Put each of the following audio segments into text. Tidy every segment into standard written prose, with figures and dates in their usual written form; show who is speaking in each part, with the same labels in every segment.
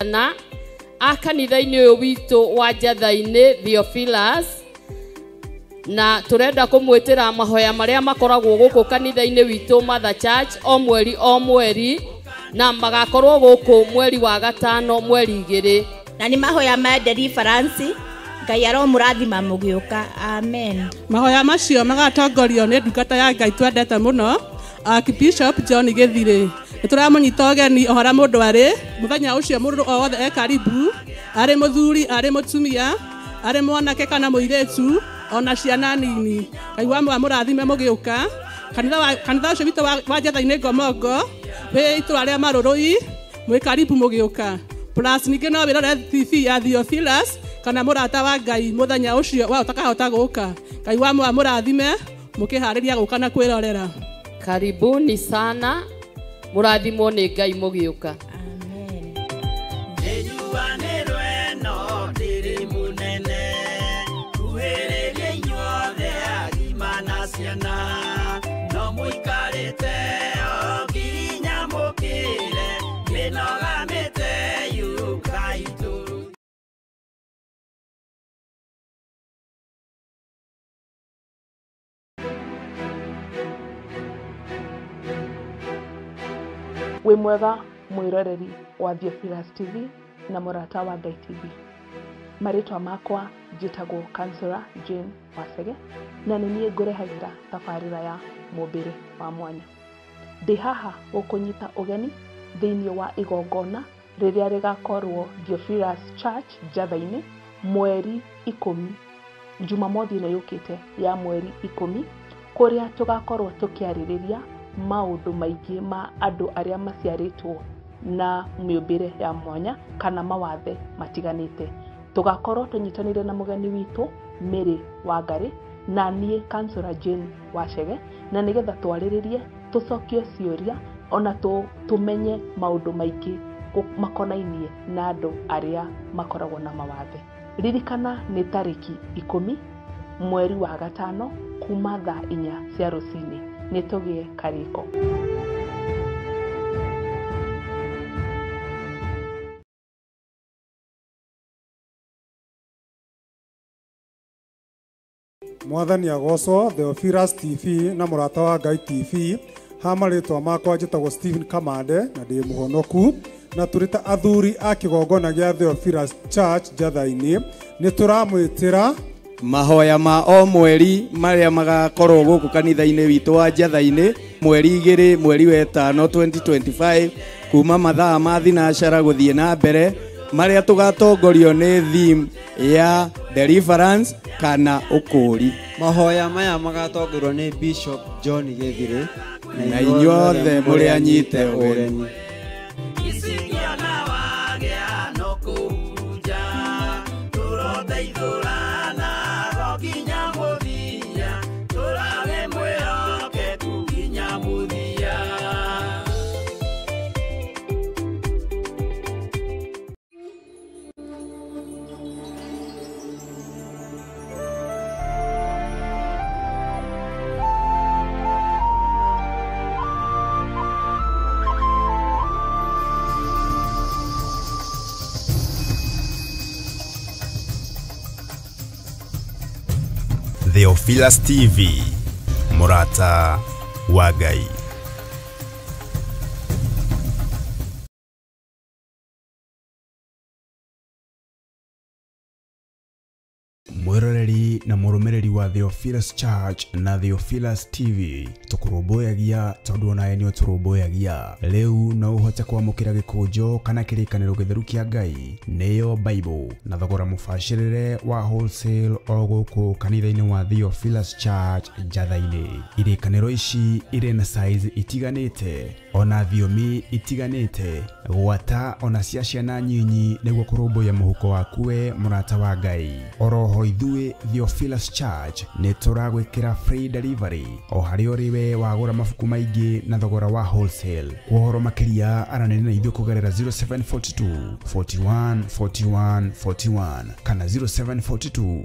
Speaker 1: Na a kanitha-inĩ ũyũ witũ wa Njatha-inĩ Theophilus, na tũrenda kũmwĩtĩra mahoya marĩa makoragwo gũkũ kanitha-inĩ witũ Mother Church o mweri o mweri, na magakorwo gũkũ mweri wa gatano mweri 2.
Speaker 2: Na nĩ mahoya ma deliverance. Ngai aromũrathima mũgĩũka. Amen.
Speaker 3: Mahoya macio magatongorio nĩ ndungata ya Ngai twendete mũno, Archbishop John Gĩthirĩ. Nĩ tũramũnyita ũgeni o harĩa mũndũ arĩ mũthenya ũcio, mũndũ o wothe e karibu, arĩ mũthuri, arĩ mũtumia, arĩ mwanake kana mũirĩtu, ona ciana nini. Ngai wa mũrathime mũgĩũka. Kanitha ũcio witũ wa Njatha-inĩ Ngomongo wĩ itũra rĩa Marũrũi, mwĩ karibu mũgĩũka. Plus ningĩ no wĩrore TV ya Theophilus kana mũrata wa Ngai mũthenya ũcio wa ũtakahota gũka. Ngai wa mũrathime mũkĩharĩria gũka na kwĩrorera.
Speaker 1: Karibuni sana, mũrathimwo nĩ Ngai mũgĩũka.
Speaker 2: Amen.
Speaker 4: Wĩ mwega mwĩroreri wa Theophilus TV na mũrata wa Ngai TV. Marĩtwa makwa njĩtagwo Counselor Jane Wacege, na nĩ niĩ ngũrehagĩra tabarĩra ya mũmbĩre wa mwanya. Ndĩ haha gũkũnyita ũgeni thĩinĩ wa igongona rĩrĩa rĩgakorwo Theophilus Church Njatha-inĩ mweri 10, Jumamothi ĩno yũkĩte ya mweri 10, kũrĩa tũgakorwo tũkĩarĩrĩria maũndũ maingĩ ma andũ arĩa maciarĩtwo na mĩũmbĩre ya mwanya kana mawathe matiganĩte. Tũgakorwo tũnyitanĩire na mũgeni witũ Mary Wangari na niĩ Counselor Jane Wacege, na nĩgetha twarĩrĩrie, tũcokie ciũria, ona tũmenye maũndũ maingĩ makonainie na andũ arĩa makoragwo na mawathe. Ririkana nĩ tarĩki 10 mweri wa 5 kuma thaa 4 cia rũcinĩ. Nĩ tũgĩe karĩko.
Speaker 5: Mwathani agocwo. Theophilus TV na mũrata wa Ngai TV. Ha marĩtwa makwa njĩtagwo Stephen Kamande na ndĩ mũhonoku, na tũrĩ ta athuri a kĩgongona gĩa Theophilus Church Njatha-inĩ nĩ tũramwĩtĩra
Speaker 6: mahoya ma o mweri marĩa magakorwo gũkũ kanitha-inĩ witũ wa Njatha-inĩ mweri 2 mweri wa 5 2025 kuma mathaa ma thinacara gũthiĩ na mbere, marĩa tũgatongorio nĩ theme ya deliverance kana ũkũũri.
Speaker 7: Mahoya maya magatongorio nĩ Bishop John Gĩthirĩ,
Speaker 6: na inyuothe mũrĩ anyite ũgeni.
Speaker 8: Theophilus TV, mũrata wa Ngai. Mwĩroreri na mũrũmĩrĩri wa Theophilus Church na Theophilus TV, tũkũrũmbũyagia tondũ onawe nĩ ũtũrũmbũyagia. Rĩu no ũhote kwamũkĩra gĩkũnjo kana kĩrĩkanĩro gĩtheru kĩa Ngai, nĩyo Bible, na thogora mũbacĩrĩre wa wholesale o gũkũ kanitha-inĩ wa Theophilus Church Njatha-inĩ. Irĩkanĩro ici irĩ na size itiganĩte, ona thiomi itiganĩte, gwata ona cia ciana nyinyi, nĩguo kũrũmbũiya mũhuko waku we mũrata wa Ngai. Oroho ithuĩ Theophilus Church nĩ tũragwĩkĩra free delivery o harĩa ũrĩ we wagũra mabuku maingĩ na thogora wa wholesale. Kwa ũhoro makĩria aranĩria na ithuĩ kũgerera 0742 41 41 41 kana 0742.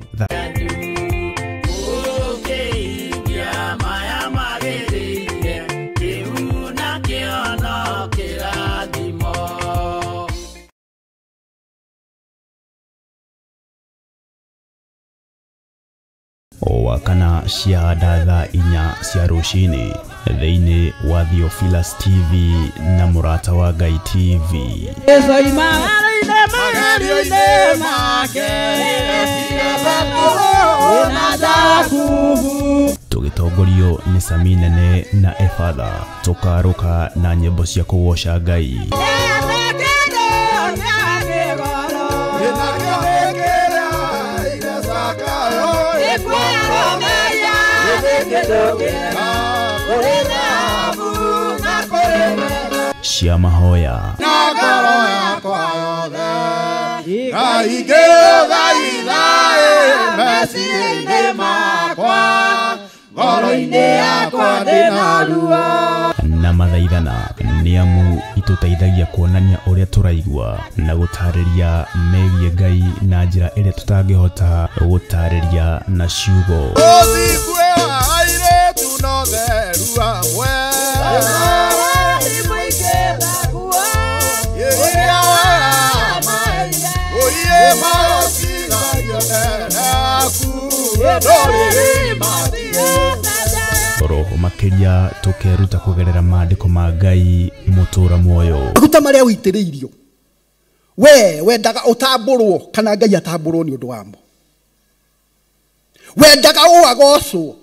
Speaker 8: O wa kana cia thaa 4 cia rũcinĩ thĩinĩ wa Theophilus TV na Mũrata wa Ngai TV. Tũgĩtongorio nĩ Sami Nene na Efatha, tũkarũka na nyĩmbo cia kũgoca Ngai. Cia mahoya na mathaithana nĩ amu itũteithagia kuonania ũrĩa tũraigua na gũtarĩria megiĩ Ngai na njĩra ĩrĩa tũtangĩhota gũtarĩria na ciugo. Roho makĩria tũkeruta kũgerera maandĩko ma Ngai mũtũra muoyo.
Speaker 9: Maguta marĩa ũitĩrĩirio we wendaga ũtambũrwo kana Ngai atambũrwo nĩ ũndũ wamo. Wendaga ũagocwo,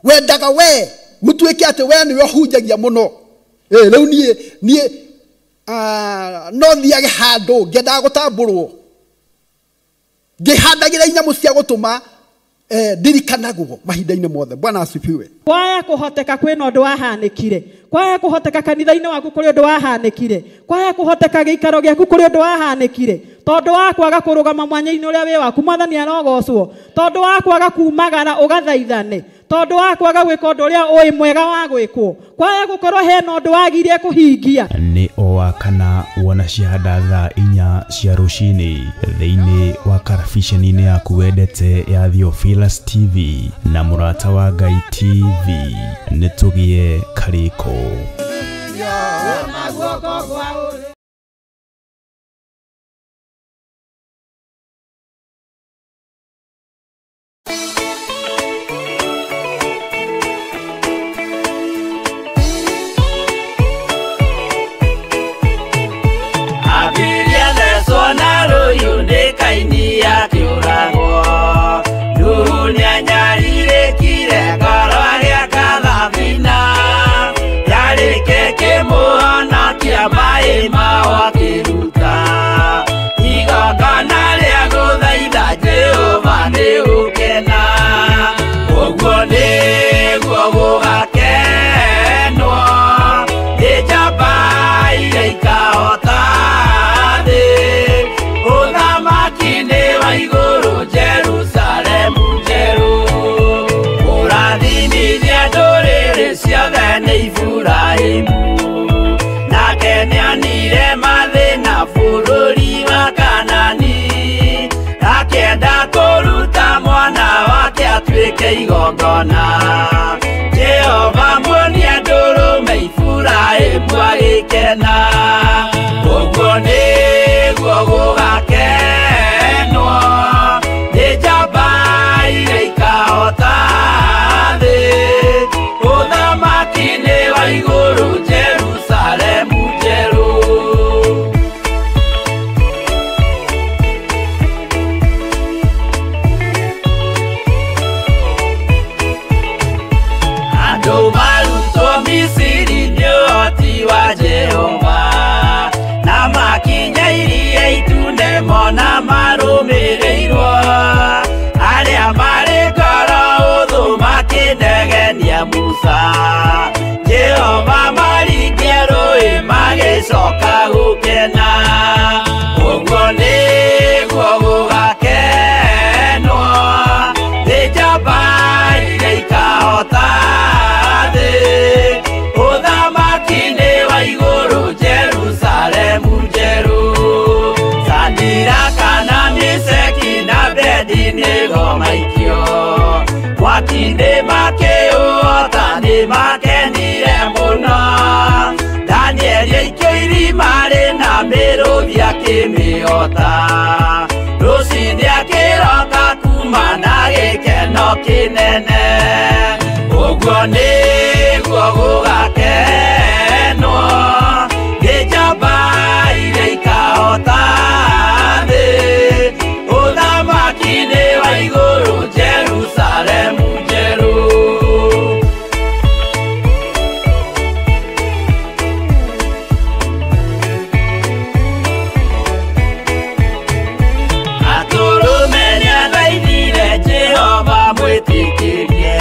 Speaker 9: wendaga we gũtuĩke atĩ we nĩwe ũhunjagia mũno. Rĩu niĩ no thiage handũ ngĩendaga gũtambũrwo, ngĩhandagĩra inyamũ cia gũtũma ndirikanagwo mahinda-inĩ mothe. Bwana asifiwe.
Speaker 10: Kwaya kũhoteka kwĩna ũndũ wahanĩkire, kwaya kũhoteka kanitha-inĩ waku kũrĩ ũndũ wahanĩkire, kwaya kũhoteka gĩikaro gĩaku kũrĩ ũndũ wahanĩkire, tondũ wa kwaga kũrũgama mwanya-inĩ ũrĩa wĩ waku Mwathani arogocwo, tondũ wa kwaga kumagara ũgathaithane, tondũ wa kwaga gwĩka ũndũ ũrĩa ũĩ mwega wa gwĩkwo, kwaya gũkorwo hena ũndũ wagirie kũhingia.
Speaker 8: Nĩ o wa kana wona ciahanda thaa 4 cia rũcinĩ thĩinĩ wa karabiceni-inĩ yaku wendete ya Theophilus TV na Mũrata wa Ngai TV. Nĩ tũgĩe karĩko.
Speaker 11: Igongona Jehova muonia ndũrũme Iburahĩmu agĩkena, ũguo nĩguo gũgakenwo nĩ njamba iria ikahota thĩ, ũthamaki-inĩ wa igũrũ Jerusalemu njerũ. Musa Jehova maringia rũĩ magĩcoka gũkena, ũguo nĩguo gũgakenwo nĩ njamba iria ikahota thĩ, ũthamaki-inĩ wa igũrũ Jerusalemu njerũ. Sadiraka na Meshaki na Abednego maikio mwaki-inĩ makĩũhota nĩ makenire mũno. Danieli aikio irima rĩna mĩrũthi akĩmĩhota, rũcinĩ akĩroka kuma na gĩkeno. kĩnene ũguo nĩguo gũgakenwo nĩ njamba iria ikahota thĩ ũthamaki-inĩ wa igũrũ Jerusalemu njerũ. Atũrũme nĩathaithire Jehova mwĩtĩkĩrie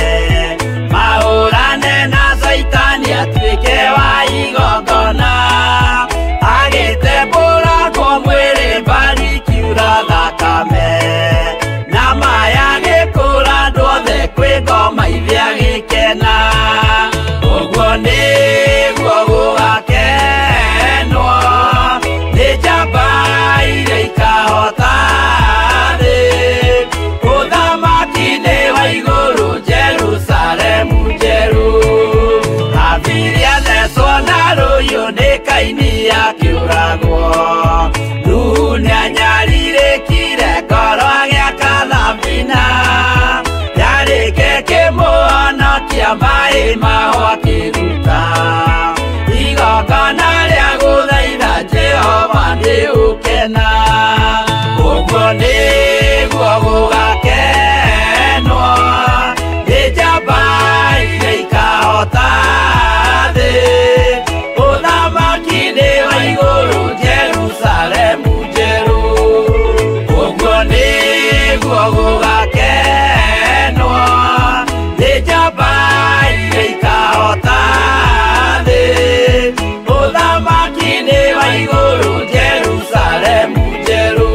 Speaker 11: mahũrane na Caitani atuĩke wa igongona agĩtembũrangwo mwĩrĩ mbari ikiura thakame na maya agĩkũra andũ othe kwĩ ngoma ithe agĩkena ũguo nĩguo gũgakenwo nĩ njamba iria ikahota thĩ ũthamaki-inĩ wa igũrũ Jerusalemu njerũ. Habili athecwo na rũhiũ nĩ Kaini akĩũragwo Nuhu nĩanyarirĩkire ngoro agĩaka thabina yarĩke kĩmũhonokia maĩ maho akĩruta igongona rĩa gũthaitha Jehova nĩ ũkena ũguo nĩguo gũgakenwo nĩ njamba iria ikahota thĩ ũthamaki-inĩ wa igũrũ Jerusalemu njerũ ũguo nĩguo gũgakenwo nĩ njamba iria ikahota thĩ ũthamaki-inĩ wa igũrũ Jerusalemu njerũ.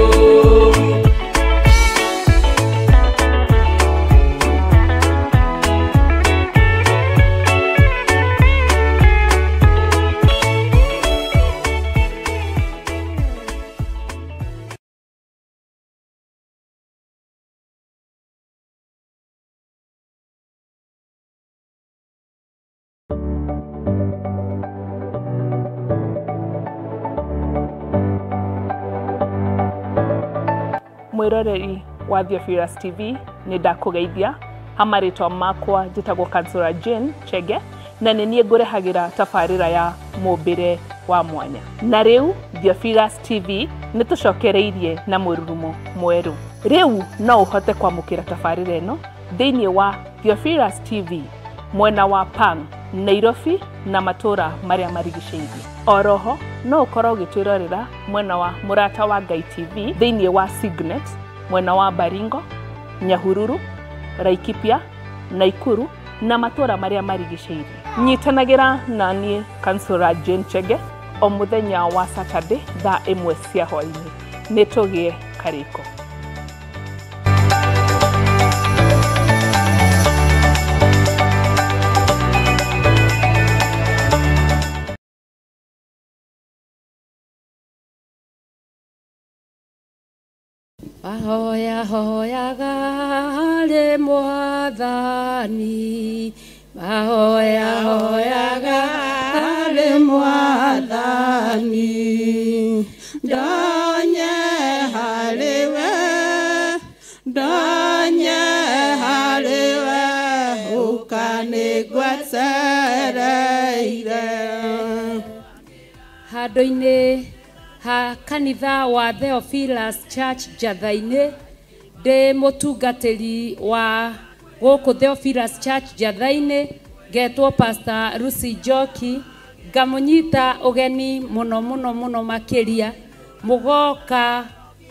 Speaker 4: Mwiroreri wa Theophilus TV nĩ ndakũgeithia ha marĩtwa makwa njĩtagwo Kansura Jane Chege na nĩ niĩ ngũrehagĩra tabarĩra ya mũmbĩre wa mwanya. Na rĩu Theophilus TV nĩ tũcokereirie na mũrurumo mwerũ. Rĩu no ũhote kwamũkĩra tabarĩra ĩno thĩinĩ wa Theophilus TV mwena wa Pang, Nairobi na matũra marĩa marigicĩirie. Oroho no ũkorwo ũgĩtwĩrorera mwena wa Mũrata wa Ngai TV thĩinĩ wa Signet mwena wa Baringo, Nyahururu, Laikipia, Naikuru na matũra marĩa marigicĩirie. Nyitanagĩra na niĩ Kansura Jane Chege o mũthenya wa Saturday thaa 1 cia hwaĩ-inĩ. Nĩ tũgĩe karĩko.
Speaker 1: Mahoya hoyaga harĩ Mwathani, mahoya hoyaga harĩ Mwathani,
Speaker 3: ndonye harĩ we, ndonye harĩ we, ũkanĩgwetereire.
Speaker 1: Handũ-inĩ ha kanitha wa Theophilus Church Njatha-inĩ, ndĩ mũtungatĩri wa gũkũ Theophilus Church Njatha-inĩ, ngetwo Pastor Lucy Njoki, ngamũnyita ũgeni mũno mũno mũno makĩria mũgoka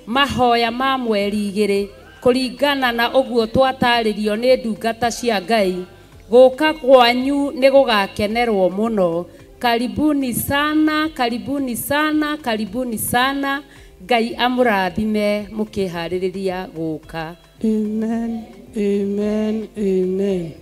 Speaker 1: mahoya ma mweri 2 kũringana na ũguo twatarĩrio nĩ ndungata cia Ngai. Gũka kwanyu nĩ gũgakenerwo mũno. Karibuni sana, karibuni sana, karibuni sana. Ngai amũrathime mũkĩharĩrĩria gũka.
Speaker 3: Amen, amen, amen.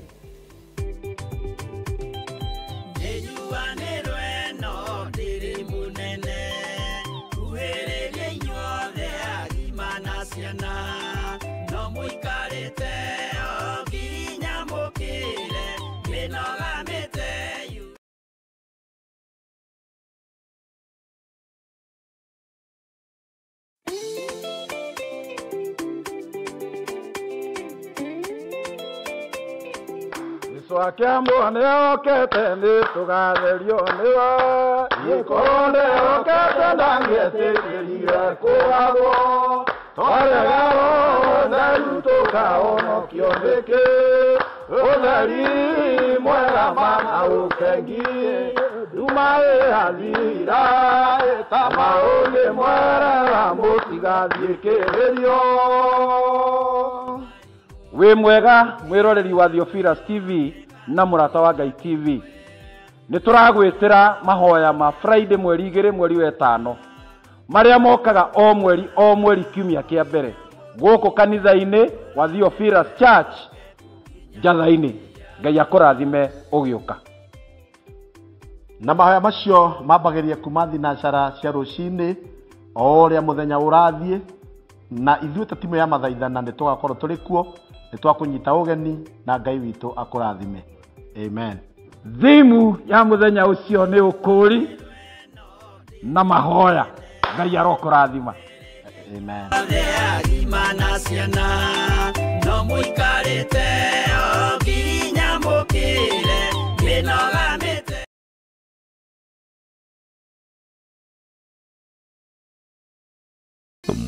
Speaker 12: Jesu akĩamwo nĩokĩte nĩtũgatherio nĩwe. Gĩkorwo nĩokĩte ndangĩetĩkĩrire kũgagwo. Twarega ũtheru tũkahonokio nĩkĩ? Ũtheri mwega mana ũkengie. Nduma ĩrathira ĩta maũndĩ mwerera mũtigathiĩ kĩgerio. Wĩ mwega mwĩroreri wa Theophilus TV na Mũrata wa Ngai TV. Nĩ tũragwĩtĩra mahoya ma Friday mweri 2 mweri wa 5 marĩa mokaga o mweri kiumia kĩa mbere gũkũ kanitha-inĩ wa Theophilus Church Njatha-inĩ. Ngai akũrathime ũgĩũka.
Speaker 13: Na mahoya macio mambagĩrĩria kuma thinacara cia rũcinĩ o ũrĩa mũthenya ũrathiĩ, na ithuĩ ta timu ya mathaithana nĩ tũgakorwo tũrĩ kuo, nĩ twakũnyita ũgeni na Ngai witũ akũrathime. Amen.
Speaker 12: Thimu ya mũthenya ũcio nĩ ũkũũri na mahoya. Ngai arokũrathima.
Speaker 13: Amen.
Speaker 11: Agima ciana no mũikarĩte o nginya mũkĩre mĩnoga mĩte.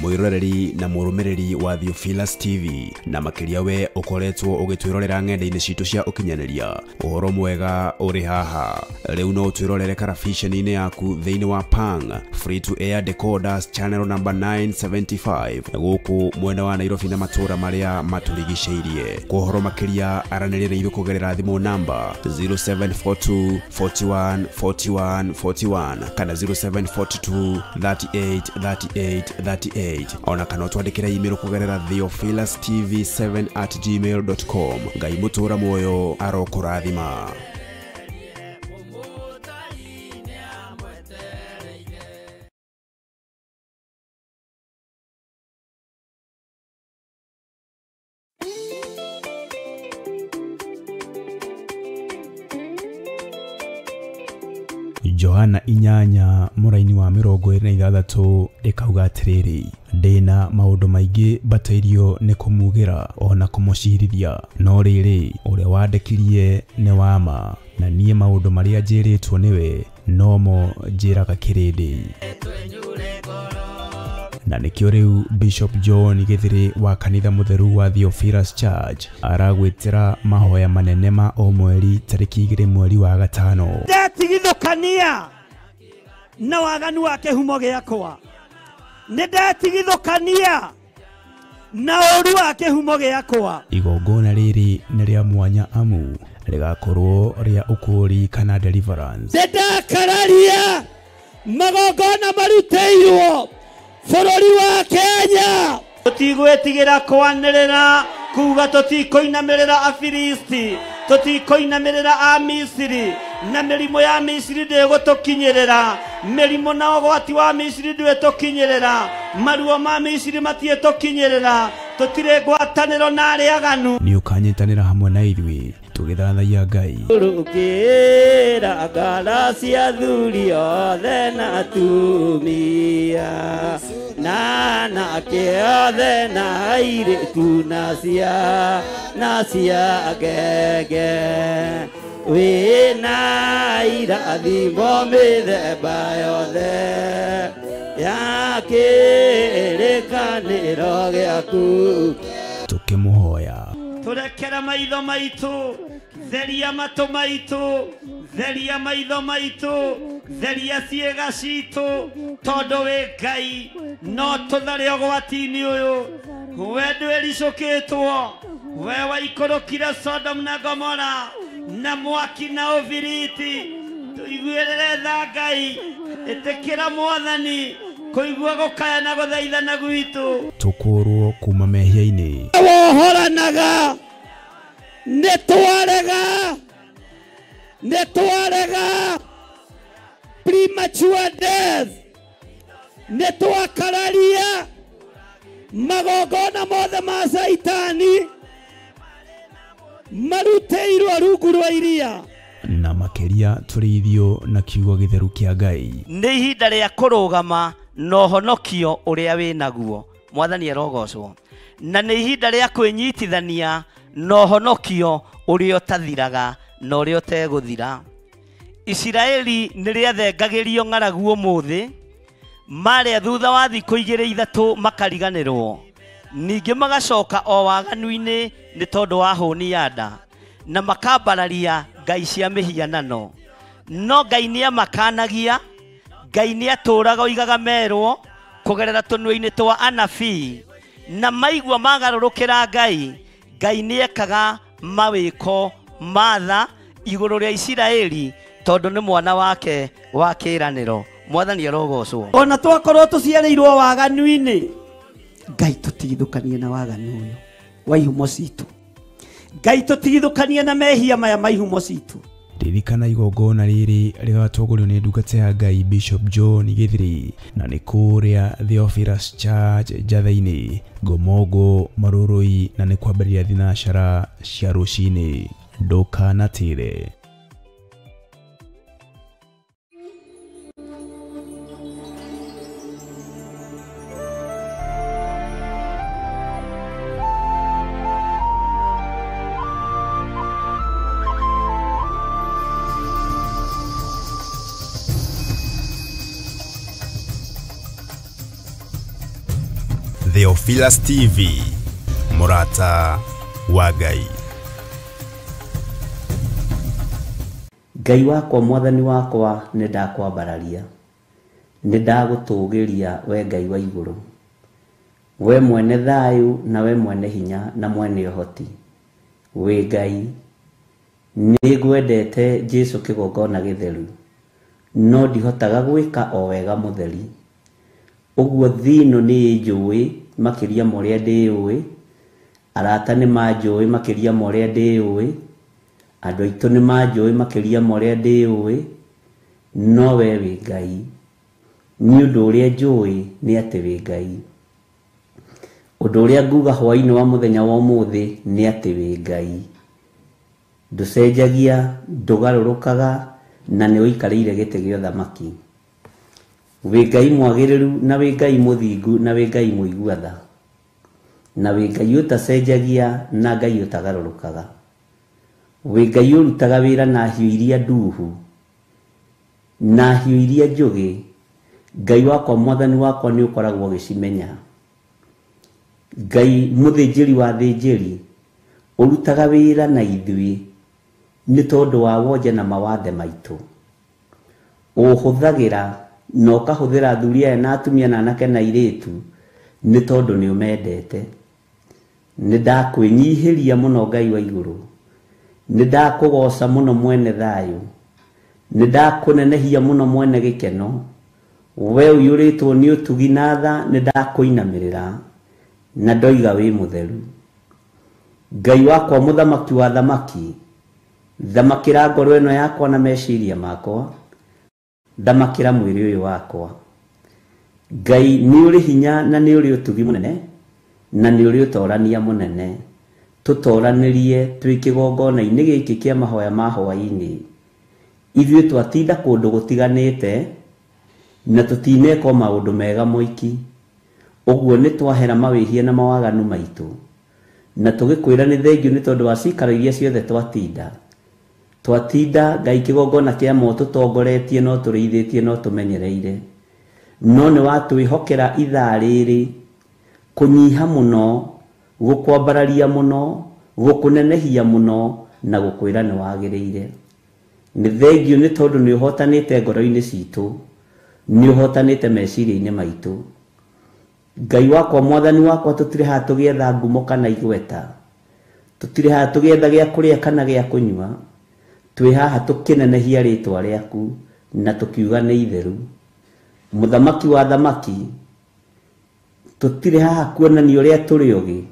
Speaker 8: Mwiroreri na mũrũmĩrĩri wa Theophilus TV na makĩria we ũkoretwo ũgĩtwĩrorera ng'enda-inĩ citũ cia ũkinyanĩria, ũhoro mwega ũrĩ haha. Rĩu no ũtwĩrorere karabiceni-inĩ yaku thĩinĩ wa Pang Free to Air Decoders channel number 975 gũkũ mwena wa Nairobi na matũũra marĩa matũrigicĩirie. Kwa ũhoro makĩria aranĩria na ithuĩ kũgerera thimũ namba 0742 41 41 41 kana 0742 38 38 38 ona kana twandĩkĩre email kũgerera theophilustv7@gmail.com. Ngai mũtũũra muoyo arokũrathima. Johana 8 mũraini wa 26 ĩkauga atĩrĩrĩ, ndĩna maũndũ maingĩ mbatairio nĩ kũmugĩra ona kũmũcirithia, no rĩrĩ ũrĩa wandekirie nĩ wa ma, na niĩ maũndũ marĩa njĩrĩtwo nĩwe nomo njĩraga kĩrĩndĩ. Na nĩkĩo rĩu Bishop John Gĩthĩrĩ wa kanitha mũtheru wa Theophilus Church aragwĩtĩra mahoya manene ma o mweri tarĩki 2 mweri wa 5.
Speaker 14: Ndetigithũkania na waganu wa kĩhumo gĩakwa, nĩ ndetigithũkania na ũru wa kĩhumo gĩakwa.
Speaker 8: Igongona rĩrĩ nĩ rĩa mwanya amu rĩgakorwo rĩa ũkũũri kana deliverance.
Speaker 14: Nĩndakararia magongona marutĩirwo bũrũri wa Kenya. Tũtigwĩtigĩra kwanĩrĩra kuga tũtikũinamĩrĩra Afilisti, tũtikũinamĩrĩra Amisiri, na mĩrimũ ya Misiri ndĩgũtũkinyĩrĩra, mĩrimũ na ũgwati wa Misiri ndwĩtũkinyĩrĩra, maruo ma Misiri matiĩtũkinyĩrĩra, tũtirĩ ngwatanĩro na arĩa aganu.
Speaker 8: Nĩ ũkanyitanĩra hamwe na ithuĩ tũgĩthathaiya Ngai.
Speaker 14: Rũkĩra ngara cia athuri othe na atumia, na anake othe na airĩtu na cia ngenge, wĩna irathimo mĩthemba yothe ya kĩrĩkanĩro gĩaku.
Speaker 8: Tũkĩmũhoya
Speaker 14: Tũrekere maitho maitũ, theria matũ maitũ, theria maitho maitũ, theria ciĩga citũ, tondũ wĩ Ngai no tũthare ũgwati-inĩ ũyũ. We ndwĩricũkĩtwo, we waikũrũkire Sodom na Gomora na mwaki na ũbiriti. Tũiguĩrĩre tha Ngai, ĩtĩkĩra Mwathani kũigua gũkaya na gũthaithana gwitũ.
Speaker 8: Tũkũũrwo kuma mehia-inĩ.
Speaker 14: Wohoranaga nĩ twarega, nĩ twarega premature death, nĩ twakararia magongona mothe ma Caitani marutĩirwo rungu rwa iria.
Speaker 8: Na makĩria tũrĩithio na kiugo gĩtheru kĩa Ngai.
Speaker 14: Nĩ ihinda rĩa kũrũgama na ũhonokio ũrĩa wĩnaguo. Mwathani arogocwo. Na nĩ ihinda rĩa kwĩnyitithania na ũhonokio Ũrĩa ũtathiraga na ũrĩa ũtegũthira. Isiraeli nĩ rĩathengagĩrio ng'aragu ũmũthĩ, marĩa thutha wa thikũ igĩrĩ ithatũ makariganĩrwo, ningĩ magacoka o waganu-inĩ nĩ tondũ wa hũni ya nda, na makambararia ngai cia mĩhianano. No Ngai nĩamakanagia, Ngai nĩatũraga oigaga merwo kũgerera tũnua-inĩ twa anabii, na maigua magarũrũkĩra Ngai, Ngai nĩekaga mawĩko ma tha igũrũ rĩa Isiraeli tondũ nĩ mwana wake wa kĩĩranĩro. Mwathani arogocwo.
Speaker 15: Ona twakorwo tũciarĩirwo waganu-inĩ, Ngai tũtigithũkanie na waganu ũyũ wa ihumo citũ. Ngai tũtigithũkanie na mehia maya ma ihumo citũ.
Speaker 8: Ririkana igongona rĩrĩ rĩgatongorio nĩ ndungata ya Ngai Bishop John Gĩthiri, na nĩ kũrĩa Theophilus Church Njatha-inĩ, Ngomongo, Marũrũi, na nĩ kwambĩrĩria thinacara cia rũcinĩ. Ndũkanatĩre.
Speaker 16: Theophilus TV, mũrata wa Ngai.
Speaker 14: Ngai wakwa, mwathani wakwa, nĩ ndakwambararia, nĩ ndagũtũgĩria we Ngai wa igũrũ, we mwene thayũ na we mwene hinya na mwene ũhoti. Wĩ Ngai, nĩ ngwendete Jesũ kĩgongona gĩtheru, no ndihotaga gwĩka o wega mũtheri. Ũguo thino nĩ njũĩ makĩria ma ũrĩa ndĩũĩ, arata nĩ manjũĩ makĩria ma ũrĩa ndĩũĩ, andũ aitũ nĩ manjũĩ makĩria ma ũrĩa ndĩũĩ, no we wĩ Ngai. Nĩ ũndũ ũrĩa njũĩ nĩ atĩ wĩ Ngai. Ũndũ ũrĩa nguga hwaĩ-inĩ wa mũthenya wa ũmũthĩ nĩ atĩ wĩ Ngai. Ndũcenjagia, ndũgarũrũkaga, na nĩ ũikarĩire gĩtĩ gĩa ũthamaki. Wĩ Ngai mwagĩrĩru na wĩ Ngai mũthingu na wĩ Ngai mũigua tha, na wĩ Ngai ũtacenjagia na Ngai ũtagarũrũkaga. Wĩ Ngai ũrutaga wĩra na hiũ iria nduhu na hiũ iria njũgĩ. Ngai wakwa, mwathani wakwa, nĩ ũkoragwo ũgĩcimenya. Ngai mũthĩnjĩri wa thĩnjĩri, ũrutaga wĩra na ithuĩ nĩ tondũ wa wonje na mawathe maitũ. Ũhũthagĩra na ũkahũthĩra athuri aya na atumia na anake na airĩtu nĩ tondũ nĩ ũmendete. Nĩ ndakwĩnyihĩria mũno Ngai wa igũrũ, nĩ ndakũgoca mũno mwene thayũ, nĩ ndakũnenehia mũno mwene gĩkeno. We ũiyũrĩtwo nĩ ũtugi na tha, nĩ ndakũinamĩrĩra na ndoiga wĩ mũtheru. Ngai wakwa, mũthamaki wa thamaki, thamakĩra ngoro ĩno yakwa na meciria makwa, thamakĩra mwĩrĩ ũyũ wakwa. Ngai nĩ ũrĩ hinya na nĩ ũrĩ ũtugi mũnene na nĩ ũrĩ ũtorania mũnene. Tũtoranĩrie twĩ kĩgongona-inĩ gĩkĩ kĩa mahoya ma hwaĩ-inĩ. Ithuĩ twatinda kũndũ gũtiganĩte na tũtineka maũndũ mega moiki. Ũguo nĩ twahera mawĩhia na mawaganu maitũ, na tũgĩkwĩra nĩ thengiũ nĩ tondũ wa cikaro iria ciothe twatinda. Twatinda Ngai kĩgongona kĩa mo tũtongoretie no tũrĩithĩtie no tũmenyereire, no nĩ watwĩhokera ithaa rĩrĩ kũnyiha mũno, gũkwambararia mũno, gũkũnenehia mũno, na gũkwĩra nĩ wagĩrĩire. Nĩ thengiũ nĩ tondũ nĩ ũhotanĩte ngoro-inĩ citũ, nĩ ũhotanĩte meciria-inĩ maitũ. Ngai wakwa, mwathani wakwa, tũtirĩ haha tũgĩetha ngumo kana igweta, tũtirĩ haha tũgĩetha gĩa kũrĩa kana gĩa kũnyua, twĩ haha tũkĩnenehia rĩtwa rĩaku na tũkiuga nĩ itheru. Mũthamaki wa thamaki, tũtirĩ haha kuonania ũrĩa tũrĩ ũgĩ,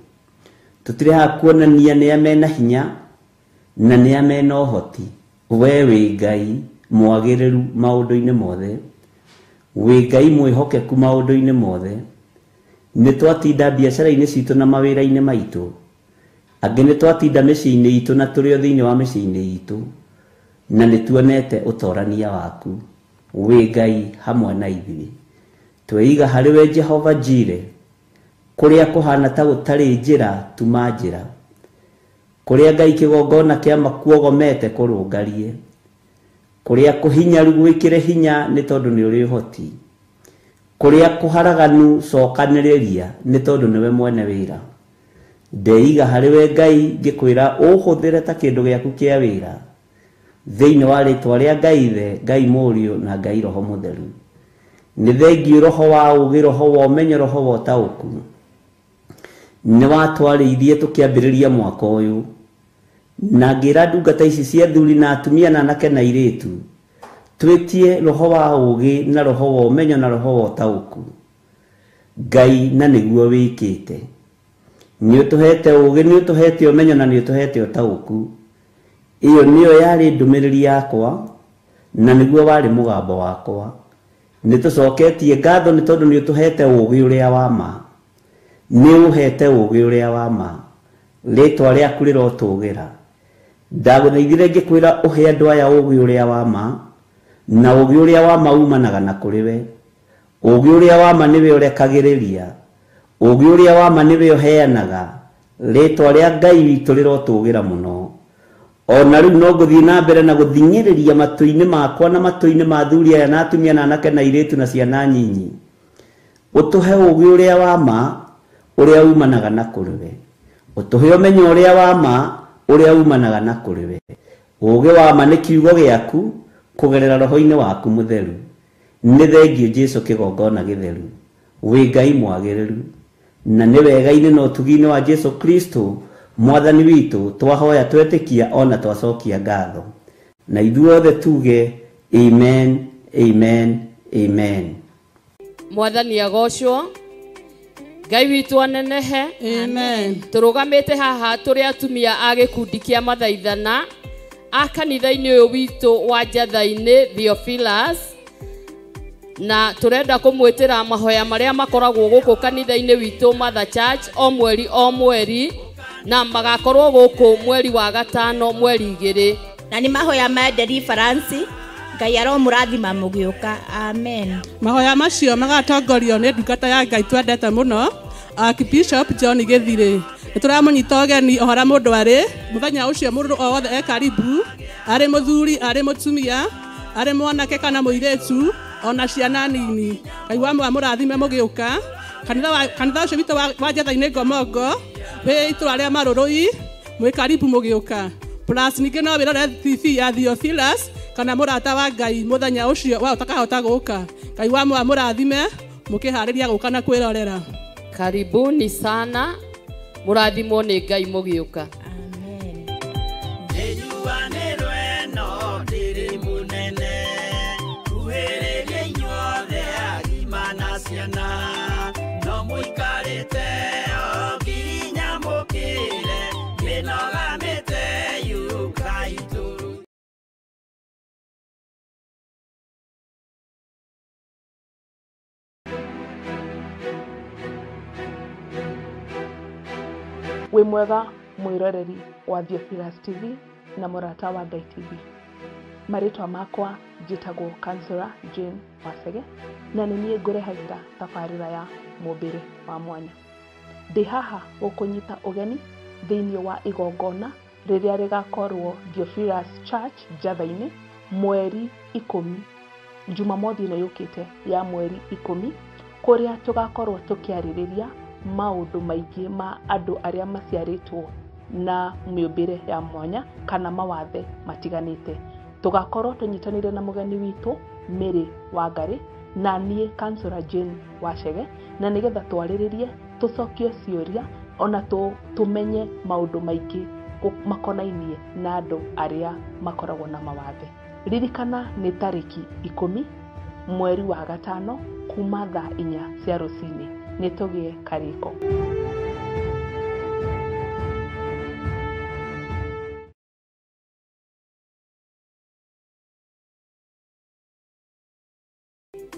Speaker 14: tũtirĩ haha kuonania nĩa mena hinya na nĩa mena ũhoti. We wĩ Ngai mwagĩrĩru maũndũ-inĩ mothe, wĩ Ngai mwĩhokeku maũndũ-inĩ mothe. Nĩ twatinda biacara-inĩ citũ na mawĩra-inĩ maitũ, angĩ nĩ twatinda mĩciĩ-inĩ itũ na tũrĩ o thĩinĩ wa mĩciĩ-inĩ itũ, na nĩ tuonete ũtorania waku. Wĩ Ngai hamwe na ithuĩ. Tweiga harĩ we Jehova Jire, kũrĩa kũhana ta gũtarĩ njĩra tuma njĩra. Kũrĩa Ngai kĩgongona kĩa makuogomete kũrũngarie. Kũrĩa kũhinyaru gwĩkĩre hinya nĩ tondũ nĩ ũrĩ ũhoti. Kũrĩa kũharaganu cokanĩrĩria nĩ tondũ nĩwe mwene wĩra. Ndeiga harĩ we Ngai ngĩkwĩra ũhũthĩre ta kĩndũ gĩaku kĩa wĩra. Thĩinĩ wa rĩtwa rĩa Ngai Ithe, Ngai Mũriũ na Ngai Roho Mũtheru. Nĩ thengiũ roho wa ũũgĩ, roho wa ũmenyo, roho wa ũtaũku. Nĩ watwarĩirie tũkĩambĩrĩria mwaka ũyũ. Na ngĩra ndungata ici cia athuri na atumia na anake na airĩtu, twĩtie roho wa ũũgĩ na roho wa ũmenyo na roho wa ũtaũku. Ngai na nĩguo wĩkĩte. Nĩ ũtũhete ũũgĩ, nĩ ũtũhete ũmenyo na nĩ ũtũhete ũtaũku. Ĩyo nĩyo yarĩ ndũmĩrĩri yakwa na nĩguo warĩ mũgambo wakwa. Nĩ tũcoketie ngatho nĩ tondũ nĩ ũtũhete ũũgĩ ũrĩa wa ma. Nĩ ũhete ũũgĩ ũrĩa wa ma. Rĩtwa rĩaku rĩrotũgĩra. Ndagũthaithire ngĩkwĩra ũhe andũ aya ũũgĩ ũrĩa wa ma, na ũũgĩ ũrĩa wa ma umanaga na kũrĩ we. Ũũgĩ ũrĩa wa ma nĩwe ũrekagĩrĩria. Ũũgĩ ũrĩa wa ma nĩwe ũheanaga. Rĩtwa rĩa Ngai witũ rĩrotũgĩra mũno. Ona rĩu no ngũthiĩ na mbere na gũthing'ĩrĩria matũ-inĩ makwa na matũ-inĩ ma athuri aya na atumia na anake na airĩtu na ciana nyinyi. Ũtũhe ũũgĩ ũrĩa wa ma ũrĩa umanaga na kũrĩ we. Ũtũhe ũmenyo ũrĩa wa ma ũrĩa umanaga na kũrĩ we. Ũũgĩ wa ma nĩ kiugo gĩaku kũgerera roho-inĩ waku mũtheru. Nĩ thengiũ Jesũ kĩgongona gĩtheru. Wĩ Ngai mwagĩrĩru. Na nĩ wega-inĩ na ũtugi-inĩ wa Jesũ Kristo Mwathani witũ twahoya twetĩkia ona twacokia ngatho. Na ithuothe tuge amen, amen, amen.
Speaker 1: Mwathani agocwo. Ngai witũ anenehe.
Speaker 3: Amen.
Speaker 1: Tũrũgamĩte haha tũrĩ atumia a gĩkundi kĩa mathaithana a kanitha-inĩ ũyũ witũ wa Njatha-inĩ Theophilus, na tũrenda kũmwĩtĩra mahoya marĩa makoragwo gũkũ kanitha-inĩ witũ Mother Church o mweri o mweri, na magakorwo gũkũ mweri wa gatano mweri 2.
Speaker 2: Na nĩ mahoya ma deliverance. Ngai aromũrathima mũgĩũka. Amen.
Speaker 3: Mahoya macio magatongorio nĩ ndungata ya Ngai twendete mũno, Archbishop John Gĩthirĩ. Nĩ tũramũnyita ũgeni o harĩa mũndũ arĩ, mũthenya ũcio mũndũ o wothe e karibu, arĩ mũthuri, arĩ mũtumia, arĩ mwanake kana mũirĩtu, ona ciana nini. Ngai wa mũrathime mũgĩũka. Kanitha ũcio witũ wa Njatha-inĩ Ngomongo wĩ itũra rĩa Marũrũi, mwĩ karibu mũgĩũka. Plus ningĩ no wĩrore TV ya Theophilus kana mũrata wa Ngai mũthenya ũcio wa ũtakahota gũka. Ngai wa mũrathime mũkĩharĩria gũka na kwĩrorera.
Speaker 1: Karibuni sana, mũrathimwo nĩ Ngai mũgĩũka.
Speaker 2: Amen.
Speaker 4: Wĩ mwega mwĩroreri wa Theophilus TV na mũrata wa Ngai TV. Marĩtwa makwa njĩtagwo Counselor Jane Wasege na nĩ niĩ ngũrehagĩra tabarĩra ya mũmbĩre wa mwanya. Ndĩ haha gũkũnyita ũgeni thĩinĩ wa igongona rĩrĩa rĩgakorwo Theophilus Church Njatha-inĩ mweri 10, Jumamothi ĩno yũkĩte ya mweri 10, kũrĩa tũgakorwo tũkĩarĩrĩria maũndũ maingĩ ma andũ arĩa maciarĩtwo na mĩũmbĩre ya mwanya kana mawathe matiganĩte. Tũgakorwo tũnyitanĩire na mũgeni witũ Mary Wangari na niĩ Counselor Jane Wachege, na nĩgetha twarĩrĩrie, tũcokie ciũria ona tũmenye maũndũ maingĩ makonainie na andũ arĩa makoragwo na mawathe. Ririkana nĩ tarĩki 10 mweri wa 5 kuma thaa 4 cia rũcinĩ. Nĩ tũgĩe karĩko.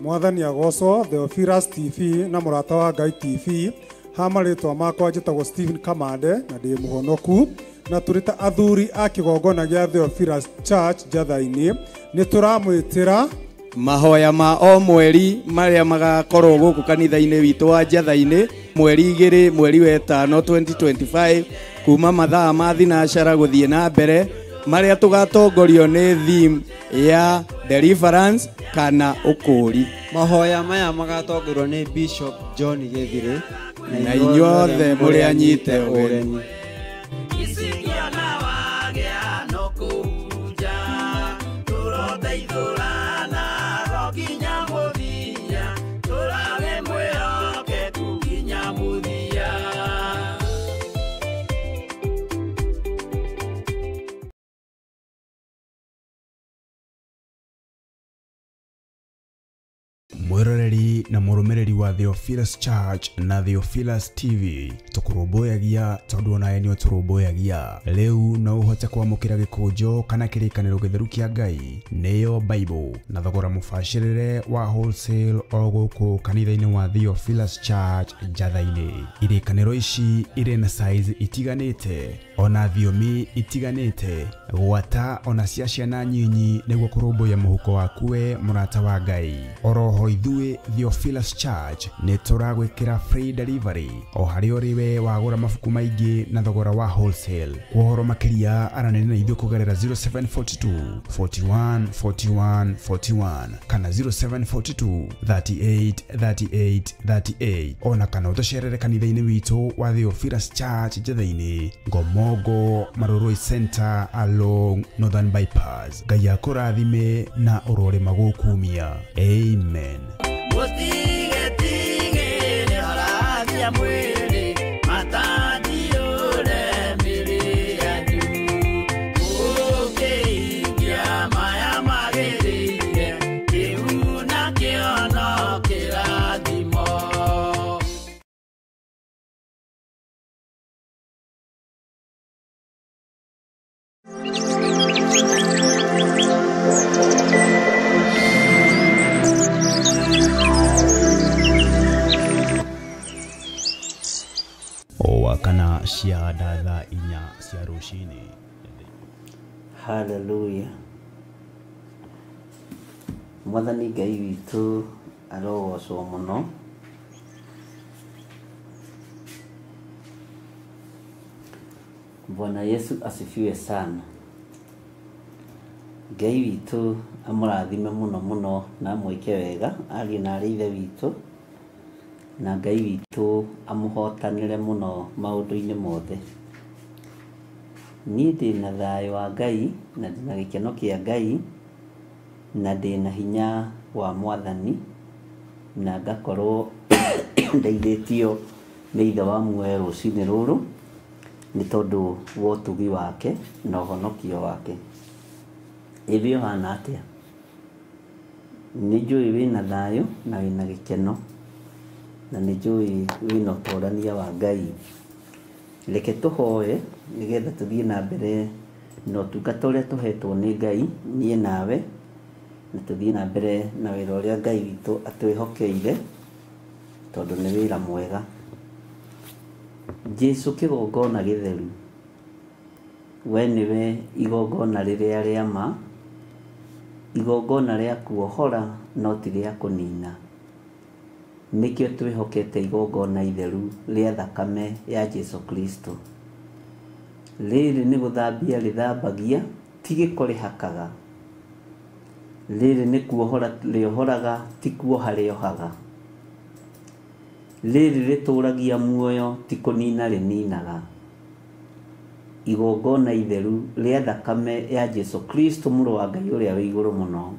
Speaker 5: Mwathani agocwo. Theophilus TV na mũrata wa Ngai TV. Ha marĩtwa makwa njĩtagwo Stephen Kamande na ndĩ mũhonoku, na tũrĩ ta athuri a kĩgongona gĩa Theophilus Church Njatha-inĩ nĩ tũramwĩtĩra
Speaker 6: mahoya ma o mweri marĩa magakorwo gũkũ kanitha-inĩ witũ wa Njatha-inĩ mweri 2 mweri wa 5 2025 kuma mathaa ma thinacara gũthiĩ na mbere marĩa tũgatongorio nĩ theme ya deliverance kana ũkũũri.
Speaker 7: Mahoya maya magatongorio nĩ Bishop John Gĩthirĩ
Speaker 6: na inyuothe mũrĩ anyite ũgeni.
Speaker 8: Mwiroreri na mũrũmĩrĩri wa Theophilus Church na Theophilus TV tũkũrũmbũyagia tondũ onawe nĩ ũtũrũmbũyagia. Rĩu no ũhote kwamũkĩra gĩkũnjo kana kĩrĩkanĩro gĩtheru kĩa Ngai nĩyo Bible na thogora mũbacĩrĩre wa wholesale o gũkũ kanitha-inĩ wa Theophilus Church Njatha-inĩ. Irĩkanĩro ici irĩ na size itiganĩte ona thiomi itiganĩte gwata ona cia ciana nyinyi nĩguo kũrũmbũiya mũhuko waku we mũrata wa Ngai. Oroho ithuĩ Theophilus Church nĩ tũragwĩkĩra free delivery o harĩa ũrĩ we wagũra mabuku maingĩ na thogora wa wholesale. Kwa ũhoro makĩria aranĩria na ithuĩ kũgerera 0742 41 41 41 kana 0742 38 38 38 ona kana ũtũcerere kanitha-inĩ witũ wa Theophilus Church Njatha-inĩ, Ngomongo Marurui Center along Northern Bypass. Ngai akũrathime na ũrore magũkumia. Amen. Kana cia thaa 4 cia rũcinĩ.
Speaker 14: Hallelujah. Mwathani Ngai witũ arogocwo mũno. Bwana Yesu asifiwe sana. Ngai witũ amũrathime mũno mũno na amwĩke wega ariũ na arĩ ithe witũ, na Ngai witũ amũhotanĩre mũno maũndũ-inĩ mothe. Niĩ ndĩna thayũ wa Ngai na ndĩna gĩkeno kĩa Ngai na ndĩna hinya wa Mwathani na ngakorwo ndeithĩtio nĩ Ithe wa muoyo rũcinĩ rũrũ nĩ tondũ wa ũtugi wake na ũhonokio wake. Ĩĩ ũhana atĩa? Nĩ njũĩ wĩna thayũ na wĩna gĩkeno na nĩ njũĩ wĩna ũtorania wa Ngai. Reke tũhoe nĩgetha tũthiĩ na mbere na ũtungata ũrĩa tũhetwo nĩ Ngai niĩ nawe, na tũthiĩ na mbere na wĩra ũrĩa Ngai witũ atwĩhokeire tondũ nĩ wĩra mwega. Jesũ kĩgongona gĩtheru, we nĩwe igongona rĩrĩa rĩa ma, igongona rĩa kuohora no ti rĩa kũnina. Nĩkĩo twĩhokete igongona itheru rĩa thakame ya Jesũ Kristo. Rĩrĩ nĩ gũthambia rĩthambagia, ti gĩko rĩhakaga. Rĩrĩ nĩ kuohora rĩohoraga, ti kuoha rĩohaga. Rĩrĩ rĩtũragia muoyo, ti kũnina rĩninaga. Igongona itheru rĩa thakame ya Jesũ Kristo mũrũ wa Ngai ũrĩa wĩ igũrũ mũno.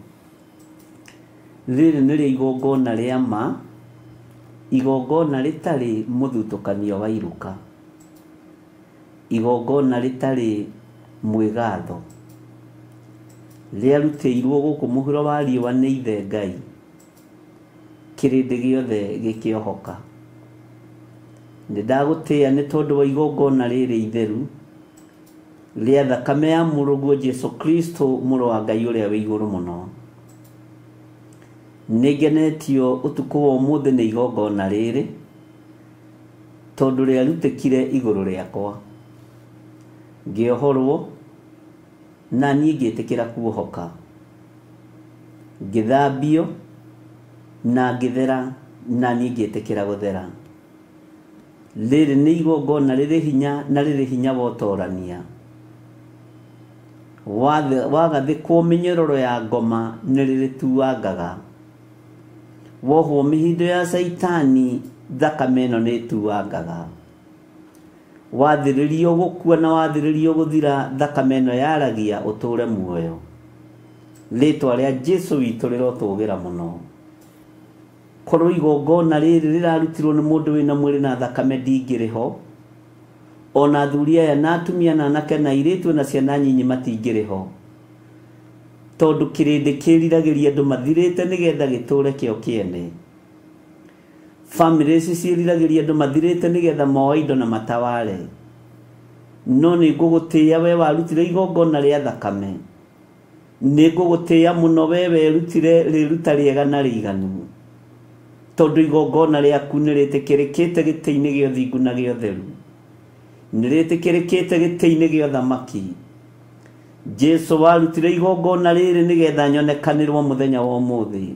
Speaker 14: Rĩrĩ nĩrĩo igongona rĩa ma, igongona rĩtarĩ mũthutũkanio wa iruka, igongona rĩtarĩ mwĩgatho, rĩarutĩirwo gũkũ mũhuro wa riũa nĩ Ithe Ngai, kĩrĩndĩ gĩothe gĩkĩohoka. Nĩ ndagũtĩĩa nĩ tondũ wa igongona rĩrĩ itheru rĩa thakame ya mũrũguo Jesũ Kristo mũrũ wa Ngai ũrĩa wĩ igũrũ mũno. Nĩ ngenetio ũtukũ wa ũmũthĩ nĩ igongona rĩrĩ tondũ rĩarutĩkire igũrũ rĩakwa, ngĩohorwo na niĩ ngĩtĩkĩra kuohoka, ngĩthambio na ngĩthera na niĩ ngĩtĩkĩra gũthera. Rĩrĩ nĩ igongona rĩrĩ hinya na rĩrĩ hinya wa ũtorania. Wagathĩkwo mĩnyororo ya ngoma nĩ rĩrĩtuangaga. Wohwo mĩhindo ya caitani thakame ĩno nĩ ĩtuangaga. Wathĩrĩrio gũkua na wathĩrĩrio gũthira thakame ĩno yaragia ũtũre muoyo. Rĩtwa rĩa Jesu witũ rĩrotũgĩra mũno. Korwo igongona rĩrĩ rĩrarutirwo nĩ mũndũ wĩna mwĩrĩ na thakame ndingĩrĩ ho, ona athuri aya na atumia na anake na airĩtu na ciana nyinyi matingĩrĩ ho, tondũ kĩrĩndĩ kĩriragĩria andũ mathirĩte nĩgetha gĩtũre kĩo kĩene. Bamĩrĩ ici ciĩriragĩria andũ mathirĩte nĩgetha moe indo na mataware. No nĩ ngũgũtĩĩa we warutire igongona rĩa thakame. Nĩ ngũgũtĩĩa mũno we werutire rĩruta rĩega na rĩiganu, tondũ igongona rĩaku nĩ rĩtĩkĩrĩkĩte gĩtĩ-inĩ gĩa ũthingu na gĩa ũtheru, nĩ rĩtĩkĩrĩkĩte gĩtĩ-inĩ gĩa ũthamaki. Jesu warutire igongona rĩrĩ nĩgetha nyonekanĩrwo mũthenya wa ũmũthĩ.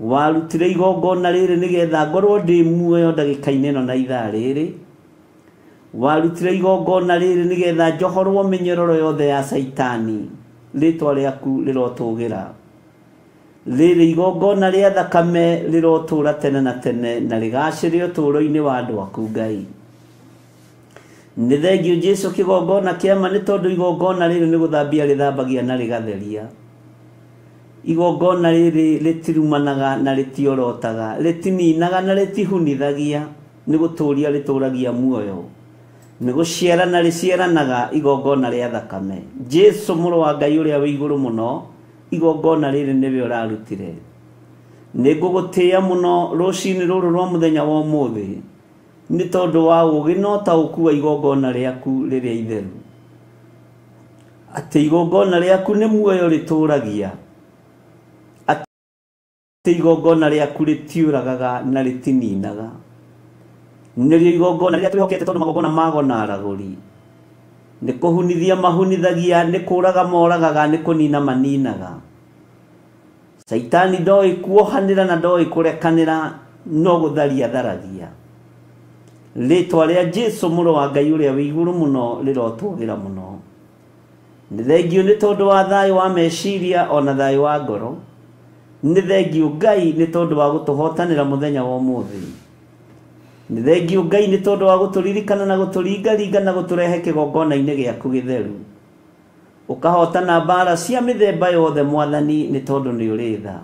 Speaker 14: Warutire igongona rĩrĩ nĩgetha ngorwo ndĩ muoyo ndagĩka-inĩ ĩno na ithaa rĩrĩ. Warutire igongona rĩrĩ nĩgetha njohorwo mĩnyororo yothe ya caitani. Rĩtwa rĩaku rĩrotũgĩra. Rĩrĩ igongona rĩa thakame rĩrotũra tene na tene na rĩgacĩre ũtũũro-inĩ wa andũ aku Ngai. Nĩ thengio Jesu kĩgongona kĩama nĩ tondũ igongona rĩrĩ nĩ gũthambia rĩthambagia na rĩgatheria. Igongona rĩrĩ rĩtirumanaga na rĩtiorotaga, rĩtininaga na rĩtihunithagia, nĩ gũtũũria rĩtũũragia muoyo, nĩ gũciarana rĩciaranaga igongona rĩa thakame. Jesu mũrũ wa Ngai ũrĩa wĩ igũrũ mũno, igongona rĩrĩ nĩwe ũrarutire. Nĩ ngũgũtĩĩa mũno rũcinĩ rũrũ rwa mũthenya wa ũmũthĩ, nĩ tondũ wa ũũgĩ na ũtaũku wa igongona rĩaku rĩrĩa itheru, atĩ igongona rĩaku nĩ muoyo rĩtũũragia, atĩ igongona rĩaku rĩtiũragaga na rĩtininaga. Nĩrĩo igongona rĩrĩa twĩhokete tondũ magongona mago na aragũri nĩ kũhunithia mahunithagia, nĩ kũraga moragaga, nĩ kũnina maninaga. Caitani ndoĩ kuohanĩra na ndoĩ kũrekanĩra, no gũtharia tharagia. Rĩtwa rĩa Jesu mũrũ wa Ngai ũrĩa wĩ igũrũ mũno rĩrotũgĩra mũno. Nĩ thengio nĩ tondũ wa thayũ wa meciria ona thayũ wa ngoro. Nĩ thengio Ngai nĩ tondũ wa gũtũhotanĩra mũthenya wa ũmũthĩ. Nĩ thengio Ngai nĩ tondũ wa gũtũririkana na gũtũringaringa na gũtũrehe kĩgongona-inĩ gĩaku gĩtheru. Ũkahotana mbara cia mĩthemba yothe Mwathani nĩ tondũ nĩ ũrĩ tha.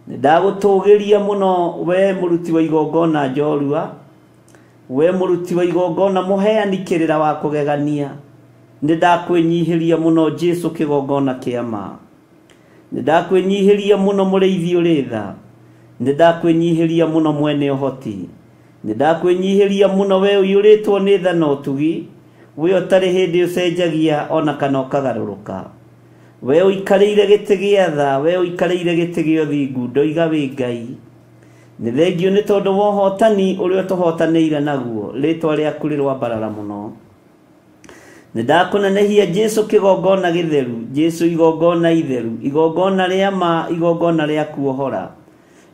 Speaker 14: Nĩ ndagũtũgĩria mũno we mũruti wa igongona njorua, we mũruti wa igongona mũheani kĩrĩra wa kũgegania. Nĩ ndakwĩnyihĩria mũno Jesu kĩgongona kĩa ma. Nĩ ndakwĩnyihĩria mũno mũrĩithi ũrĩ tha. Nĩ ndakwĩnyihĩria mũno mwene ũhoti. Nĩ ndakwĩnyihĩria mũno we ũiyũrĩtwo nĩ tha na ũtugi, we ũtarĩ hĩndĩ ũcenjagia ona kana ũkagarũrũka. We ũikarĩire gĩtĩ gĩa tha, we ũikarĩire gĩtĩ gĩa ũthingu, ndoiga wĩ Ngai. Nĩ thengio nĩ tondũ wa ũhotani ũrĩa ũtũhotanĩire naguo, rĩtwa rĩaku rĩrwambarara mũno. Nĩ ndakũnenehia Jesu kĩgongona gĩtheru, Jesu igongona itheru, igongona rĩa ma, igongona rĩa kuohora,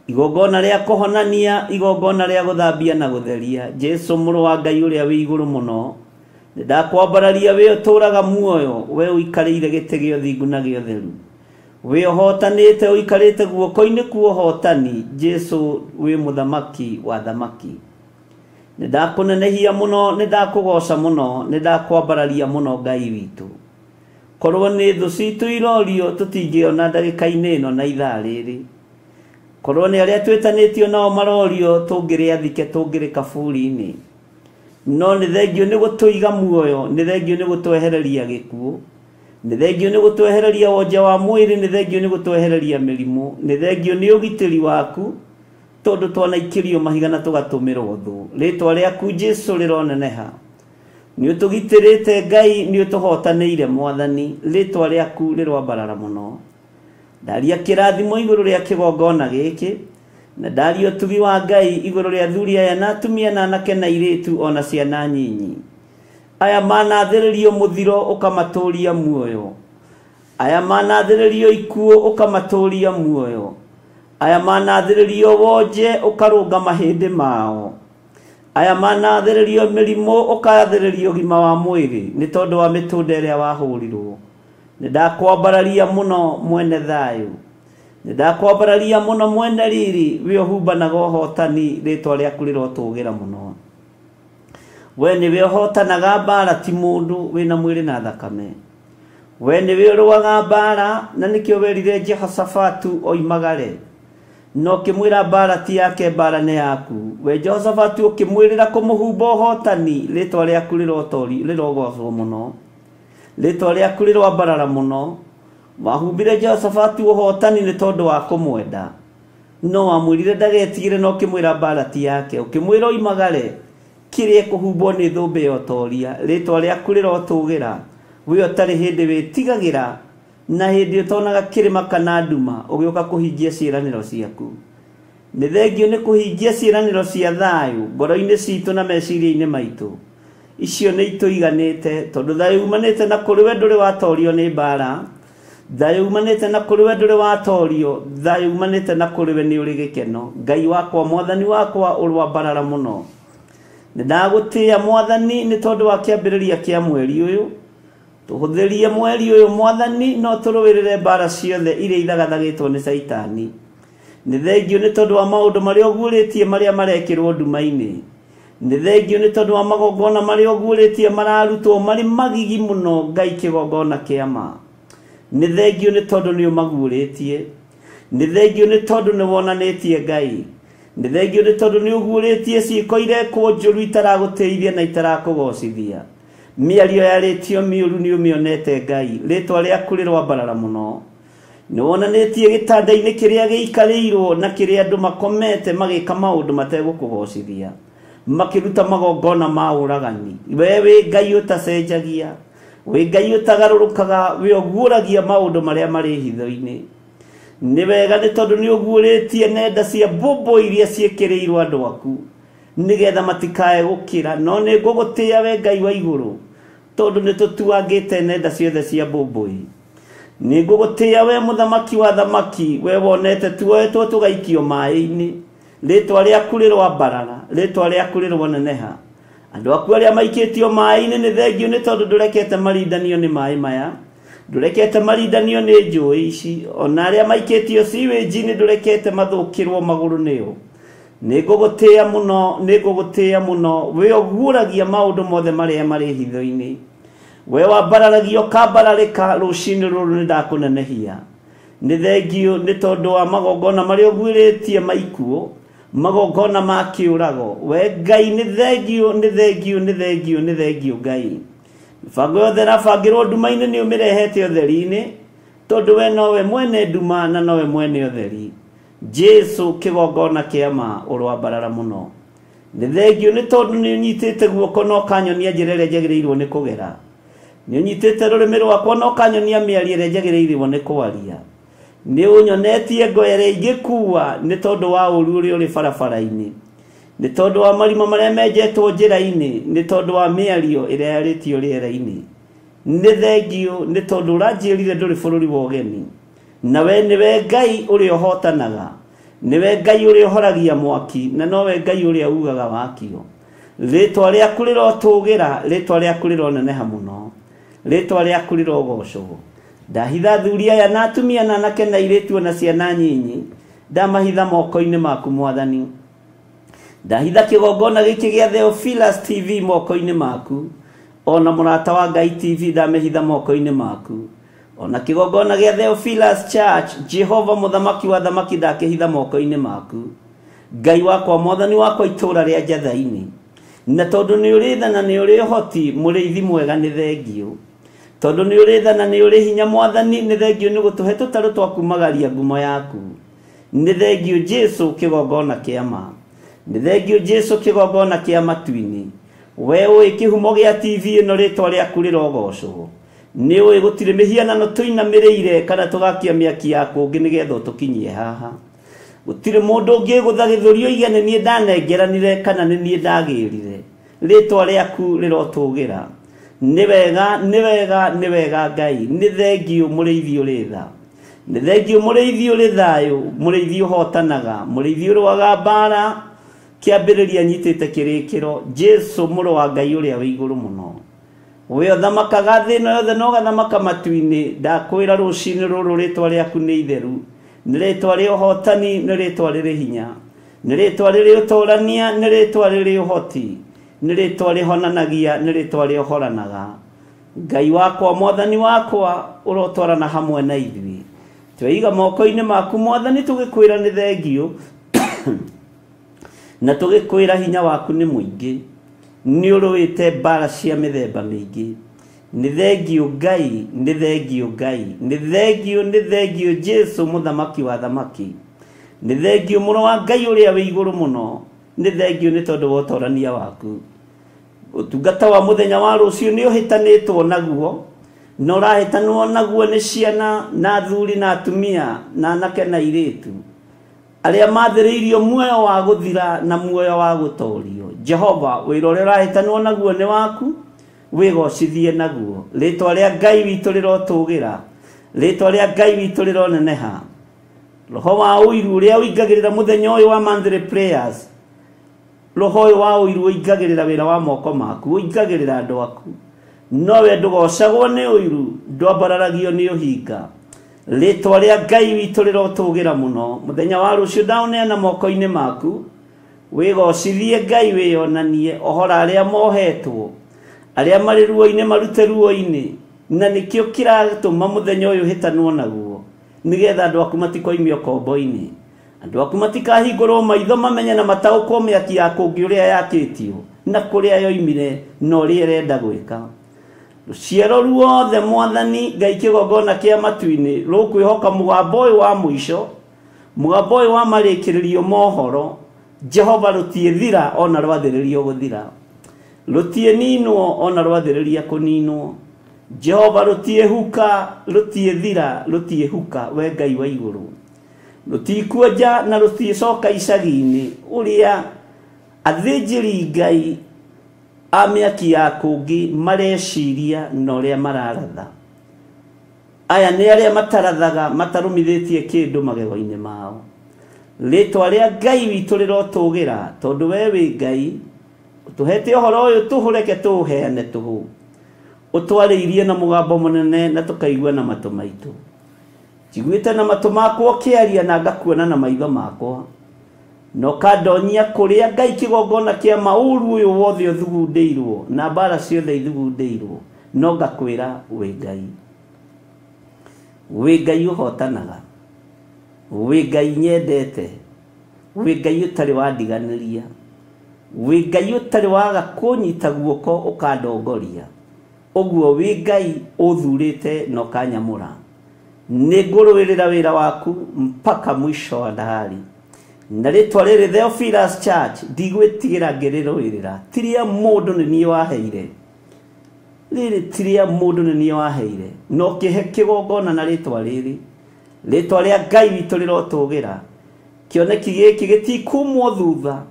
Speaker 14: igongona rĩa kũhonania, igongona rĩa gũthambia na gũtheria. Jesu mũrũ wa Ngai ũrĩa wĩ igũrũ mũno, nĩ ndakwambararia we ũtũũraga muoyo, we ũikarĩire gĩtĩ gĩa ũthingu na gĩa ũtheru, we ũhotanĩte ũikarĩte guoko-inĩ kwa ũhotani. Jesu wĩ mũthamaki wa thamaki. Nĩ ndakũnenehia mũno, nĩ ndakũgoca mũno, nĩ ndakwambararia mũno Ngai witũ. Korwo nĩ thũ citũ irorio tũtingĩona ndagĩka-inĩ ĩno na ithaa rĩrĩ. Korwo nĩ arĩa twĩtanĩtio nao marorio tũngĩrĩ athike tũngĩrĩ kaburi-inĩ. No nĩ thengio nĩ gũtũiga muoyo, nĩ thengio nĩ gũtwehereria gĩkuũ, nĩ thengio nĩ gũtwehereria wonje wa mwĩrĩ, nĩ thengio nĩ gũtwehereria mĩrimũ, nĩ thengio nĩ ũgitĩri waku, tondũ twanaikĩrio mahiga na tũgatũmĩrwo thũ. Rĩtwa rĩaku Jesu rĩroneneha. Nĩ ũtũgitĩrĩte Ngai, nĩ ũtũhotanĩire Mwathani, rĩtwa rĩaku rĩrwambarara mũno. Ndaria kĩrathimo igũrũ rĩa kĩgongona gĩkĩ, na ndaria ũtugi wa Ngai igũrũ rĩa athuri aya na atumia na anake na airĩtu ona ciana nyinyi. Aya manathĩrĩrio mũthiro ũkamatũũria muoyo, aya manathĩrĩrio ikuũ ũkamatũũria muoyo, aya manathĩrĩrio wonje ũkarũnga mahĩndĩ mao,
Speaker 15: Aya manathĩrĩrio mĩrimũ ũkathĩrĩrio ũgima wa mwĩrĩ nĩ tondũ wa mĩtũnda ĩrĩa wahũrirwo. Nĩ ndakwambararia mũno mwene thayũ, nĩ ndakwambararia mũno mwene riri, we ũhumbanaga ũhotani, rĩtwa rĩaku rĩrotũgĩra mũno. We nĩwe ũhotanaga mbara, ti mũndũ wĩna mwĩrĩ na thakame. We nĩwe ũrũaga mbara, na nĩkĩo werire Jehoshafatu oimagare, na ũkĩmwĩra mbara ti yake, mbara nĩ yaku. We Jehoshafatu ũkĩmwĩrĩra kũmũhumba ũhotani, rĩtwa rĩaku rĩrogocwo mũno, rĩtwa rĩaku rĩroambarara mũno. Wahumbire Jehoshafatu ũhotani nĩ tondũ wa kũmwenda, no wamwĩrire ndagetigĩre, na ũkĩmwĩra mbara ti yake, ũkĩmwĩra oimagare kĩrĩa kũhumbwo nĩ thũmbĩ ya ũtoria, rĩtwa rĩaku rĩrotũgĩra. We ũtarĩ hĩndĩ wĩtigagĩra, na hĩndĩ ũtonaga kĩrĩma kana nduma, ũgĩũka kũhingia ciĩranĩro ciaku. Nĩ thengio nĩ kũhingia ciĩranĩro cia thayũ ngoro-inĩ citũ na meciria-inĩ maitũ. Icio nĩ itũiganĩte, tondũ thayũ umanĩte na kũrĩ we ndũrĩ watorio nĩ mbara, thayũ umanĩte na kũrĩ we ndũrĩ watorio, thayũ umanĩte na kũrĩ we nĩ ũrĩ gĩkeno. Ngai wakwa, mwathani wakwa, ũrwambarara mũno. Nĩ ndagũtĩĩa mwathani nĩ tondũ wa kĩambĩrĩria kĩa mweri ũyũ. Tũhũthĩrie mweri ũyũ mwathani, no tũrũĩrĩre mbara ciothe iria ithagathagĩtwo nĩ Caitani. Nĩ thengio nĩ tondũ wa maũndũ marĩa ũguũrĩtie marĩa marekĩrwo nduma-inĩ. Nĩ thengio nĩ tondũ wa magongona marĩa ũguũrĩtie mararutwo marĩ magigi mũno, Ngai kĩgongona kĩa ma. Nĩ thengio nĩ tondũ nĩ ũmaguũrĩtie. Nĩ thengio nĩ tondũ nĩ wonanĩtie Ngai. Nĩ thengio nĩ tondũ nĩ ũguũrĩtie ciĩko irekwo njũru itaragũtĩithia na itarakũgocithia. Mĩario yarĩtio mĩũru nĩ ũmĩonete Ngai, rĩtwa rĩaku rĩroambarara mũno. Nĩ wonanĩtie gĩtanda-inĩ kĩrĩa gĩikarĩirwo na kĩrĩa andũ makomete magĩka maũndũ mategũkũgocithia, makĩruta magongona ma ũragani. We wĩ Ngai ũtacenjagia, wĩ Ngai ũtagarũrũkaga, we ũguũragia maũndũ marĩa marĩ hitho-inĩ. Nĩ wega nĩ tondũ nĩ ũguũrĩtie nenda cia mbũmbũ iria ciĩkĩrĩirwo andũ aku, nĩgetha matikae gũkĩra. No nĩ ngũgũtĩĩa we Ngai wa igũrũ, tondũ nĩ tũtuangĩte nenda ciothe cia mbũmbũi. Nĩ ngũgũtĩĩa we mũthamaki wa thamaki, we wonete tuoetwo tũgaikio maĩ-inĩ. Rĩtwa rĩaku rĩroambarara, rĩtwa rĩaku rĩroneneha. Andũ aku arĩa maikĩtio maĩ-inĩ nĩ thengio nĩ tondũ ndũrekete marindanio nĩ maĩ maya, ndũrekete marindanio nĩ njũĩ ici, ona arĩa maikĩtio sewage-inĩ ndũrekete mathũkĩrwo magũrũ nĩo. Nĩ ngũgũtĩĩa mũno, nĩ ngũgũtĩĩa mũno. We ũguũragia maũndũ mothe marĩa marĩ hitho-inĩ. We wambararagia ũkambararĩka, rũcinĩ rũrũ nĩ ndakũnenehia. Nĩ thengio nĩ tondũ wa magongona marĩa ũguĩrĩtie maikuũ, magongona ma kĩũrago. We Ngai nĩ thengio, nĩ thengio, nĩ thengio, nĩ thengio Ngai. Mĩbango yothe ĩrabangĩrwo nduma-inĩ nĩ ũmĩrehete ũtheri-inĩ, tondũ we nowe mwene nduma na nowe mwene ũtheri. Jesu kĩgongona kĩa ma, ũroambarara mũno. Nĩ thengio nĩ tondũ nĩ ũnyitĩte guoko na ũkanyonia njĩra ĩrĩa njagĩrĩirwo nĩ kũgera. Nĩ ũnyitĩte rũrĩmĩ rwakwa na ũkanyonia mĩario ĩrĩa njagĩrĩirwo nĩ kwaria. Nĩ ũnyonetie ngo ĩrĩa ingĩkua nĩ tondũ wa ũũru ũrĩa ũrĩ barabara-inĩ, nĩ tondũ wa marima marĩa menjetwo njĩra-inĩ, nĩ tondũ wa mĩario ĩrĩa yarĩtio rĩera-inĩ. Nĩ thengio nĩ tondũ ũranjĩrire ndũrĩ bũrũri wa ũgeni, na we nĩwe Ngai ũrĩa ũhotanaga, nĩwe Ngai ũrĩa ũhoragia mwaki, na nowe Ngai ũrĩa ugaga wakio. Rĩtwa rĩaku rĩrotũgĩra, rĩtwa rĩaku rĩroneneha mũno, rĩtwa rĩaku rĩrogocwo. Ndahitha athuri aya na atumia na anake na airĩtu na ciana nyinyi, ndamahitha moko-inĩ maku mwathani. Ndahitha kĩgongona gĩkĩ gĩa Theophilus TV moko-inĩ maku, ona mũrata wa Ngai TV ndamĩhitha moko-inĩ maku, ona kĩgongona gĩa Theophilus Church, Jehova mũthamaki wa thamaki ndakĩhitha moko-inĩ maku. Ngai wakwa, mwathani wakwa, itũũra rĩa Njatha-inĩ, na tondũ nĩ ũrĩ tha na nĩ ũrĩ ũhoti, mũrĩithi mwega nĩ thengio. Tondũ nĩ ũrĩ tha na nĩ ũrĩ hinya mwathani, nĩ thengio nĩ gũtũhe tũtarũ twa kumagaria ngumo yaku. Nĩ thengio Jesu kĩgongona kĩa ma, nĩ thengio Jesu kĩgongona kĩa matu-inĩ. We ũĩ kĩhumo gĩa TV ĩno, rĩtwa rĩaku rĩrogocwo. Nĩ ũĩ gũtirĩ mĩhianano tũinamĩrĩire kana tũgakia mĩaki ya kũngĩ nĩgetha ũtũkinyie haha. Gũtirĩ mũndũ ũngĩgũtha gĩthũri oige nĩ niĩ ndanengeranire kana nĩ niĩ ndagĩrire. Rĩtwa rĩaku rĩrotũgĩra. Nĩ wega, nĩ wega, nĩ wega Ngai. Nĩ thengio mũrĩithi ũrĩ tha, nĩ thengio mũrĩithi ũrĩ thayũ, mũrĩithi ũhotanaga, mũrĩithi ũrũaga mbara. Kĩambĩrĩria nyitĩte kĩrĩkĩro Jesu mũrũ wa Ngai ũrĩa wĩ igũrũ mũno we ũthamakaga thĩ ĩno yothe na ũgathamaka matu-inĩ ndakwĩra rũcinĩ rũrũ rĩtwa rĩaku nĩ itheru nĩ rĩtwa rĩa ũhotani nĩ rĩtwa rĩrĩ hinya nĩ rĩtwa rĩrĩ ũtũrania nĩ rĩtwa rĩrĩ ũhoti nĩ rĩtwa rĩhonanagia nĩ rĩtwa rĩohoranaga Ngai wakwa mwathani wakwa ũrotwarana hamwe na ithuĩ tweiga moko-inĩ maku mwathani tũgĩkwĩra nĩ thengio na tũgĩkwĩra hinya waku nĩ mũingĩ nĩ ũrũĩte mbara cia mĩthemba mĩingĩ nĩ thengio Ngai nĩ thengio Ngai nĩ thengio nĩ thengio Jesu mũthamaki wa thamaki nĩ thengio mũrũ wa Ngai ũrĩa wĩ igũrũ mũno nĩ thengio nĩ tondũ wa ũtorania waku ũtungata wa mũthenya wa rũciũ nĩ ũhĩtanĩtwo naguo na ũrahĩtanwo naguo nĩ ciana na athuri na atumia na anake na airĩtu arĩa mathĩrĩirio muoyo wa gũthira na muoyo wa gũtorio Jehova wĩra ũrĩa ũrahĩtanwo naguo nĩ waku wĩgocithie naguo rĩtwa rĩa Ngai witũ rĩrotũgĩra rĩtwa rĩa Ngai witũ rĩroneneha roho wa ũiru ũrĩa ũingagĩrĩra mũthenya ũyũ wa monthly prayers roho ũyũ wa ũiru ũingagĩrĩra wĩra wa moko maku ũingagĩrĩra andũ aku nowe ndũgocagwo nĩ ũiru ndwambararagio nĩ ũhinga rĩtwa rĩa Ngai witũ rĩrotũgĩra mũno mũthenya wa rũciũ ndaũneana moko-inĩ maku wĩgocithie Ngai wĩyonanie ohora arĩa mohetwo arĩa marĩ ruo-inĩ marute ruo-inĩ na nĩkĩo kĩratũma mũthenya ũyũ ũhĩtanwo naguo nĩgetha andũ aku matikoimio kombo-inĩ andũ aku matikahingũrwo maitho mamenye na mataũkwo mĩaki ya kũngĩ ũrĩa yakĩtio na kũrĩa yoimire na ũrĩa ĩrenda gwĩka rũciaro ruothe mwathani Ngai kĩgongona kĩa matu-inĩ rũkwĩhoka mũgambo ũyũ wa mũico mũgambo ũyũ wa marĩkĩrĩrio mohoro Jehova rũtiĩthira ona rwathĩrĩrio gũthira rũtiĩninwo ona rwathĩrĩria kũninwo Jehova rũtiĩhuka rũtiĩthira rũtiĩhuka we Ngai wa igũrũ rũtikuonja na rũtiĩcoka icagi-inĩ ũrĩa athĩnjĩri Ngai a mĩaki ya kũngĩ mareciria na ũrĩa mararatha aya nĩ arĩa matarathaga matarũmithĩtie kĩndũ magego-inĩ mao rĩtwa rĩa Ngai witũ rĩrotũgĩra tondũ we wĩ Ngai ũtũhete ũhoro ũyũ tũhũ reke tũũheane tũhũ ũtwarĩirie na mũgambo mũnene na tũkaigua na matũ maitũ njiguĩte na matũ makwa ũkĩaria na ngakuona na maitho makwa na ũkandonyia kũrĩa Ngai kĩgongona kĩa maũru ũyũ wothe ũthugundĩirwo na mbara ciothe ithugundĩirwo no ngakwĩra wĩ Ngai wĩ Ngai ũhotanaga wĩ Ngai nyendete wĩ Ngai ũtarĩ wandiganĩria wĩ Ngai ũtarĩ waga kũnyita guoko ũkandongoria ũguo wĩ Ngai ũthurĩte na ũkanyamũra nĩ ngũrũĩrĩra wĩra waku mpaka mwisho wa ndahari na rĩtwa rĩrĩ Theophilus Church ndigwĩtigĩra ngĩrĩrũĩrĩra tiria mũndũ nĩ niĩ waheire rĩrĩ tiria mũndũ nĩ niĩ waheire na ũkĩhe kĩgongona na rĩtwa rĩrĩ rĩtwa rĩa Ngai witũ rĩrotũgĩra kĩoneki gĩkĩ gĩtikumwo thutha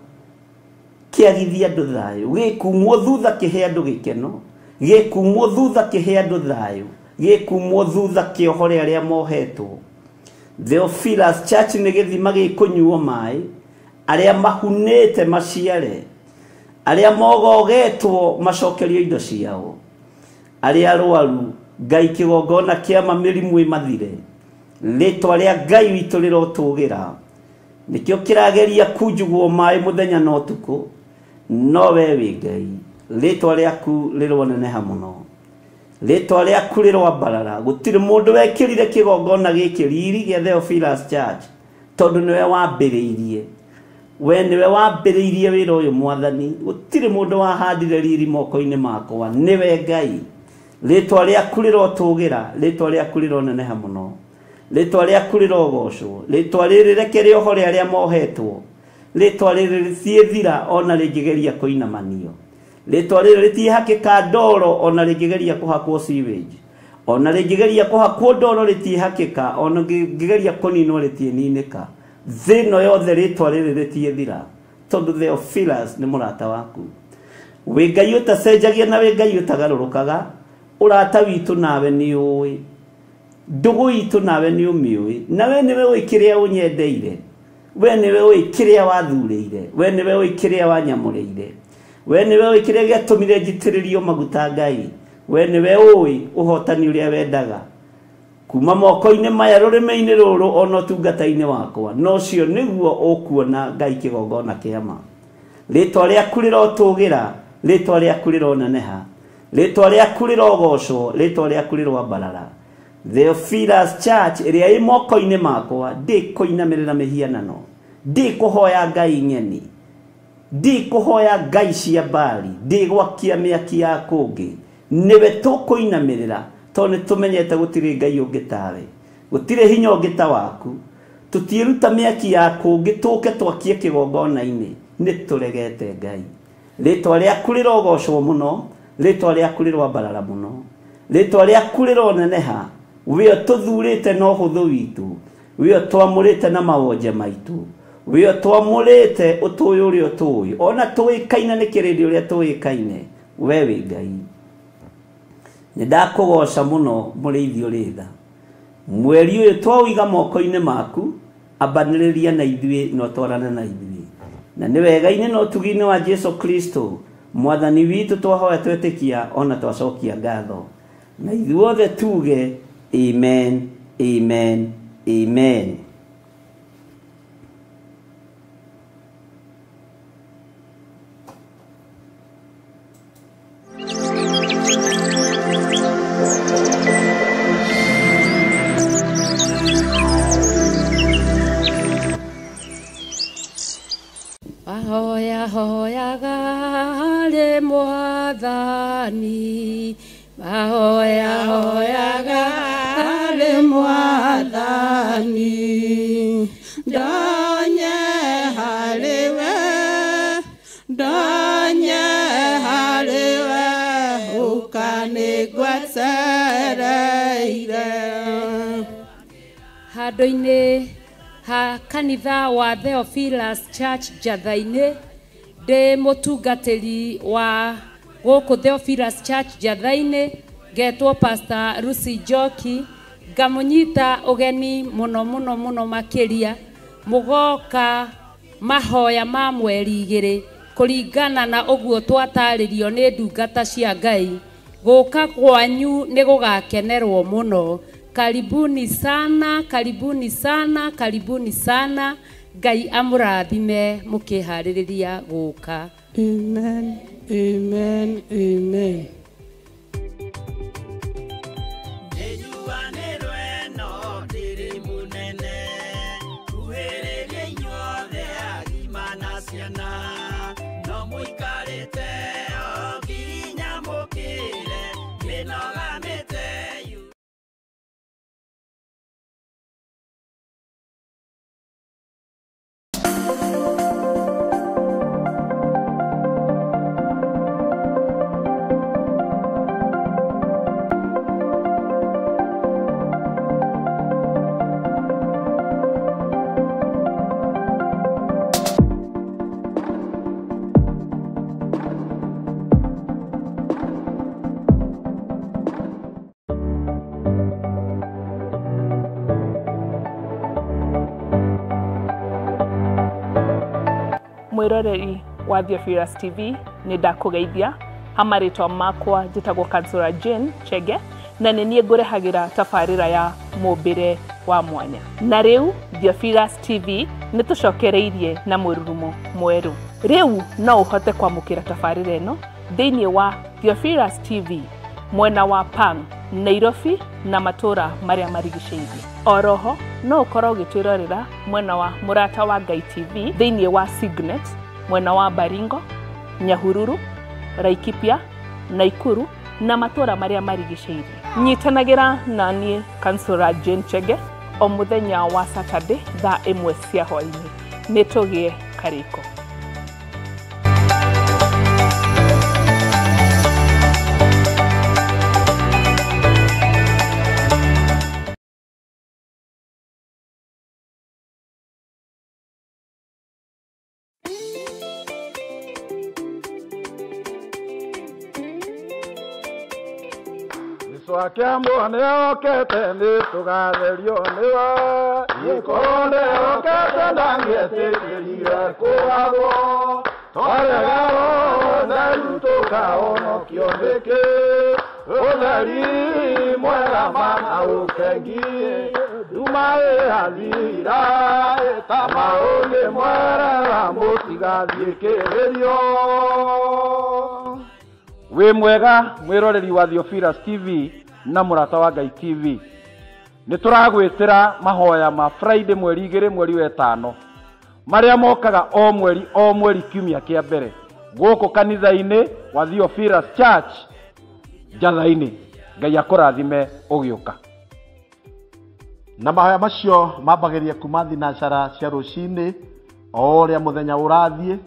Speaker 15: kĩagithia andũ thayũ gĩkumwo thutha kĩhe andũ gĩkeno gĩkumwo thutha kĩhe andũ thayũ gĩkumwo thutha kĩohore arĩa mohetwo Theophilus Church nĩ gĩthima gĩkũnyuo maĩ arĩa mahunĩte maciare arĩa mogogetwo macokerio indo ciao arĩa arwaru Ngai kĩgongona kĩa mĩrimũ ĩmathire rĩtwa rĩa Ngai witũ rĩrotũgĩra nĩkĩo kĩrageria kunjugwo maĩ mũthenya na ũtukũ no we wĩ Ngai rĩtwa rĩaku rĩroneneha mũno rĩtwa rĩaku rĩroambarara gũtirĩ mũndũ wekĩrire kĩgongona gĩkĩ riri gĩa Theophilus Church tondũ nĩwe wambĩrĩirie we nĩwe wambĩrĩirie wĩra ũyũ mwathani gũtirĩ mũndũ wahandire riri moko-inĩ makwa nĩwe Ngai rĩtwa rĩaku rĩrotũgĩra rĩtwa rĩaku rĩroneneha mũno rĩtwa rĩaku rĩrogocwo rĩtwa rĩrĩ reke rĩohore arĩa mohetwo rĩtwa rĩrĩ rĩtiĩthira ona rĩngĩgeria kũinamanio rĩtwa rĩrĩ rĩtiĩhakĩka ndoro ona rĩngĩgeria kũhakwo sewage ona rĩngĩgeria kũhakwo ndoro rĩtiĩhakĩka ona rĩngĩgeria kũninwo rĩtiĩninĩka thĩ ĩno yothe rĩtwa rĩrĩ rĩtiĩthira tondũ Theophilus nĩ mũrata waku wĩ Ngai ũtacenjagia na wĩ Ngai ũtagarũrũkaga ũrata witũ nawe nĩ ũĩ ndũgũ itũ nawe nĩ ũmĩũĩ nawe nĩwe ũĩ kĩrĩa ũnyendeire We nĩwe ũĩ kĩrĩa wathurĩire, we nĩwe ũĩ kĩrĩa wanyamũrĩire, we nĩwe ũĩ kĩrĩa gĩatũmire njitĩrĩrio maguta Ngai, we nĩwe ũĩ ũhotani ũrĩa wendaga kuma moko-inĩ maya rũrĩmĩ-inĩ rũrũ ona ũtungata-inĩ wakwa. No ũcio nĩguo ũkuona Ngai kĩgongona kĩa ma. Rĩtwa rĩaku rĩrotũgĩra, rĩtwa rĩaku rĩroneneha, rĩtwa rĩaku rĩrogocwo, rĩtwa rĩaku rĩroambarara. Theophilus Church ĩrĩa ĩ moko-inĩ makwa, ndĩkũinamĩrĩra mĩhianano, ndĩkũhoya ngai ng'eni, ndĩkũhoya ngai cia Baali, ndĩgwakia mĩaki ya kũngĩ. Nĩwe tũkũinamĩrĩra tondũ nĩtũmenyete gũtirĩ ngai ũngĩ tawe, gũtirĩ hinya ũngĩ ta waku. Tũtiĩruta mĩaki ya kũngĩ tũke twakie kĩgongona-inĩ, nĩtũregete Ngai. Rĩtwa rĩaku rĩrogocwo mũno, rĩtwa rĩaku rĩroambarara mũno, rĩtwa rĩaku rĩroneneha. We tũthurĩte na ũhũthũ witũ, we twamũrĩte na mawonje maitũ, we twamũrĩte ũtũĩ ũrĩa ũtũĩ, ona tũĩkaine nĩ kĩrĩndĩ ũrĩa tũĩkaine, we wĩ Ngai. Nĩndakũgoca mũno mũrĩithi ũrĩ tha. Mweri ũyũ twaũiga moko-inĩ maku, ambanĩrĩria na ithuĩ na ũtwarane na ithuĩ. Na nĩ wega-inĩ na ũtugi-inĩ wa Jesu Kristo mwathani witũ twahoya twetĩkia ona twacokia ngatho. Na ithuothe tuge amen, amen, amen.
Speaker 1: Ahoya hoyaga harĩ Mwathani, ahoya hoyaga harĩ Mwathani,
Speaker 3: ndonye harĩ we, ndonye harĩ we, ũka nĩngwetereire.
Speaker 1: Handũ-inĩ ha kanitha wa Theophilus Church Njatha-inĩ, ndĩ mũtungatĩri wa gũkũ Theophilus Church Njatha-inĩ, ngetwo Pastor Lucy Njoki, ngamũnyita ũgeni mũno mũno mũno makĩria mũgoka mahoya ma mweri igĩrĩ kũringana na ũguo twatarĩrio nĩ ndungata cia Ngai. Gũka kwanyu nĩ gũgakenerwo mũno. Karibuni sana, karibuni sana, karibuni sana. Ngai amũrathime mũkĩharĩrĩria gũka.
Speaker 3: Amen, amen, amen.
Speaker 4: Mwiroreri wa Theophilus TV, nĩ ndakũgeithia ha marĩtwa makwa njĩtagwo Kansura Jane Chege, na nĩ niĩ ngũrehagĩra tabarĩra ya mũmbĩre wa mwanya. Na rĩu Theophilus TV nĩ tũcokereirie na mũrurumo mwerũ. Rĩu no ũhote kwamũkĩra tabarĩra ĩno thĩinĩ wa Theophilus TV mwena wa Pang, Nairobi na matũra marĩa marigicĩirie. Oroho no ũkorwo ũgĩtwĩrorera mwena wa Mũrata wa Ngai TV thĩinĩ wa Signet mwena wa Baringo, Nyahururu, Laikipia, Naikuru na matũra marĩa marigicĩirie. Nyitanagĩra na niĩ Kansura Jane Chege o mũthenya wa Saturday thaa 1 cia hwaĩ-inĩ. Nĩtũgĩe karĩko.
Speaker 12: Akiambo nĩokĩte nĩtũgatherio nĩwe Nikorwo ndangĩetĩkĩrire kũragwo twarega ũtheru tũkahonokio nĩkĩ ũtheri mwega mana ũkengie nduma ĩhathira ta maũndĩ mwerera mũtigathiĩ kĩrĩrio. Wĩ mwega mwĩroreri wa Theophilus TV na Mũrata wa Ngai TV. Nĩ tũragwĩtĩra mahoya ma Friday mweri 2 mweri wa 5 marĩa mokaga o mweri kiumia kĩa mbere gũkũ kanitha-inĩ wa Theophilus Church Njatha-inĩ. Ngai akũrathime ũgĩũka.
Speaker 13: Na mahoya macio mambagĩrĩria kuma thinacara cia rũcinĩ o ũrĩa mũthenya ũrathiĩ,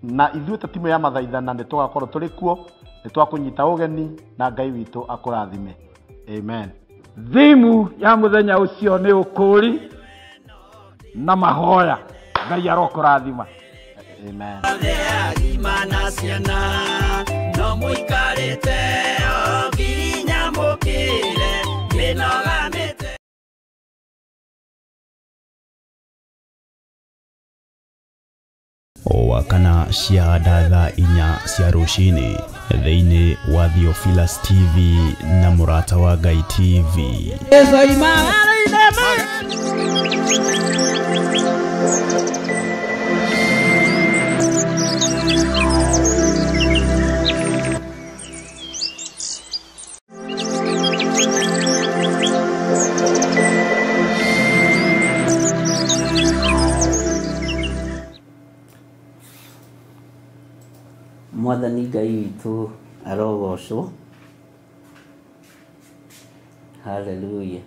Speaker 13: na ithuĩ ta timu ya mathaithana nĩ tũgakorwo tũrĩ kuo, nĩ twakũnyita ũgeni na Ngai witũ akũrathime. Amen.
Speaker 12: Thimu ya mũthenya ũcio nĩ ũkũũri na mahoya. Ngai arokũrathima.
Speaker 13: Amen.
Speaker 11: Agima ciana no mũikarĩte o nginya mũkĩre mĩnoga mĩte.
Speaker 8: O wakana cia thaa 4 cia rũcinĩ thĩinĩ wa Theophilus TV na Mũrata wa Ngai TV.
Speaker 15: Mwathani Ngai witũ arogocwo. Haleluya.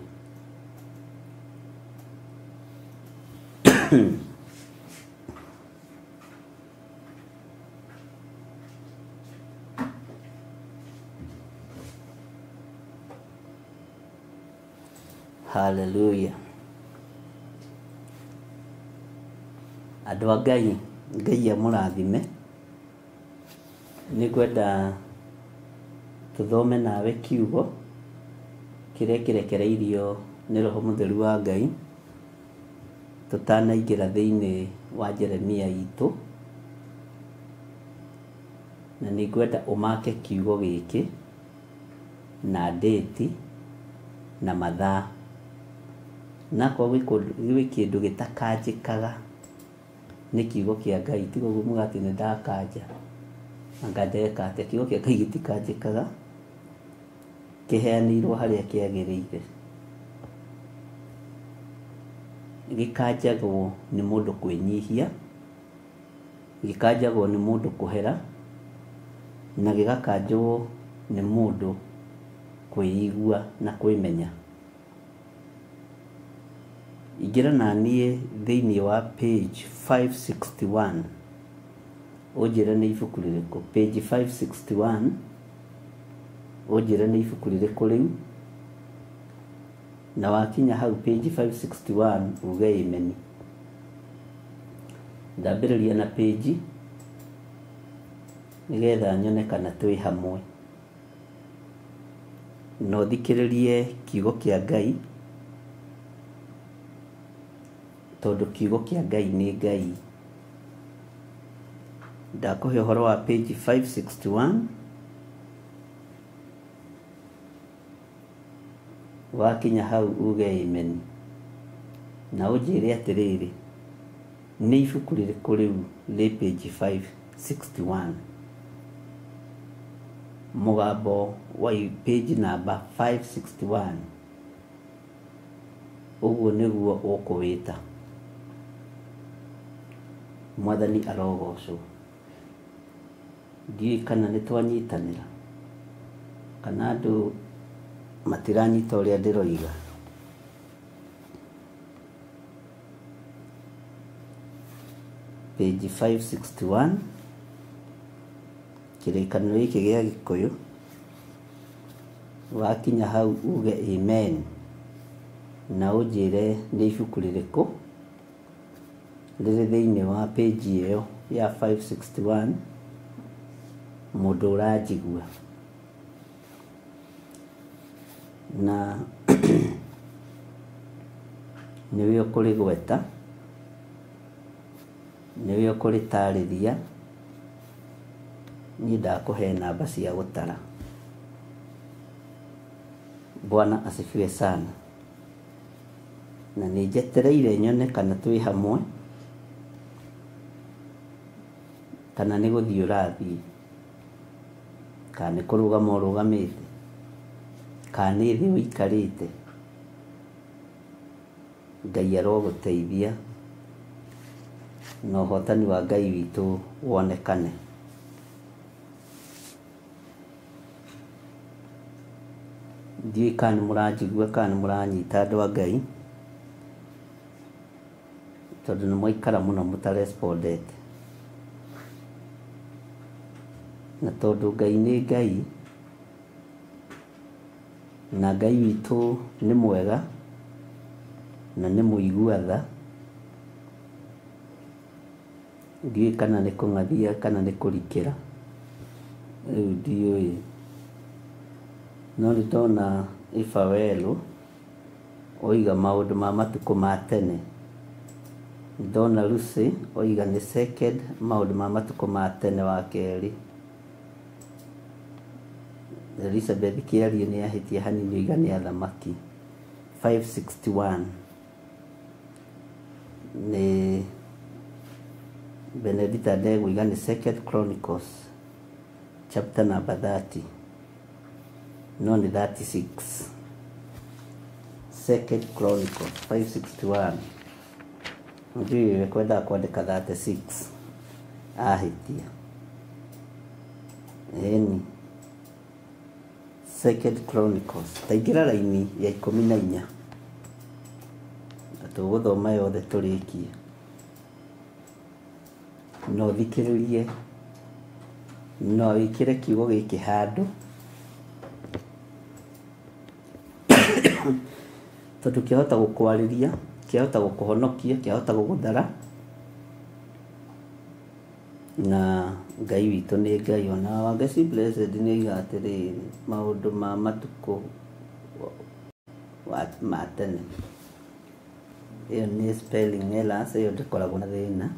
Speaker 15: Haleluya. Andũ a Ngai, Ngai amũrathime. Nĩ ngwenda tũthome nawe kiugo kĩrĩa kĩrekereirio nĩ Roho Mũtheru wa Ngai tũtanaingĩra thĩinĩ wa Jeremia itũ, na nĩ ngwenda ũmake kiugo gĩkĩ na ndĩti na mathaa, na akorwo gwĩ kĩndũ gĩtakanjĩkaga nĩ kiugo kĩa Ngai, tiga ũguo muga atĩ nĩ ndakanja anga ndeka atĩa. Kiugo kĩa Ngai gĩtikanjĩkaga, kĩheanĩirwo harĩa kĩagĩrĩire. Gĩkanjagwo nĩ mũndũ kwĩnyihia, gĩkanjagwo nĩ mũndũ kũhera, na gĩgakanjwo nĩ mũndũ kwĩigua na kwĩmenya. Ingĩra na niĩ thĩinĩ wa page 561 ũnjĩre nĩ ibuku rĩrĩkũ. Page 561 ũnjĩre nĩ ibuku rĩrĩkũ rĩu, na wakinya hau page 561 uge amen. Ndambĩrĩria na page nĩgetha nyone kana twĩ hamwe, na ũthikĩrĩrie kiugo kĩa Ngai, tondũ kiugo kĩa Ngai nĩ Ngai. Ndakũhe ũhoro wa page 561 wakinya hau uge amen, na ũnjĩre atĩrĩrĩ, nĩ ibuku rĩrĩkũ rĩu rĩ page 561? Mũgambo wa page number 561 ũguo nĩguo ũkũwĩta. Mwathani arogocwo. Ndiũĩ kana nĩ twanyitanĩra kana andũ matiranyita ũrĩa ndĩroiga. Page 561 kĩrĩkanĩro gĩkĩ gĩa Gĩkũyũ, wakinya hau uge amen na ũnjĩre nĩ ibuku rĩrĩkũ rĩrĩ thĩinĩ wa page ĩyo ya 561 mũndũ ũranjigua. Na Nĩwe ũkũrĩgweta, nĩwe ũkũrĩtarĩria. Niĩ ndakũhe namba cia gũtara. Bwana asifiwe sana. Na nĩ njetereire nyone kana twĩ hamwe kana nĩ gũthiĩ ũrathiĩ, kana nĩ kũrũgama ũrũgamĩte, kana nĩ thĩ ũikarĩte. Ngai arogũteithia na ũhotani wa Ngai witũ wonekane. Ndiũĩ kana nĩ mũranjigua kana nĩ mũranyita andũ a Ngai, tondũ nĩ mwaikara mũno mũtarespondete. Na tondũ Ngai nĩ Ngai, na Ngai witũ nĩ mwega na nĩ mũigua tha, ndiũĩ kana nĩ kũng'athia kana nĩ kũrikĩra, rĩu ndiũĩ. No nĩ ndona Ibawelu oiga maũndũ ma matukũ ma tene. Ndona Lucy oiga nĩ second maũndũ ma matukũ ma tene wa kerĩ. Elizabeth Kĩario nĩ ahĩtia hanini oiga nĩ athamaki 561. Nĩ Benedicta Ndegwa oiga nĩ Second Chronicles chapter number 30, no nĩ 36. Second Chronicles 561. Ndiũĩ kwendaga kwandĩka 36 ahĩtia. Ĩni Second Chronicles taingĩra raini ya 14 na tũgũthoma yothe tũrĩkie. No thikĩrĩrie, no wĩkĩre kiugo gĩkĩ handũ, tondũ kĩahota gũkwarĩria, kĩahota gũkũhonokia, kĩahota gũgũthara. Na Ngai witũ nĩ Ngai. Ona Wangeci Blessed nĩ oiga atĩrĩrĩ, maũndũ ma matukũ ma tene. Ĩyo nĩ spelling errors, ĩyo ndĩkoragwo na thĩna.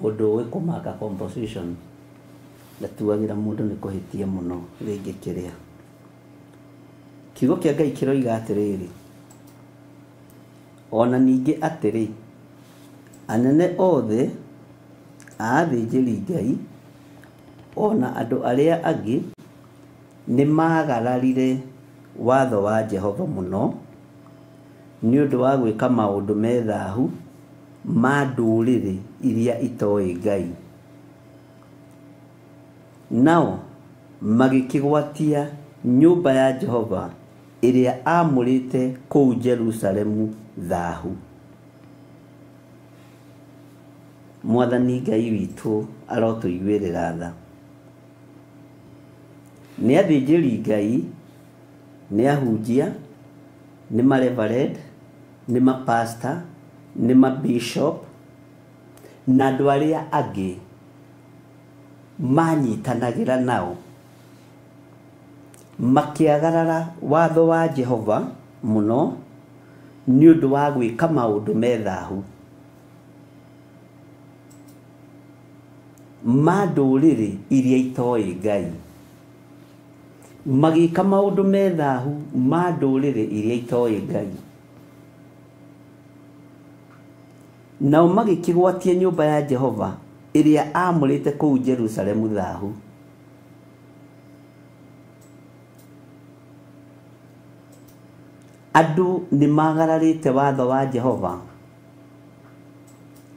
Speaker 15: Mũndũ ũĩ kũmaka composition ndatuagĩra mũndũ nĩ kũhĩtia mũno rĩngĩ kĩrĩa. Kiugo kĩa Ngai kĩroiga atĩrĩrĩ, ona ningĩ atĩrĩ, anene othe a athĩnjĩri Ngai ona andũ arĩa angĩ nĩ maagararire watho wa Jehova mũno nĩ ũndũ wa gwĩka maũndũ me thahu ma ndũrĩrĩ iria itoĩ Ngai. Nao magĩkĩgwatia nyũmba ya Jehova ĩrĩa aamũrĩte kũu Jerusalemu thahu. Mwathani Ngai witũ arotũiguĩrĩra tha. Nĩ athĩnjĩri Ngai, nĩ ahunjia, nĩ mareverend, nĩ mapastor, nĩ mabishop na andũ arĩa angĩ manyitanagĩra nao makĩagarara watho wa Jehova mũno nĩ ũndũ wa gwĩka maũndũ me thahu ma ndũrĩrĩ iria itoĩ Ngai. Magĩka maũndũ me thahu ma ndũrĩrĩ iria itoĩ Ngai. Nao magĩkĩgwatia nyũmba ya Jehova ĩrĩa aamũrĩte kũu Jerusalemu thahu. Andũ nĩ magararĩte watho wa Jehova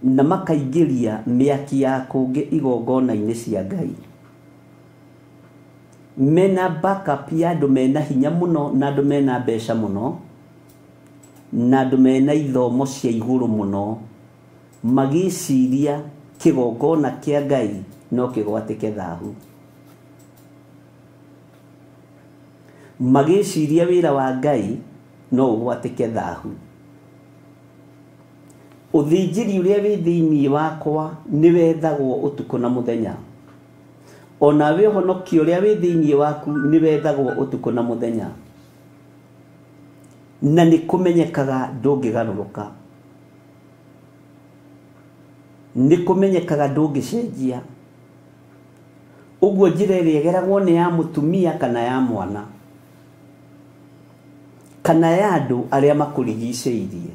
Speaker 15: na makaingĩria mĩaki ya kũngĩ igongona-inĩ cia Ngai. Mena backup ya andũ mena hinya mũno na andũ mena mbeca mũno na andũ mena ithomo cia igũrũ mũno, magĩciria kĩgongona kĩa Ngai no kĩgwatĩke thahu. Magĩciria wĩra wa Ngai no ũgwatĩke thahu. Ũthĩnjĩri ũrĩa wĩ thĩinĩ wakwa nĩ wethagwo ũtukũ na mũthenya. Onawe ũhonokio ũrĩa wĩ thĩinĩ waku nĩ wethagwo ũtukũ na mũthenya. Na nĩ kũmenyekaga ndũngĩgarũrũka, nĩ kũmenyekaga ndũngĩcenjia. Ũguo njĩra ĩrĩa ĩgeragwo nĩ ya mũtumia kana ya mwana kana ya andũ arĩa makũrigicĩirie,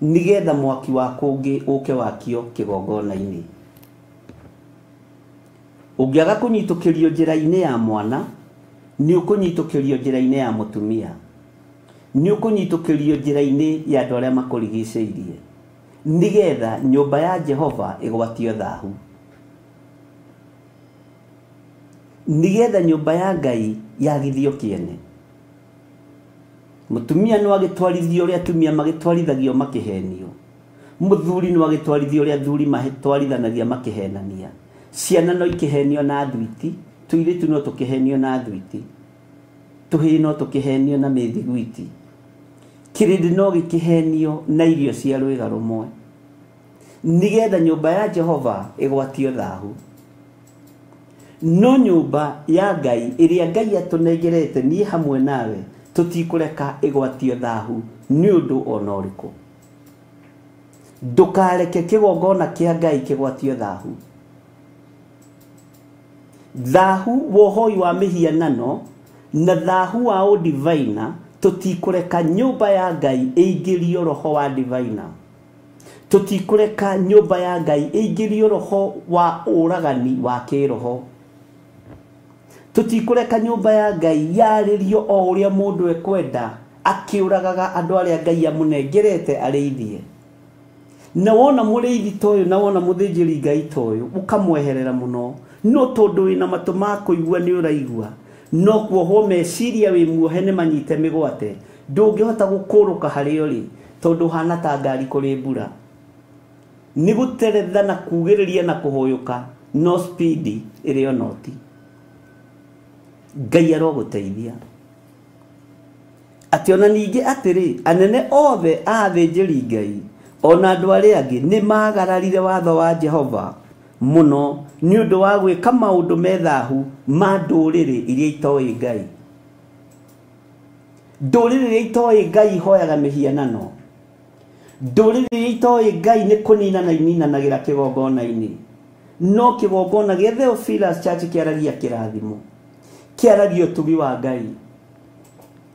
Speaker 15: nĩgetha mwaki wa kũngĩ ũke wakio kĩgongona-inĩ. Ũngĩaga kũnyitũkĩrio njĩra-inĩ ya mwana, nĩ ũkũnyitũkĩrio njĩra-inĩ ya mũtumia, nĩ ũkũnyitũkĩrio njĩra-inĩ ya andũ arĩa makũrigicĩirie, nĩgetha nyũmba ya Jehova ĩgwatio thahu, nĩgetha nyũmba ya Ngai yagithio kĩene. Mũtumia no agĩtwarithio ũrĩa atumia magĩtwarithagio makĩhenio, mũthuri no agĩtwarithio ũrĩa athuri matwarithanagia makĩhenania, ciana no ikĩhenio na thwiti, tũirĩtu no tũkĩhenio na thwiti, tũhĩĩ no tũkĩhenio na mĩthiguiti, kĩrĩndĩ no gĩkĩhenio na irio cia rwĩga rũmwe, nĩgetha nyũmba ya Jehova ĩgwatio thahu. No nyũmba ya Ngai ĩrĩa Ngai atũnengerete niĩ hamwe nawe, tũtikũreka ĩgwatio thahu nĩ ũndũ ona ũrĩkũ. Ndũkareke kĩgongona kĩa Ngai kĩgwatio thahu. Thahu wa ũhoi wa mĩhianano na thahu wa ũdivaina, tũtikũreka nyũmba ya Ngai ĩingĩrio roho wa divaina, tũtikũreka nyũmba ya Ngai ĩingĩrio roho wa ũragani wa kĩroho, tũtikũreka nyũmba ya Ngai yarĩrio o ũrĩa mũndũ ekwenda akĩũragaga andũ arĩa Ngai amũnengerete arĩithie. Na wona mũrĩithi ta ũyũ na wona mũthĩnjĩri Ngai ta ũyũ ũkamweherera mũno, no tondũ wĩna matũ ma kũigua nĩ ũraigua, no kuohwo meciria wĩ muohe nĩ manyite mĩgwate, ndũngĩhota gũkũrũka harĩa ũrĩ tondũ ũhana ta ngari kũrĩ mbura. Nĩ gũteretha na kugĩrĩria na kũhũyũka, no speed ĩrĩ o noti. Ngai arogũteithia. Atĩ ona ningĩ atĩrĩ, anene othe a athĩnjĩri Ngai ona andũ arĩa angĩ nĩ magararire watho wa Jehova mũno nĩ ũndũ wa gwĩka maũndũ me thahu ma ndũrĩrĩ iria itoĩ Ngai. Ndũrĩrĩ iria itoĩ Ngai ihoyaga mĩhianano, ndũrĩrĩ iria itoĩ Ngai nĩ kũninana ininanagĩra kĩgongona-inĩ. No kĩgongona gĩa Theophilus Church kĩaragia kĩrathimo, kĩaragia ũtugi wa Ngai,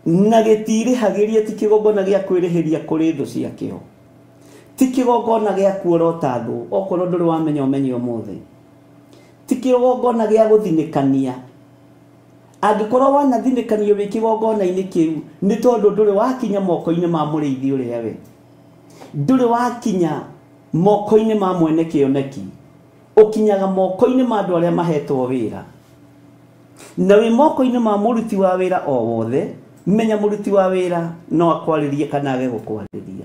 Speaker 15: na gĩtirĩhagĩria. Ti kĩgongona gĩa kwĩrĩhĩria kũrĩ thũ ciakĩo, ti kĩgongona gĩa kuorota thũ, okorwo ndũrĩ wamenya ũmenye ũmũthĩ, ti kĩgongona gĩa gũthinĩkania. Angĩkorwo wanathinĩkanio wĩ kĩgongona-inĩ kĩu, nĩ tondũ ndũrĩ wakinya moko-inĩ ma mũrĩithi ũrĩa we, ndũrĩ wakinya moko-inĩ ma mwene kĩoneki, ũkinyaga moko-inĩ ma andũ arĩa mahetwo wĩra. Na wĩ moko-inĩ ma mũruti wa wĩra o wothe, menya mũruti wa wĩra no akwarĩrie kana age gũkwarĩria,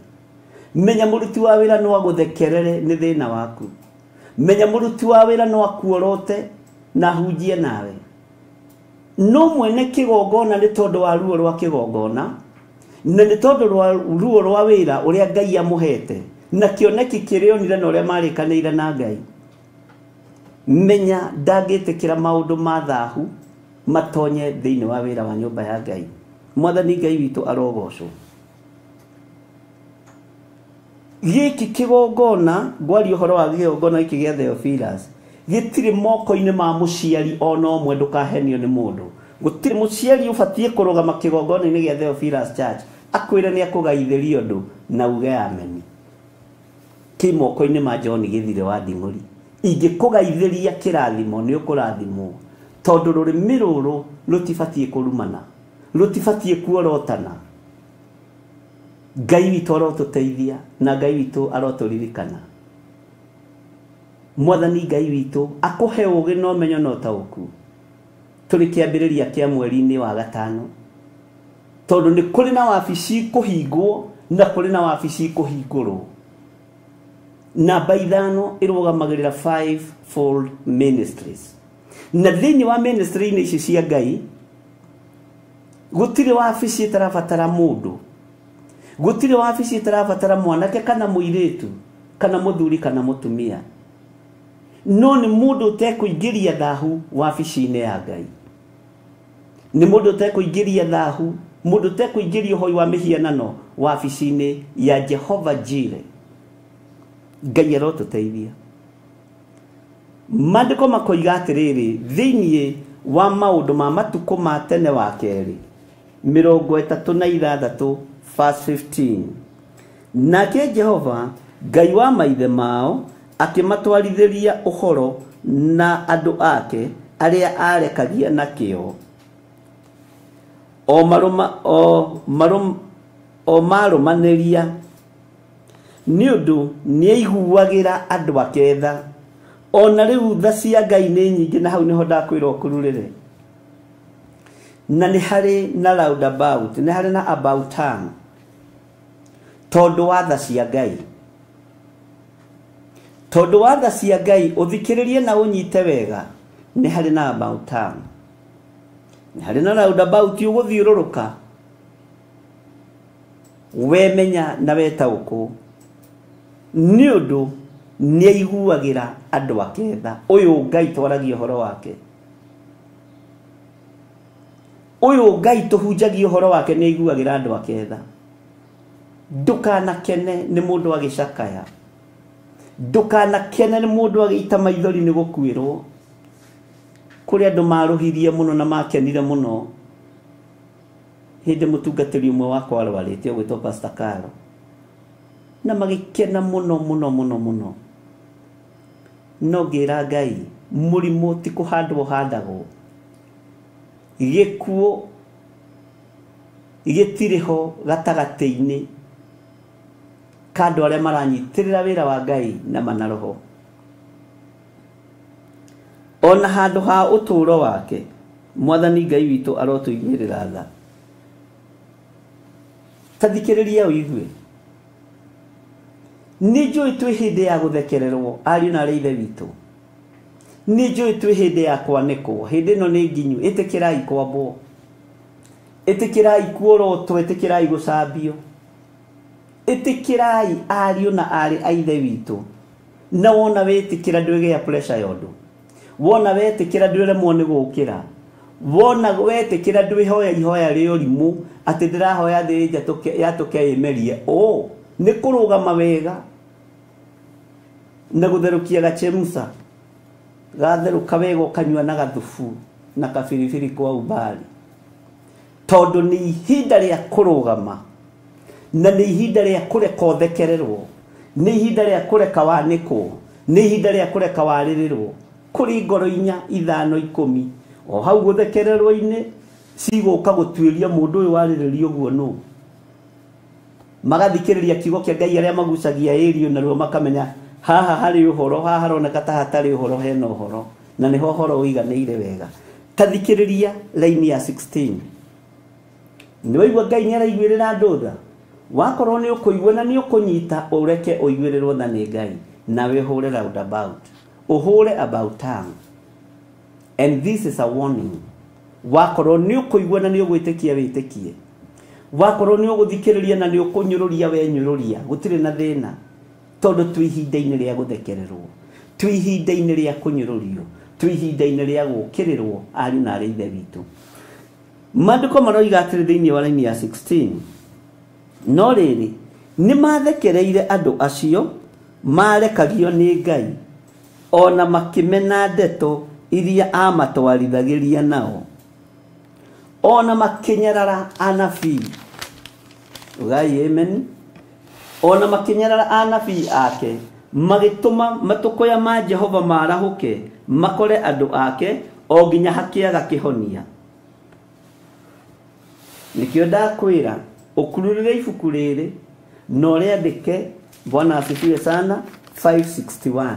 Speaker 15: menya mũruti wa wĩra no agũthekerere nĩ thĩna waku, menya mũruti wa wĩra no akuorote na ahunjie nawe. No mwene kĩgongona nĩ tondũ wa ruo rwa kĩgongona, na nĩ tondũ rwa ruo rwa wĩra ũrĩa Ngai amũhete na kĩoneki kĩrĩa onire na ũrĩa marĩkanĩire na Ngai, menya ndangĩtĩkĩra maũndũ ma thahu matonye thĩinĩ wa wĩra wa nyũmba ya Ngai. Mwathani Ngai witũ arogocwo. Gĩkĩ kĩgongona, ngwaria ũhoro wa kĩgongona gĩkĩ gĩa Theophilus, gĩtirĩ moko-inĩ ma mũciari ona ũmwe, ndũkahenio nĩ mũndũ. Gũtirĩ mũciari ũbatiĩ kũrũgama kĩgongona-inĩ gĩa Theophilus Church akwĩre nĩ akũgaithĩria ũndũ na uge ameni. Kĩ moko-inĩ ma John Gĩthire wa Nding'ũri. Ingĩkũgaithĩria kĩrathimo nĩ ũkũrathimwo, tondũ rũrĩmĩ rũrũ rũtibatiĩ kũrumana, rũtibatiĩ kuorotana. Ngai witũ arotũteithia na Ngai witũ arotũririkana. Mwathani Ngai witũ akũhe ũũgĩ na ũmenyo na ũtaũku. Tũrĩ kĩambĩrĩria kĩa mweri-inĩ wa gatano, tondũ nĩ kũrĩ na wabici kũhingwo na kũrĩ na wabici kũhingũrwo. Namba 5 ĩrũgamagĩrĩra fivefold ministries, na thĩinĩ wa ministry-inĩ ici cia Ngai gũtirĩ wabici ĩtarabatara mũndũ, gũtirĩ wabici ĩtarabatara mwanake kana mũirĩtu kana mũthuri kana mũtumia, no nĩ mũndũ ũtekũingĩria thahu wabici-inĩ ya Ngai, nĩ mũndũ ũtekũingĩria thahu Mũndũ ũtekũingĩria ũhoi wa mĩhianano wabici-inĩ ya Jehova Jire. Ngai arotũteithia. Maandĩko makoiga atĩrĩrĩ thĩinĩ wa maũndũ ma matukũ ma tene wa kerĩ 36 verse 15, nake Jehova Ngai wa maithe mao akĩmatwarithĩria ũhoro na andũ ake arĩa arekagia na kĩo, o marũmanĩria, nĩ ũndũ nĩaiguagĩra andũ ake tha. Ona rĩu tha cia Ngai nĩ nyingĩ, na hau nĩho ndakwĩra ũkururĩre. Na nĩ harĩ na roundabout, nĩ harĩ na about turn, tondũ wa tha cia Ngai. Tondũ wa tha cia Ngai ũthikĩrĩrie na ũnyite wega, nĩ harĩ na about turn, nĩ harĩ na roundabout ũgũthiũrũrũka wemenya na wetaũkũ, nĩ ũndũ nĩaiguagĩra andũ ake tha. Ũyũ Ngai twaragia ũhoro wake, ũyũ Ngai tũhunjagia ũhoro wake, nĩaiguagĩra andũ ake tha. Ndũkanakene nĩ mũndũ agĩcakaya, ndũkanakene nĩ mũndũ agĩita maithori nĩ gũkuĩrwo. Kũrĩ andũ marũhirie mũno na makenire mũno hĩndĩ mũtungatĩri ũmwe wakwa arwarĩte ũgwĩtwo Pastor Karo, na magĩkena mũno mũno mũno mũno. No ngĩra Ngai, mũrimũ ti kũhandwo ũhandagwo, gĩkuũ gĩtirĩ ho gatagatĩ-inĩ ka andũ arĩa maranyitĩrĩra wĩra wa Ngai na manaroho. Ona handũ ha ũtũũro wake, Mwathani Ngai witũ arotũiguĩrĩra tha. Ta thikĩrĩria ũigue, nĩ njũĩ twĩ hĩndĩ ya gũthekererwo, ariũ na arĩ ithe witũ. Nĩ njũĩ twĩ hĩndĩ ya kwanĩkwo, hĩndĩ ĩno nĩ nginyu. Ĩtĩkĩrai kwambwo, ĩtĩkĩrai kuorotwo, ĩtĩkĩrai gũcambio, ĩtĩkĩrai ariũ na arĩ a ithe witũ. Na wona wĩtĩkĩra ndwĩgĩa pressure ya ũndũ, wona wetĩkĩra ndwĩremwo nĩ gũkĩra, wona wetĩkĩra ndwĩhoya ihoya rĩa ũrimũ atĩ ndĩrahoya thĩ yatũke ĩmerie. Ũ nĩ kũrũgama wega na gũtherũkia gachemusa gatherũka wega ũkanyua na gathubu na kabiribiri kwa umbali, tondũ nĩ ihinda rĩa kũrũgama na nĩ ihinda rĩa kũreka ũthekererwo, nĩ ihinda rĩa kũreka wanĩkwo, nĩ ihinda rĩa kũreka warĩrĩrwo. Kũrĩ ngoro 4, 5, 10 o hau gũthekererwo-inĩ cigũka gũtuĩria mũndũ ũyũ warĩrĩrio ũguo nũ. Magathikĩrĩria kiugo kĩa Ngai arĩa magucagia ĩrio naruo makamenya haha harĩ ũhoro, haha haroneka ta hatarĩ ũhoro, hena ũhoro, na nĩho ũhoro ũiganĩire wega. Ta thikĩrĩria laini ya 16. Nĩ waigua Ngai nĩ araiguĩrĩra andũ tha? Wakorwo nĩ ũkũigua na nĩ ũkũnyita, ũreke ũiguĩrĩrwo tha nĩ Ngai, nawe ũhũre roundabout, ũhũre about town. And this is a warning. Wakorwo nĩ ũkũigua na nĩ ũgwĩtĩkia, wĩtĩkie. Wakorwo nĩ ũgũthikĩrĩria na nĩ ũkũnyũrũria, wenyũrũria, gũtirĩ na thĩna, tondũ twĩ ihinda-inĩ rĩa gũthekererwo, twĩ ihinda-inĩ rĩa kũnyũrũrio, twĩ ihinda-inĩ rĩa gũũkĩrĩrwo, ariũ na arĩ ithe witũ. Maandĩko maroiga atĩrĩ thĩinĩ wa laini ya 16, no rĩrĩ, nĩ mathekereire andũ acio marekagio nĩ Ngai, ona makĩmena ndeto iria amatwarithagĩria nao, ona makĩnyarara anabii. Ugai amen. Ona makĩnyarara anabii ake, magĩtũma matũkũya ma Jehova marahũke makore andũ ake o nginya hakĩaga kĩhonia. Nĩkĩo ndakwĩra ũkururĩre ibuku rĩrĩ na ũrĩandĩke. Bwana asifiwe sana. 561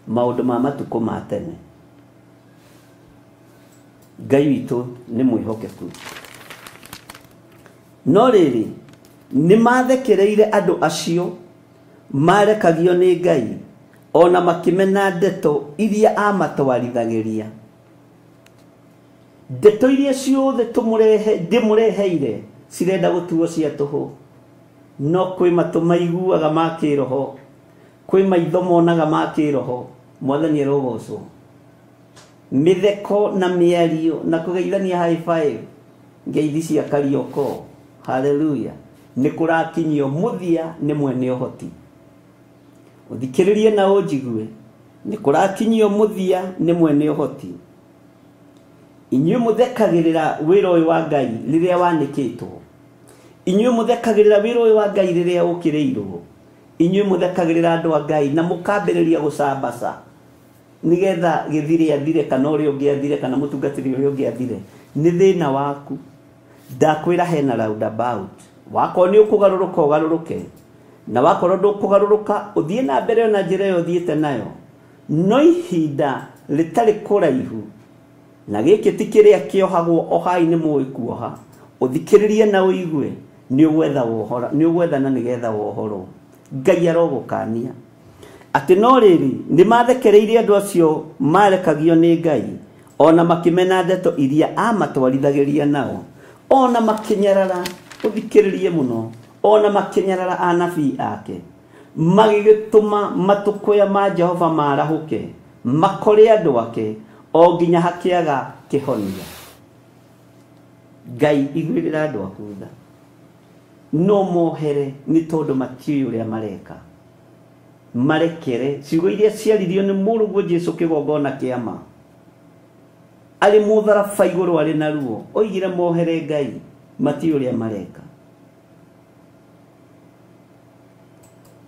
Speaker 15: maũndũ ma matukũ ma tene. Ngai witũ nĩ mwĩhokeku. No rĩrĩ, nĩ mathekereire andũ acio marekagio nĩ Ngai, ona makĩmena ndeto iria amatwarithagĩria. Ndeto iria ciothe ndĩmũreheire cirenda gũtuo cia tũhũ, no kwĩ matũ maiguaga ma kĩroho, kwĩ maitho monaga ma kĩroho. Mwathani arogocwo. Mĩtheko na mĩario na kũgeithania high five Ngeithi cia Karioko. Haleluya. Nĩ kũrakinyio mũthia nĩ mwene ũhoti. Ũthikĩrĩrie na ũnjigue. Nĩ kũrakinyio mũthia nĩ mwene ũhoti. Inyuĩ mũthekagĩrĩra wĩra ũyũ wa Ngai rĩrĩa wanĩkĩtwo. Inyuĩ mũthekagĩrĩra wĩra ũyũ wa Ngai rĩrĩa ũkĩrĩirwo. Inyuĩ mũthekagĩrĩra andũ a Ngai na mũkambĩrĩria gũcambaca nĩgetha gĩthire athire kana ũrĩa ũngĩ athire kana mũtungatĩri ũrĩa ũngĩ athire. Nĩ thĩna waku. Ndakwĩra hena roundabout. Wakorwo nĩ ũkũgarũrũka ũgarũrũke, na wakorwo ndũkũgarũrũka ũthiĩ na mbere na njĩra ĩyo ũthiĩte nayo. No ihinda rĩtarĩ kũraihu, na gĩkĩ ti kĩrĩa kĩohagwo ohai nĩ mũĩ kuoha, ũthikĩrĩrie na ũigue nĩ ũgwetha wohora, nĩ ũgwethana nĩgetha wohorwo. Ngai arogũkania atĩ no rĩrĩ nĩ mathekereirie andũ acio marekagio nĩ Ngai, ona makĩmena ndeto iria amatwarithagĩria nao, ona makĩnyarara, ũthikĩrĩrie mũno, ona makĩnyarara anabii ake, magĩgĩtũma matũkũya ma Jehova marahũke makore andũ ake o nginya hakĩaga kĩhonia. Ngai iguĩrĩra andũ aku tha, no mohere nĩ tondũ matiũĩ ũrĩa mareka. Marekere ciugo iria ciaririo nĩ mũrũguo Jesũ kĩgongona kĩa ma, arĩ mũtharaba igũrũ arĩ na ruo, oigire mohere Ngai matiũĩ ũrĩa mareka.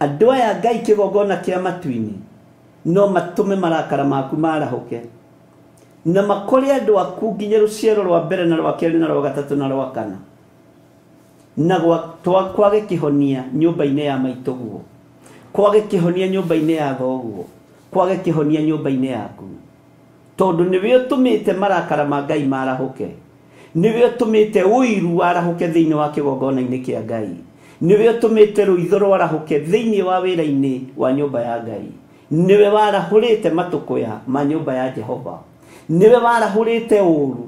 Speaker 15: Andũ aya Ngai kĩgongona kĩa matu-inĩ no matũme marakara maku marahũke na makore andũ aku nginya rũciaro rwa mbere na rwa kerĩ na rwa gatatũ na rwa kana, na kwage kĩhonia nyũmba-inĩ ya maitũguo, kwage kĩhonia nyũmba-inĩ ya thoguo, kwage kĩhonia nyũmba-inĩ yaku, tondũ nĩwe ũtũmĩte marakara ma Ngai marahũke, nĩwe ũtũmĩte ũiru warahũke thĩinĩ wa kĩgongona-inĩ kĩa Ngai, nĩwe ũtũmĩte rũitho rwarahũke thĩinĩ wa wĩra-inĩ wa nyũmba ya Ngai, nĩwe warahũrĩte matũkũya ma nyũmba ya Jehova, nĩwe warahũrĩte ũũru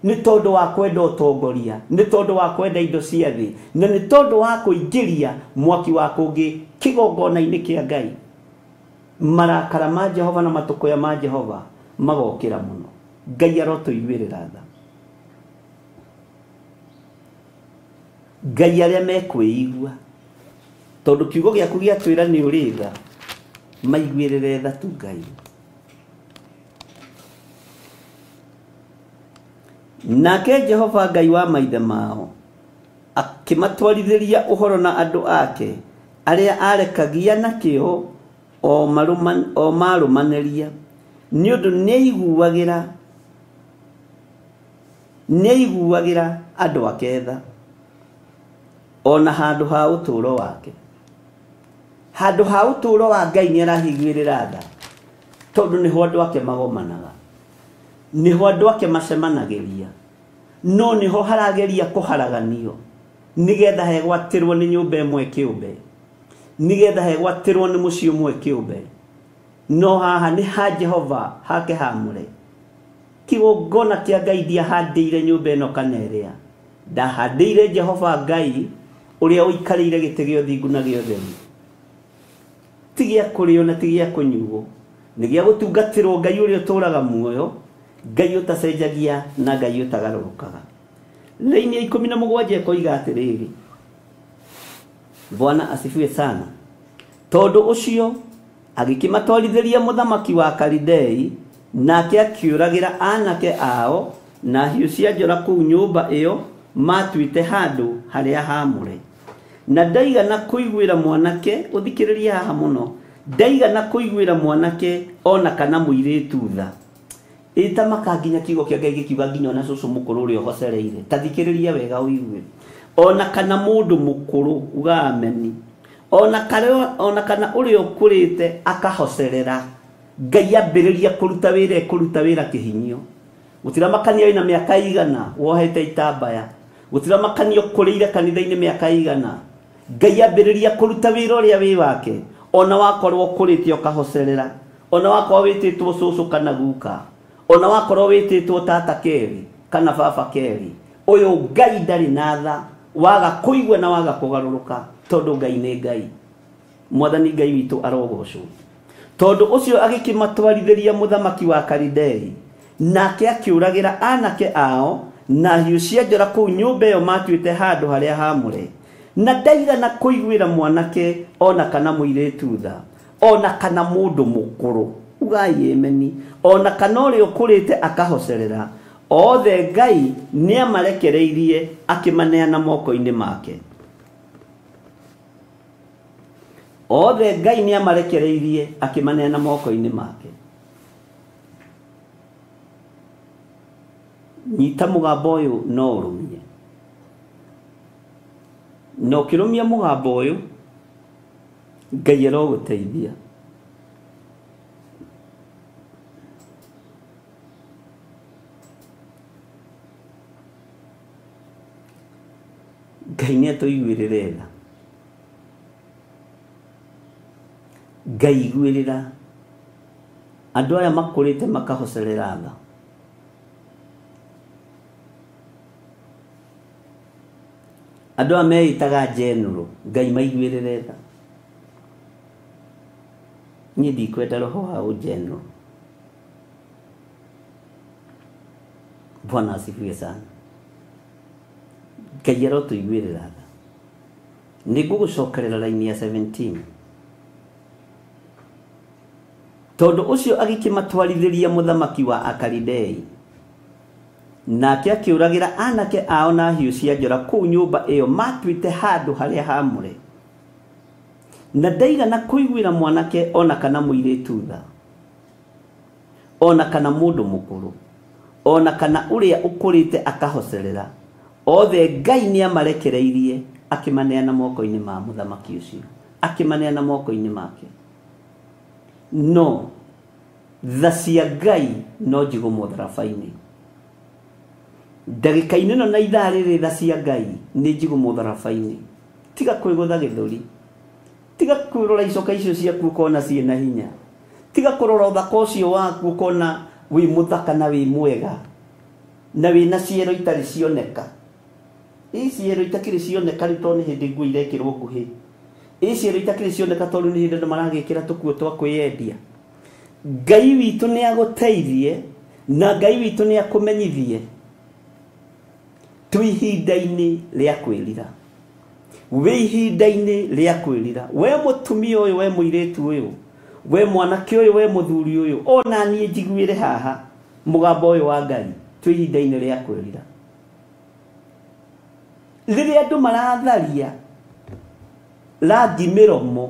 Speaker 15: nĩ tondũ wa kwenda ũtongoria, nĩ tondũ wa kwenda indo cia thĩ, na nĩ tondũ wa kũingĩria mwaki wa kũngĩ kĩgongona-inĩ kĩa Ngai. Marakara ma Jehova na matũkũya ma Jehova magokĩra mũno. Ngai arotũiguĩrĩra tha. Ngai arĩa mekwĩigua, tondũ kiugo gĩaku gĩatwĩra nĩ ũrĩ tha, maiguĩrĩre tha tu Ngai. Nake Jehova Ngai wa maithe mao akĩmatwarithĩria ũhoro na andũ ake arĩa arekagia na kĩo o marũmanĩria, nĩ ũndũ nĩaiguagĩra andũ ake tha, ona handũ ha ũtũũro wake. Handũ ha ũtũũro wa Ngai nĩarahiguĩrĩra tha, tondũ nĩho andũ ake magomanaga, nĩho andũ ake macemanagĩria, no nĩho harageria kũharaganio nĩgetha hegwatĩrwo nĩ nyũmba ĩmwe kĩũmbe, nĩgetha hegwatĩrwo nĩ mũciĩ ũmwe kĩũmbe. No haha nĩ ha Jehova hake hamũre. Kĩgongona kĩa Ngai ndiahandĩire nyũmba ĩno kana ĩrĩa, ndahandĩire Jehova Ngai ũrĩa ũikarĩire gĩtĩ gĩa ũthingu na gĩa ũtheru. Ti gĩa kũrĩo na ti gĩa kũnyuo, nĩ gĩa gũtungatĩrwo Ngai ũrĩa ũtũũraga muoyo, Ngai ũtacenjagia na Ngai ũtagarũrũkaga. Laini ya 17 ĩkoiga atĩrĩrĩ, Bwana asifiwe sana. Tondũ ũcio agĩkĩmatwarithĩria mũthamaki wa Kalidei, nake akĩũragĩra anake ao na hiũ cia njora kũu nyũmba ĩyo matuĩte handũ harĩa haamũre. Na ndaigana kũiguĩra mwanake, ũthikĩrĩrie haha mũno, ndaigana kũiguĩra mwanake ona kana mũirĩtu tha. Ĩtamaka nginya kiugo kĩa Ngai gĩkiuga nginya ona cũcũ mũkũrũ ũrĩa ũhocereire. Ta thikĩrĩria wega ũigue. Ona kana mũndũ mũkũrũ uga ameni, ona kana ũrĩa ũkũrĩte akahocerera, Ngai ambĩrĩria kũruta wĩra, ekũruta wĩra kĩhinyio. Gũtiramakania wĩna mĩaka igana wohete itambaya, gũtiramakania ũkũrĩire kanitha-inĩ mĩaka igana, Ngai ambĩrĩria kũruta wĩra ũrĩa wĩ wake, ona wakorwo ũkũrĩte ũkahocerera, ona wakorwo wĩtĩtwo cũcũ kana guka, ona wakorwo wĩtĩtwo tata kerĩ kana baba kerĩ, ũyũ Ngai ndarĩ na tha, waga kũigua na waga kũgarũrũka, tondũ Ngai nĩ Ngai. Mwathani Ngai witũ arogocwo. Tondũ ũcio agĩkĩmatwarithĩria mũthamaki wa Kalidei, nake akĩũragĩra anake ao na hiũ cia njora kũu nyũmba ĩyo matuĩte handũ harĩa haamũre. Na ndaigana kũiguĩra mwanake ona kana mũirĩtu tha, ona kana mũndũ mũkũrũ, ugai emeni, ona kana ũrĩa ũkũrĩte akahocerera. Othe Ngai nĩamarekereirie akĩmaneana moko-inĩ make. Othe Ngai nĩamarekereirie akĩmaneana moko-inĩ make. Nyita mũgambo ũyũ no ũrũmie, na ũkĩrũmia mũgambo ũyũ Ngai arogũteithia. Ngai nĩatũiguĩrĩre tha. Ngai iguĩrĩra andũ aya makũrĩte makahocerera tha. Andũ aya meĩtaga general, Ngai maiguĩrĩre tha. Niĩ ndikwenda roho wa ũgeneral. Bwana asifiwe sana. Ngai arotũiguĩrĩra tha. Nĩngũgũcokerera raini ya 17. Tondũ ũcio agĩkĩmatwarithĩria mũthamaki wa Akalidei, nake akĩũragĩra anake ao na hiũ cia njora kũu nyũmba ĩyo matuĩte handũ harĩa haamũre. Na ndaigana kũiguĩra mwanake ona kana mũirĩtu tha, ona kana mũndũ mũkũrũ, ona kana ũrĩa ũkũrĩte akahocerera. Othe Ngai nĩamarekereirie akĩmaneana moko-inĩ ma mũthamaki ũcio, akĩmaneana moko-inĩ make. No tha cia Ngai no njigũ mũtharaba-inĩ. Ndagĩka-inĩ ĩno na ithaa rĩrĩ tha cia Ngai nĩ njigũ mũtharaba-inĩ. Tiga kwĩgũtha gĩthũri, tiga kũrora icoka icio ciaku ũkona ciĩna hinya, tiga kũrora ũthaka ũcio waku ũkona wĩ mũthaka na wĩ mwega na wĩna ciero itarĩ cioneka. Ĩ ciero itakĩrĩ cioneka rĩu tondũ nĩ hĩndĩ nguo irekĩrwo nguhĩ. Ĩ ciero itakĩrĩ cioneka tondũ nĩ hĩndĩ andũ maragĩkĩra tũkuo twa kwĩyendia. Ngai witũ nĩagũteithie na Ngai witũ nĩakũmenyithie twĩ ihinda-inĩ rĩa kwĩrira. Wĩ ihinda-inĩ rĩa kwĩrira. We mũtumia ũyũ, we mũirĩtu ũyũ, we mwanake ũyũ, we mũthuri ũyũ, ona niĩ njiguĩre haha mũgambo ũyũ wa Ngai, twĩ ihinda-inĩ rĩa kwĩrira. Rĩrĩa andũ maratharia rangi mĩromo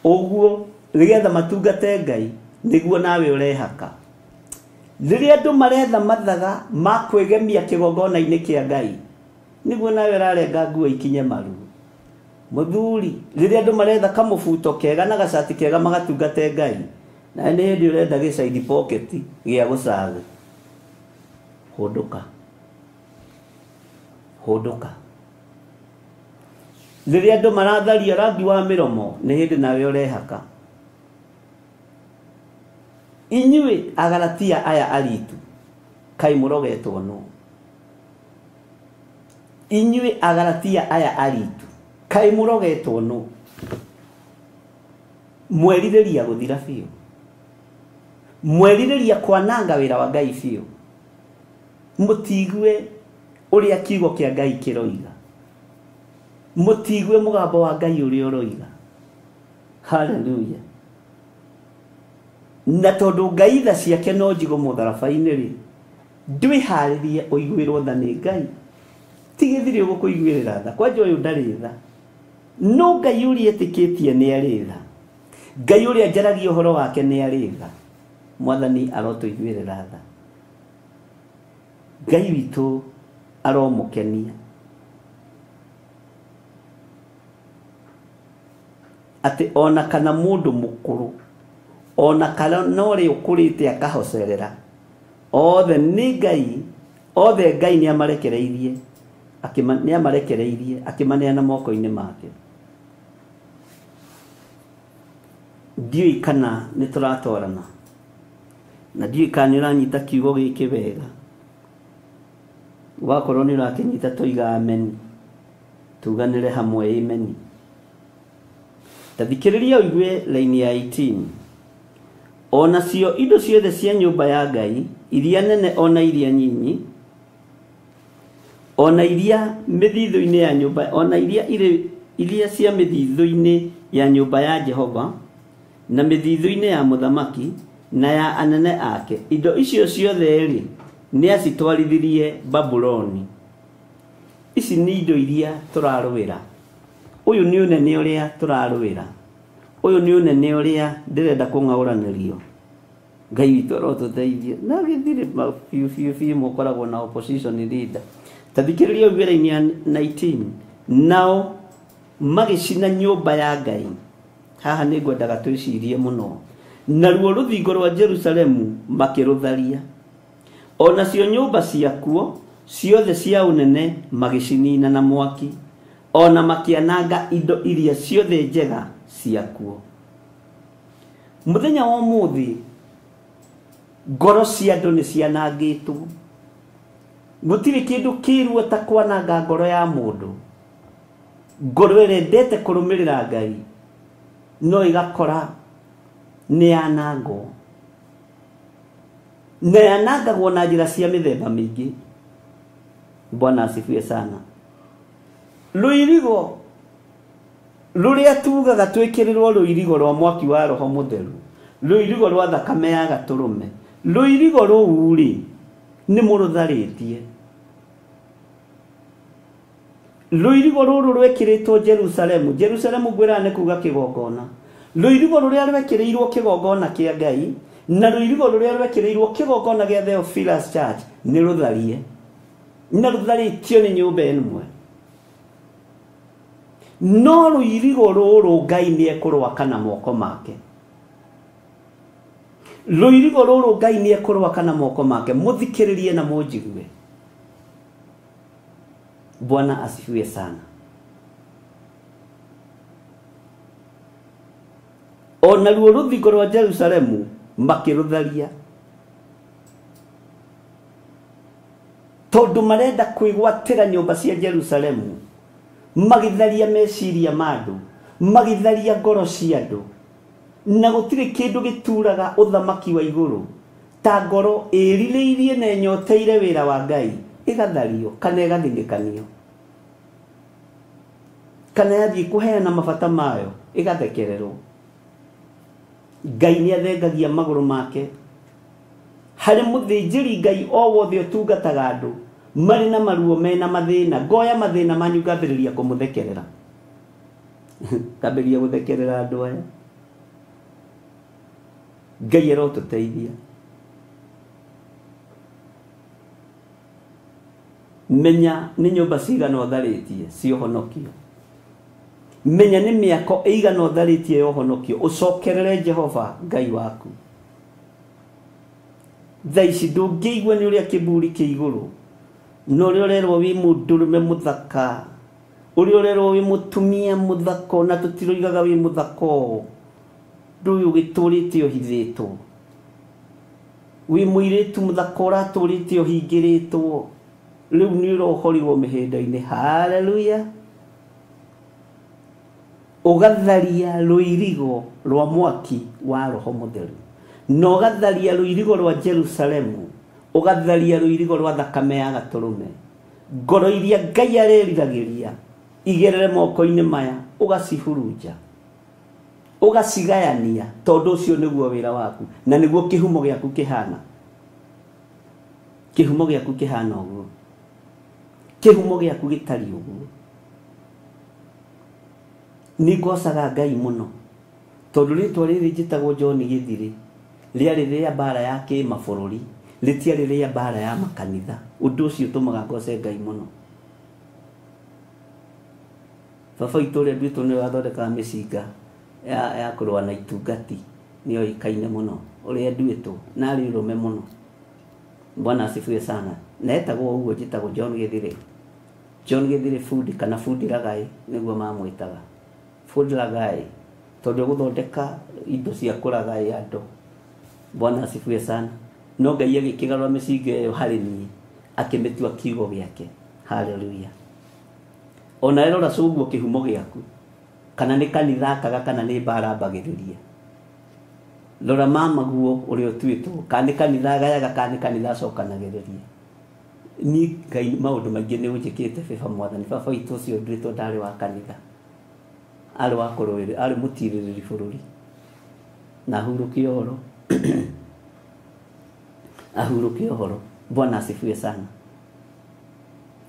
Speaker 15: ũguo nĩgetha matungate Ngai, nĩguo nawe ũrehaka. Rĩrĩa andũ maretha mathaga ma kwĩgemia kĩgongona-inĩ kĩa Ngai, nĩguo nawe ũrarenga nguo ikinye maru. Mũthuri, rĩrĩa andũ maretha kamũbuto kega na gacati kega magatungate Ngai, nawe nĩ hĩndĩ ũrenda gĩ side pocket gĩa gũcaga. Hũndũka, hũndũka. Rĩrĩa andũ maratharia rangi wa mĩromo, nĩ hĩndĩ nawe ũrehaka. Inyuĩ Agalatia aya aritu, kaĩ mũrogetwo nũ? Inyuĩ Agalatia aya aritu, kaĩ mũrogetwo nũ? Mwerirĩria gũthira biũ, mwerirĩria kwananga wĩra wa Ngai biũ. Mũtigue ũrĩa kiugo kĩa Ngai kĩroiga, mũtigue mũgambo wa Ngai ũrĩa ũroiga. Hallelujah. Na tondũ Ngai tha ciake no njigũ mũtharaba-inĩ rĩ, ndwĩharĩrie ũiguĩrwo tha nĩ Ngai. Ti gĩthiri ũgũkũiguĩrĩra tha, kwanja ũyũ ndarĩ tha. No Ngai ũrĩa etĩkĩtie nĩ arĩ tha. Ngai ũrĩa njaragia ũhoro wake nĩ arĩ tha. Mwathani arotũiguĩrĩra tha. Ngai witũ aromũkenia. Atĩ ona kana mũndũ mũkũrũ, ona kana ũrĩa ũkũrĩte akahocerera, othe nĩ Ngai, othe Ngai nĩamarekereirie, nĩamarekereirie akĩmaneana moko-inĩ make. Ndiũĩ kana nĩtũratwarana, na ndiũĩ kana nĩũranyita kiugo gĩkĩ wega. Wakorwo nĩũrakĩnyita tũiga ameni, tuganĩre hamwe ameni. Ta thikĩrĩria ũigue laini ya 18. Ona cio indo ciothe cia nyũmba ya Ngai, iria nene ona iria nyinyi, Ona iria mĩthithũ-inĩ ya nyũmba, ona iria irĩ iria cia mĩthithũ-inĩ ya nyũmba ya Jehova na mĩthithũ-inĩ ya mũthamaki na ya anene ake, indo icio ciothe-rĩ nĩacitwarithirie Babuloni. Ici nĩ indo iria tũrarũĩra. Ũyũ nĩ ũnene ũrĩa tũrarũĩra. Ũyũ nĩ ũnene ũrĩa ndĩrenda kũng'aũranĩrio. Ngai witũ arotũteithia. Na gĩthirĩ biũ biũ biũ mũkoragwo na opposition leader. Ta thikĩrĩria wĩra-inĩ ya 19. Nao magĩcina nyũmba ya Ngai. Haha nĩ ngwendaga twĩcirie mũno. Naruo rũthingo rwa Jerusalemu makĩrũtharia. Ona cio nyũmba ciakuo ciothe cia ũnene magĩcinina na mwaki, ona makĩananga indo iria ciothe njega ciakuo. Mũthenya wa ũmũthĩ ngoro cia andũ nĩ cianangĩtwo. Gũtirĩ kĩndũ kĩruo ta kwananga ngoro ya mũndũ. Ngoro ĩrĩa ĩndete kũrũmĩrĩra Ngai no ĩgakora nĩ yanangwo. Na yanangagwo na njĩra cia mĩthemba mĩingĩ. Bwana asifiwe sana. Rũirigo rũrĩa tugaga twĩkĩrĩrwo rũirigo rwa mwaki wa Roho Mũtheru, rũirigo rwa thakame ya gatũrũme, rũirigo rũu rĩ nĩ mũrũtharĩtie. Rũirigo rũrũ rwekĩrĩtwo Jerusalemu. Jerusalemu ngwĩraga nĩ kuga kĩgongona. Rũirigo rũrĩa rwekĩrĩirwo kĩgongona kĩa Ngai na rũirigo rũrĩa rwekĩrĩirwo kĩgongona gĩa Theophilus Church nĩ rũtharie. Na rũtharĩtio nĩ nyũmba ĩmwe. No rũirigo rũrũ Ngai nĩ ekũrwaka na moko make. Rũirigo rũrũ Ngai nĩ ekũrwaka na moko make. Mũthikĩrĩrie na mũnjigue. Bwana asifiwe sana. Ona ruo rũthingo rwa Jerusalemu makĩrũtharia. Tondũ marenda kwĩgwatĩra nyũmba cia Jerusalemu, magĩtharia meciria ma andũ, magĩtharia ngoro cia andũ. Na gũtirĩ kĩndũ gĩturaga ũthamaki wa igũrũ ta ngoro ĩrirĩirie na ĩnyoteire wĩra wa Ngai ĩgathario kana ĩgathinĩkanio, kana yathiĩ kũheana mabata mayo ĩgathekererwo. Ngai nĩ athengagia magũrũ make harĩ mũthĩnjĩri Ngai o wothe ũtungataga andũ marĩ na maruo mena mathĩna. Ngoya mathĩna manyu ngambĩrĩria kũmũthekerera. Ngambĩrĩria gũthekerera andũ aya. Ngai arotũteithia. Menya nĩ nyũmba cigana ũtharĩtie cia ũhonokio. Menya nĩ mĩako ĩigana ũtharĩtie ya ũhonokio. Ũcokerere Jehova Ngai waku. Thaa ici ndũngĩigua nĩ ũrĩa kĩburi kĩ igũrũ, na ũrĩa ũrerwo wĩ mũndũrũme mũthaka, ũrĩa ũrerwo wĩ mũtumia mũthaka, na tũtiroigaga wĩ mũthaka ũũ, ndũĩ ũgĩtũrĩte ũhithĩtwo. Wĩ mũirĩtu mũthaka ũratũrĩte ũhingĩrĩtwo, rĩu nĩ ũrohorirwo mĩhĩndo-inĩ. Haleluya. Ũgatharia rũirigo rwa mwaki wa Roho Mũtheru, na ũgatharia rũirigo rwa Jerusalemu, ũgatharia rũirigo rwa thakame ya gatũrũme. Ngoro iria Ngai areriragĩria igerere moko-inĩ maya, ũgacihurunja, ũgacigayania, tondũ ũcio nĩguo wĩra waku na nĩguo kĩhumo gĩaku kĩhana. Kĩhumo gĩaku kĩhana ũguo, kĩhumo gĩaku gĩtariĩ ũguo. Nĩ ngocaga Ngai mũno tondũ rĩtwa rĩrĩ njĩtagwo John Gĩthirĩ rĩarĩ rĩa mbara ya kĩmabũrũri, rĩtiarĩ rĩa mbara ya makanitha. Ũndũ ũcio ũtũmaga ngoce Ngai mũno. Baba witũ ũrĩa nduĩtwo nĩwe wathondekaga mĩcinga ya kũrũa na itungati, nĩoĩkaine mũno ũrĩa nduĩtwo, na arĩ ũrũme mũno. Bwana asifiwe sana. Na etagwo ũguo, njĩtagwo John Gĩthirĩ. John Gĩthirĩ fundi kana fundi Ragai nĩguo mamwĩtaga. Fundi Ragai tondũ egũthondeka indo cia kũragai andũ. Bwana asifiwe sana. No Ngai agĩkĩgarũra mĩcinga ĩyo harĩ niĩ, akĩmĩtua kiugo gĩake. Haleluya. Ona rora cũguo kĩhumo gĩaku, kana nĩ kanitha akaga kana nĩ mbara ambagĩrĩria. Rora mama guo ũrĩa ũtuĩtwo, kana nĩ kanitha agayaga kana nĩ kanitha acokanagĩrĩria. Ni Ngai maũndũ maingĩ nĩ ũnjĩkĩte baba mwathani. Baba witũ ũcio nduĩtwo ndarĩ wa kanitha, arĩ wa kũrũĩrĩra, arĩ mũtirĩrĩri bũrũri, na ahurũke ũhoro ahurũke ũhoro. Bwana asifiwe sana.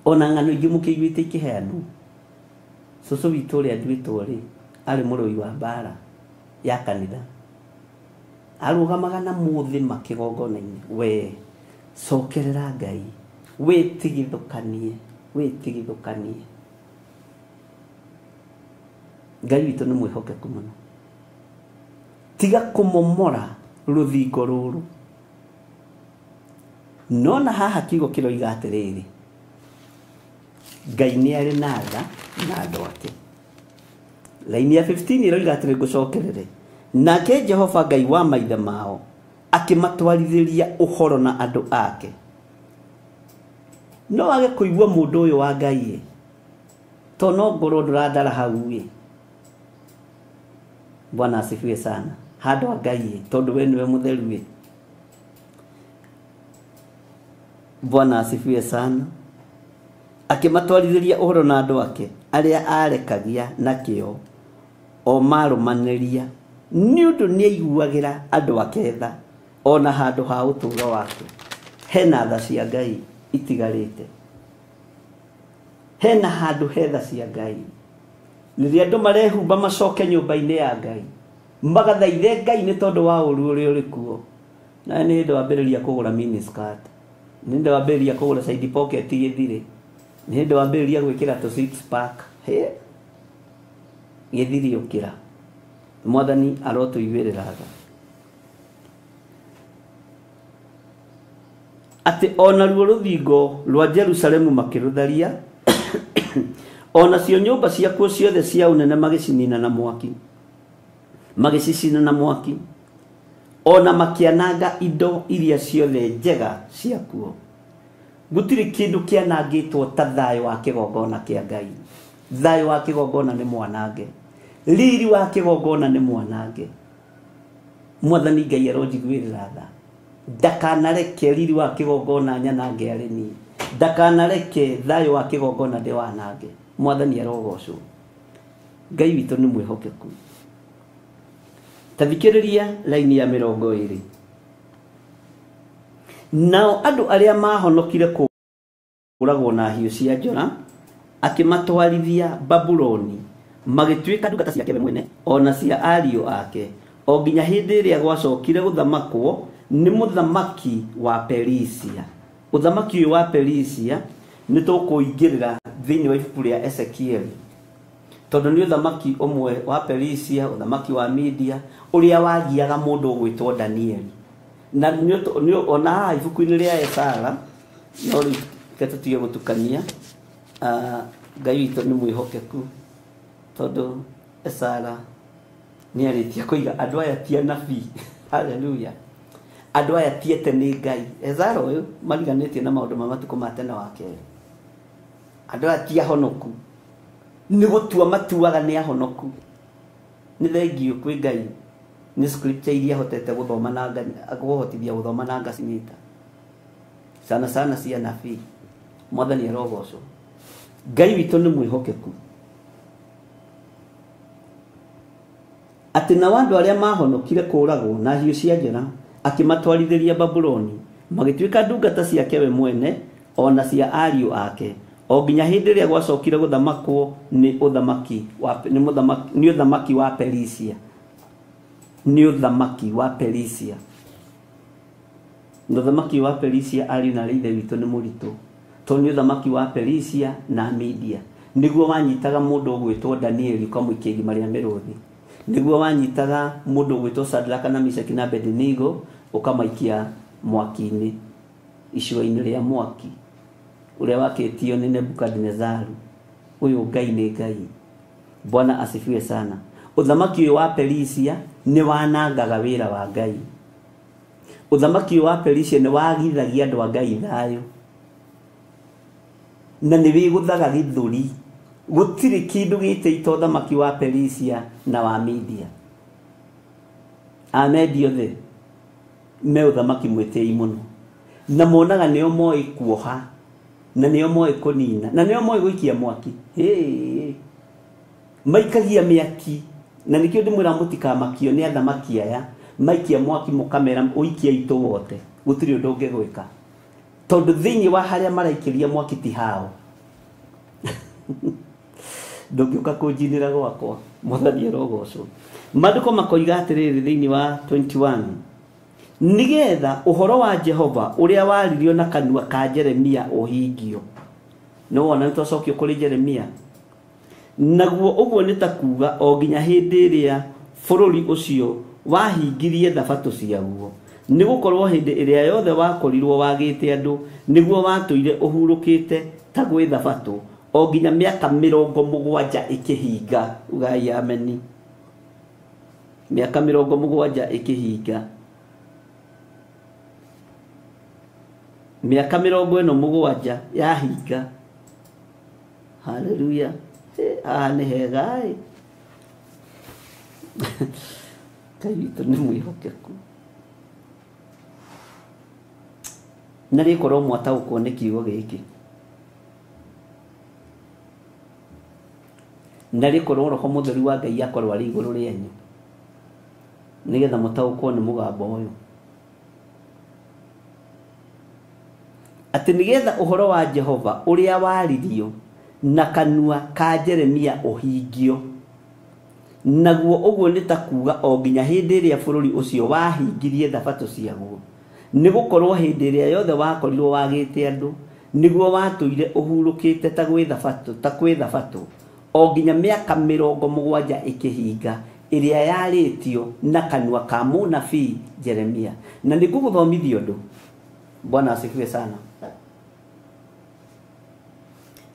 Speaker 15: Ona ng'ano ingĩ mũkĩiguĩte ikĩheanwo, cũcũ witũ ũrĩa nduĩtwo rĩ, arĩ mũrũi wa mbara ya kanitha, arũgamaga na mũthĩ makĩgongona-inĩ. We cokerera Ngai, wĩtigithũkanie, wĩtigithũkanie. Ngai witũ nĩ mwĩhokeku mũno. Tiga kũmomora rũthingo rũrũ. No na haha kiugo kĩroiga atĩrĩrĩ, Ngai nĩ arĩ na tha na andũ ake. Laini ya 15 ĩroiga atĩrĩ, ngũcokerere, nake Jehova Ngai wa maithe mao akĩmatwarithĩria ũhoro na andũ ake. No wage kũigua mũndũ ũyũ wa Ngai ĩ, to no ngorwo ndũrandara hau ĩ. Bwana asifiwe sana. Handũ ha Ngai ĩ, tondũ we nĩwe mũtheru ĩ. Bwana asifiwe sana. Akĩmatwarithĩria ũhoro na andũ ake arĩa arekagia na kĩo o marũmanĩria, nĩ ũndũ nĩaiguagĩra andũ ake tha ona handũ ha ũtũũro wake. Hena tha cia Ngai itigarĩte, hena handũ he tha cia Ngai. Rĩrĩa andũ marehumba macoke nyũmba-inĩ ya Ngai, magathaithe Ngai nĩ tondũ wa ũru ũrĩa ũrĩ kuo. Na nĩ hĩndĩ wambĩrĩria kũgũra mini skirt, nĩ hĩndĩ wambĩrĩria kũgũra side pocket gĩthirĩ, nĩ hĩndĩ wambĩrĩria gwĩkĩra tũ six pack, he gĩthirĩ ũkĩra. Mwathani arotũiguĩrĩra tha. Atĩ ona ruo rũthingo rwa Jerusalemu makĩrũtharia, ona cio nyũmba ciakuo ciothe cia ũnene magĩcinina na mwaki, magĩcicina na mwaki, ona makĩananga indo iria ciothe njega ciakuo. Gũtirĩ kĩndũ kĩanangĩtwo ta thayũ wa kĩgongona kĩa Ngai. Thayũ wa kĩgongona nĩ mwanange, riri wa kĩgongona nĩ mwanange. Mwathani Ngai aronjiguĩrĩra tha, ndakanareke riri wa kĩgongona nyanange arĩ niĩ, ndakanareke thayũ wa kĩgongona ndĩwanange. Mwathani arogocwo. Ngai witũ nĩ mwĩhokeku. Ta thikĩrĩria laini ya 20. Nao andũ arĩa mahonokire kũũragwo na hiũ cia njora akĩmatwarithia Babuloni, magĩtuĩka ndungata ciake we mwene ona cia ariũ ake, o nginya hĩndĩ ĩrĩa gwacokire gũthamakwo nĩ mũthamaki wa Perisia. Ũthamaki ũyũ wa Perisia nĩ tũkũingĩrĩra thĩinĩ wa ibuku rĩa Ezekieli, tondũ nĩ ũthamaki ũmwe wa Perisia, ũthamaki wa Media, ũrĩa wagiaga mũndũ ũgwĩtwo Danieli. Na nĩ ona haha ibuku-inĩ rĩa Esara, no rĩu reke tũtige gũtukania. Ngai witũ nĩ mwĩhokeku, tondũ Esara nĩ arĩtie kũiga andũ aya ti anabii. Haleluya. Andũ aya tiete nĩ Ngai. Ezara ũyũ mariganĩtie na maũndũ ma matukũ ma tene wa kerĩ. Andũ aya ti ahonoku, nĩ gũtua matuaga nĩ ahonoku. Nĩ thengiũ kwĩ Ngai nĩ scripture iria hotete gũthoma na kũhotithia gũthoma na ngacinyita, sana sana cia nabii. Mwathani arogocwo. Ngai witũ nĩ mwĩhokeku. Atĩ nao andũ arĩa mahonokire kũũragwo na hiũ cia njora akĩmatwarithĩria Babuloni, magĩtuĩka ndungata ciake we mwene ona cia ariũ ake, o nginya hĩndĩ ĩrĩa gwacokire gũthamakwo nĩ ũthamaki wa nĩ ũthamaki wa Perisia. Nĩ ũthamaki wa Perisia. Ũthamaki wa Perisia ariũ na ithe witũ nĩ mũritũ, tondũ nĩ ũthamaki wa Perisia na Media. Nĩguo wanyitaga mũndũ ũgwĩtwo Danieli ũkamũikia irima rĩa mĩrũthi, nĩguo wanyitaga mũndũ ũgwĩtwo Sadraka na Meshaki na Abednego ũkamaikia mwaki-inĩ, icua-inĩ rĩa mwaki ũrĩa wakĩtio nĩ Nebukadinezaru. Ũyũ Ngai nĩ Ngai. Bwana asifiwe sana. Ũthamaki ũyũ wa Perisia nĩ wanangaga wĩra wa Ngai. Ũthamaki ũyũ wa Perisia nĩ wagithagia andũ a Ngai thayũ, na nĩ wĩgũthaga gĩthũri. Gũtirĩ kĩndũ gĩtĩito ũthamaki wa Perisia na wa Media. Amedia othe me ũthamaki mwĩtĩi mũno, na monaga nĩo moĩ kuoha Na nĩo moĩ kũnina, na nĩo moĩ gũikia mwaki. Hĩ, maikagia mĩaki. Na nĩkĩo ndĩmwĩra mũtikamakio nĩ athamaki aya. Maikia mwaki mũkamera ũikia itũ wote, gũtirĩ ũndũ ũngĩgwĩka, tondũ thĩinĩ wa harĩa maraikĩria mwaki ti hao. Ndũngĩũka kũnjinĩra gwakwa. Mwathani arogocwo. Maandĩko makoiga atĩrĩrĩ thĩinĩ wa 21, nĩgetha ũhoro wa Jehova ũrĩa waririo na kanua ka Jeremia ũhingio. No wona nĩtwacokio kũrĩ Jeremia. Naguo ũguo nĩ ta kuga o nginya hĩndĩ ĩrĩa bũrũri ũcio wahingirie thabatũ ciaguo, nĩgũkorwo hĩndĩ ĩrĩa yothe wakorirwo wagĩte andũ nĩguo watũire ũhurũkĩte ta gwĩ thabatũ, o nginya mĩaka 70 ĩkĩhinga. Ugai ameni. Mĩaka 70 ĩkĩhinga. Mĩaka 47 yahinga. Haleluya. Haha nĩ hega ĩ. Ngai witũ nĩ mwĩhokeku. Na rĩkorwo mwataũkwo nĩ kiugo gĩkĩ, na rĩkorwo Roho Mũtheru wa Ngai akorwo arĩ igũrũ rĩanyu, nĩgetha mũtaũkwo nĩ mũgambo ũyũ, atĩ nĩgetha ũhoro wa Jehova ũrĩa waririo na kanua ka Jeremia ũhingio. Naguo ũguo nĩ ta kuga o nginya hĩndĩ ĩrĩa bũrũri ũcio wahingirie thabatũ ciaguo, nĩgũkorwo hĩndĩ ĩrĩa yothe wakorirwo wagĩte andũ nĩguo watũire ũhurũkĩte ta gwĩ thabatũ, o nginya mĩaka 70 ĩkĩhinga, ĩrĩa yarĩtio na kanua ka mũnabii Jeremia. Na nĩngũgũthomithia ũndũ. Bwana asifiwe sana.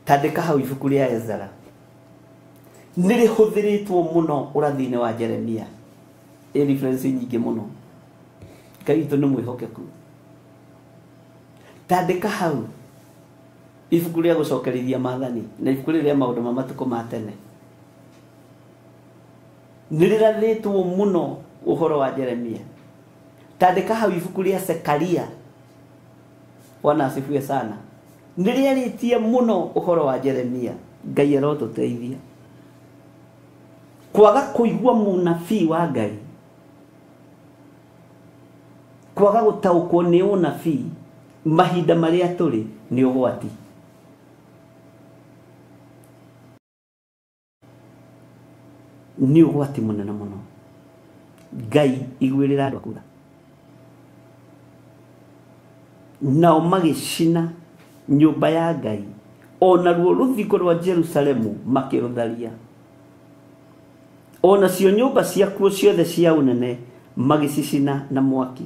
Speaker 15: Tandĩka hau ibuku rĩa Ezra. Nĩ rĩhũthĩrĩtwo mũno ũrathi-inĩ wa Jeremia. Ĩ reference nyingĩ mũno. Ngai witũ nĩ mwĩhokeku. Tandĩka hau ibuku rĩa gũcokerithia maathani na ibuku rĩrĩa rĩa maũndũ ma matukũ ma tene. Nĩ rĩrathĩtwo mũno ũhoro wa Jeremia. Tandĩka hau ibuku rĩa Sekaria. Bwana asifiwe sana. Nĩ rĩarĩtie mũno ũhoro wa Jeremia. Ngai arotũteithia. Kwaga kũigua mũnabii wa Ngai, kwaga gũtaũkwo nĩ ũnabii mahinda marĩa tũrĩ nĩ ũgwati. Nĩ ũgwati mũnene mũno. Ngai iguĩrĩra andũ aku tha. Nao magĩcina nyũmba ya Ngai, o naruo rũthingo rwa Jerusalemu makĩrũtharia, o nacio nyũmba ciakuo ciothe cia ũnene magĩcicina na mwaki,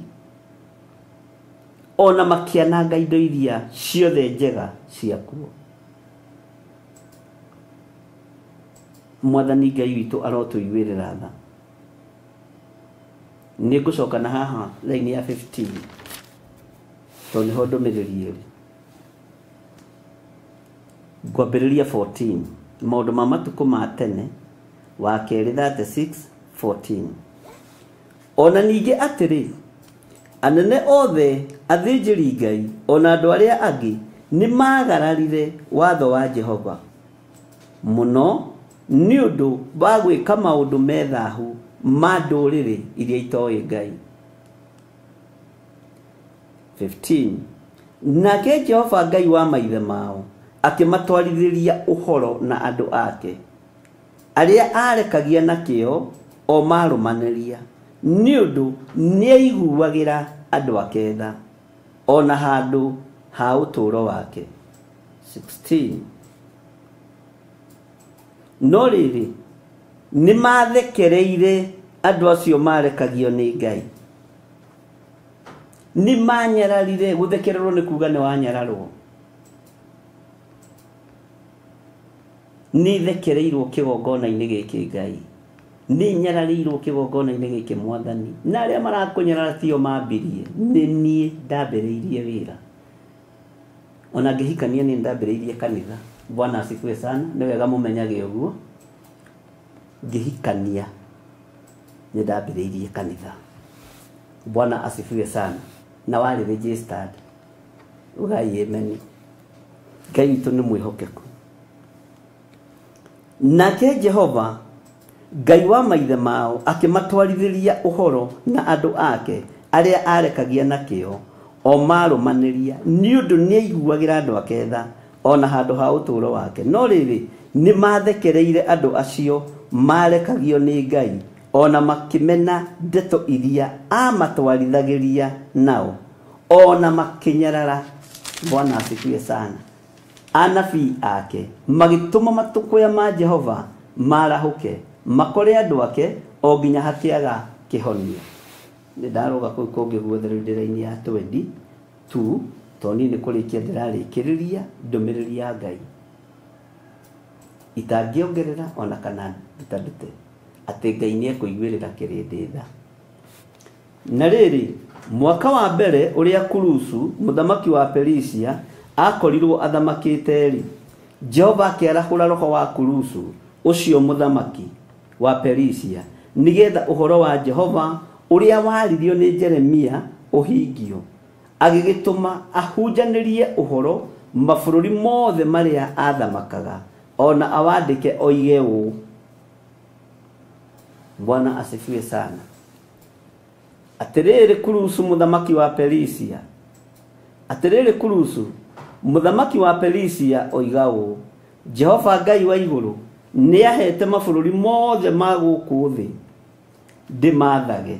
Speaker 15: o na makĩananga indo iria ciothe njega ciakuo. Mwathani Ngai witũ arotũiguĩrĩra tha. Nĩngũcoka na haha line ya 15, tondũ nĩho ndũmĩrĩri ĩrĩ. Ngwambĩrĩria 14, maũndũ ma matukũ ma tene, wa kerĩ 36:14. Ona ningĩ atĩrĩ, anene othe athĩnjĩri Ngai ona andũ arĩa angĩ nĩ maagararire watho wa Jehova mũno nĩ ũndũ wa gwĩka maũndũ me thahu ma ndũrĩrĩ iria itoĩ Ngai. 15. Nake Jehova Ngai wa maithe mao akĩmatwarithĩria ũhoro na andũ ake arĩa arekagia na kĩo o marũmanĩria, nĩ ũndũ nĩaiguagĩra andũ ake tha ona handũ ha ũtũũro wake. 16. No rĩrĩ, nĩmathekereire andũ acio marekagio nĩ Ngai, nĩmanyararire. Gũthekererwo nĩ kuga nĩ wanyararwo. Nĩ thekereirwo kĩgongona-inĩ gĩkĩ Ngai, nĩ nyararĩirwo kĩgongona-inĩ gĩkĩ Mwathani, na arĩa marakũnyarara tio mambirie, nĩ niĩ ndambĩrĩirie wĩra. Ona ngĩhikania nĩ ndambĩrĩirie kanitha. Bwana asifiwe sana. Nĩ wega mũmenyage ũguo. Ngĩhikania nĩ ndambĩrĩirie kanitha. Bwana asifiwe sana. Na warĩ registered. Ugai ameni. Ngai witũ nĩ mwĩhokeku. Nake Jehova Ngai wa maithe mao akĩmatwarithĩria ũhoro na andũ ake arĩa arekagia na kĩo o marũmanĩria, nĩ ũndũ nĩaiguagĩra andũ ake tha ona handũ ha ũtũũro wake. No rĩrĩ, nĩ mathekereire andũ acio marekagio nĩ Ngai, ona makĩmena ndeto iria amatwarithagĩria nao, ona makĩnyarara. Bwana asifiwe sana. Anabii ake magĩtũma matũkũya ma Jehova marahũke makore andũ ake o nginya hakĩaga kĩhonia. Nĩ ndaroga kũu kũngĩ guothe rĩu ndĩra-inĩ ya 22 tondũ niĩ nĩ kũrĩkia ndĩrarĩkĩrĩria ndũmĩrĩri ya Ngai itangĩongerera ona kana ndutandute atĩ Ngai nĩ ekũiguĩrĩra kĩrĩndĩ tha. Na rĩrĩ, mwaka wa mbere ũrĩa Kurusu mũthamaki wa Perisia akorirwo athamakĩte-rĩ, Jehova akĩarahũra roho wa Kurusu ũcio mũthamaki wa Perisia nĩgetha ũhoro wa Jehova ũrĩa waririo nĩ Jeremia ũhingio. Agĩgĩtũma ahunjanĩrie ũhoro mabũrũri mothe marĩa athamakaga, ona awandĩke oige ũũ. Bwana asifiwe sana. Atĩrĩrĩ Kurusu mũthamaki wa Perisia, atĩrĩrĩ Kurusu mũthamaki wa Perisia oiga ũũ, Jehova Ngai wa igũrũ nĩahete mabũrũri mothe ma gũkũ thĩ ndĩmathage.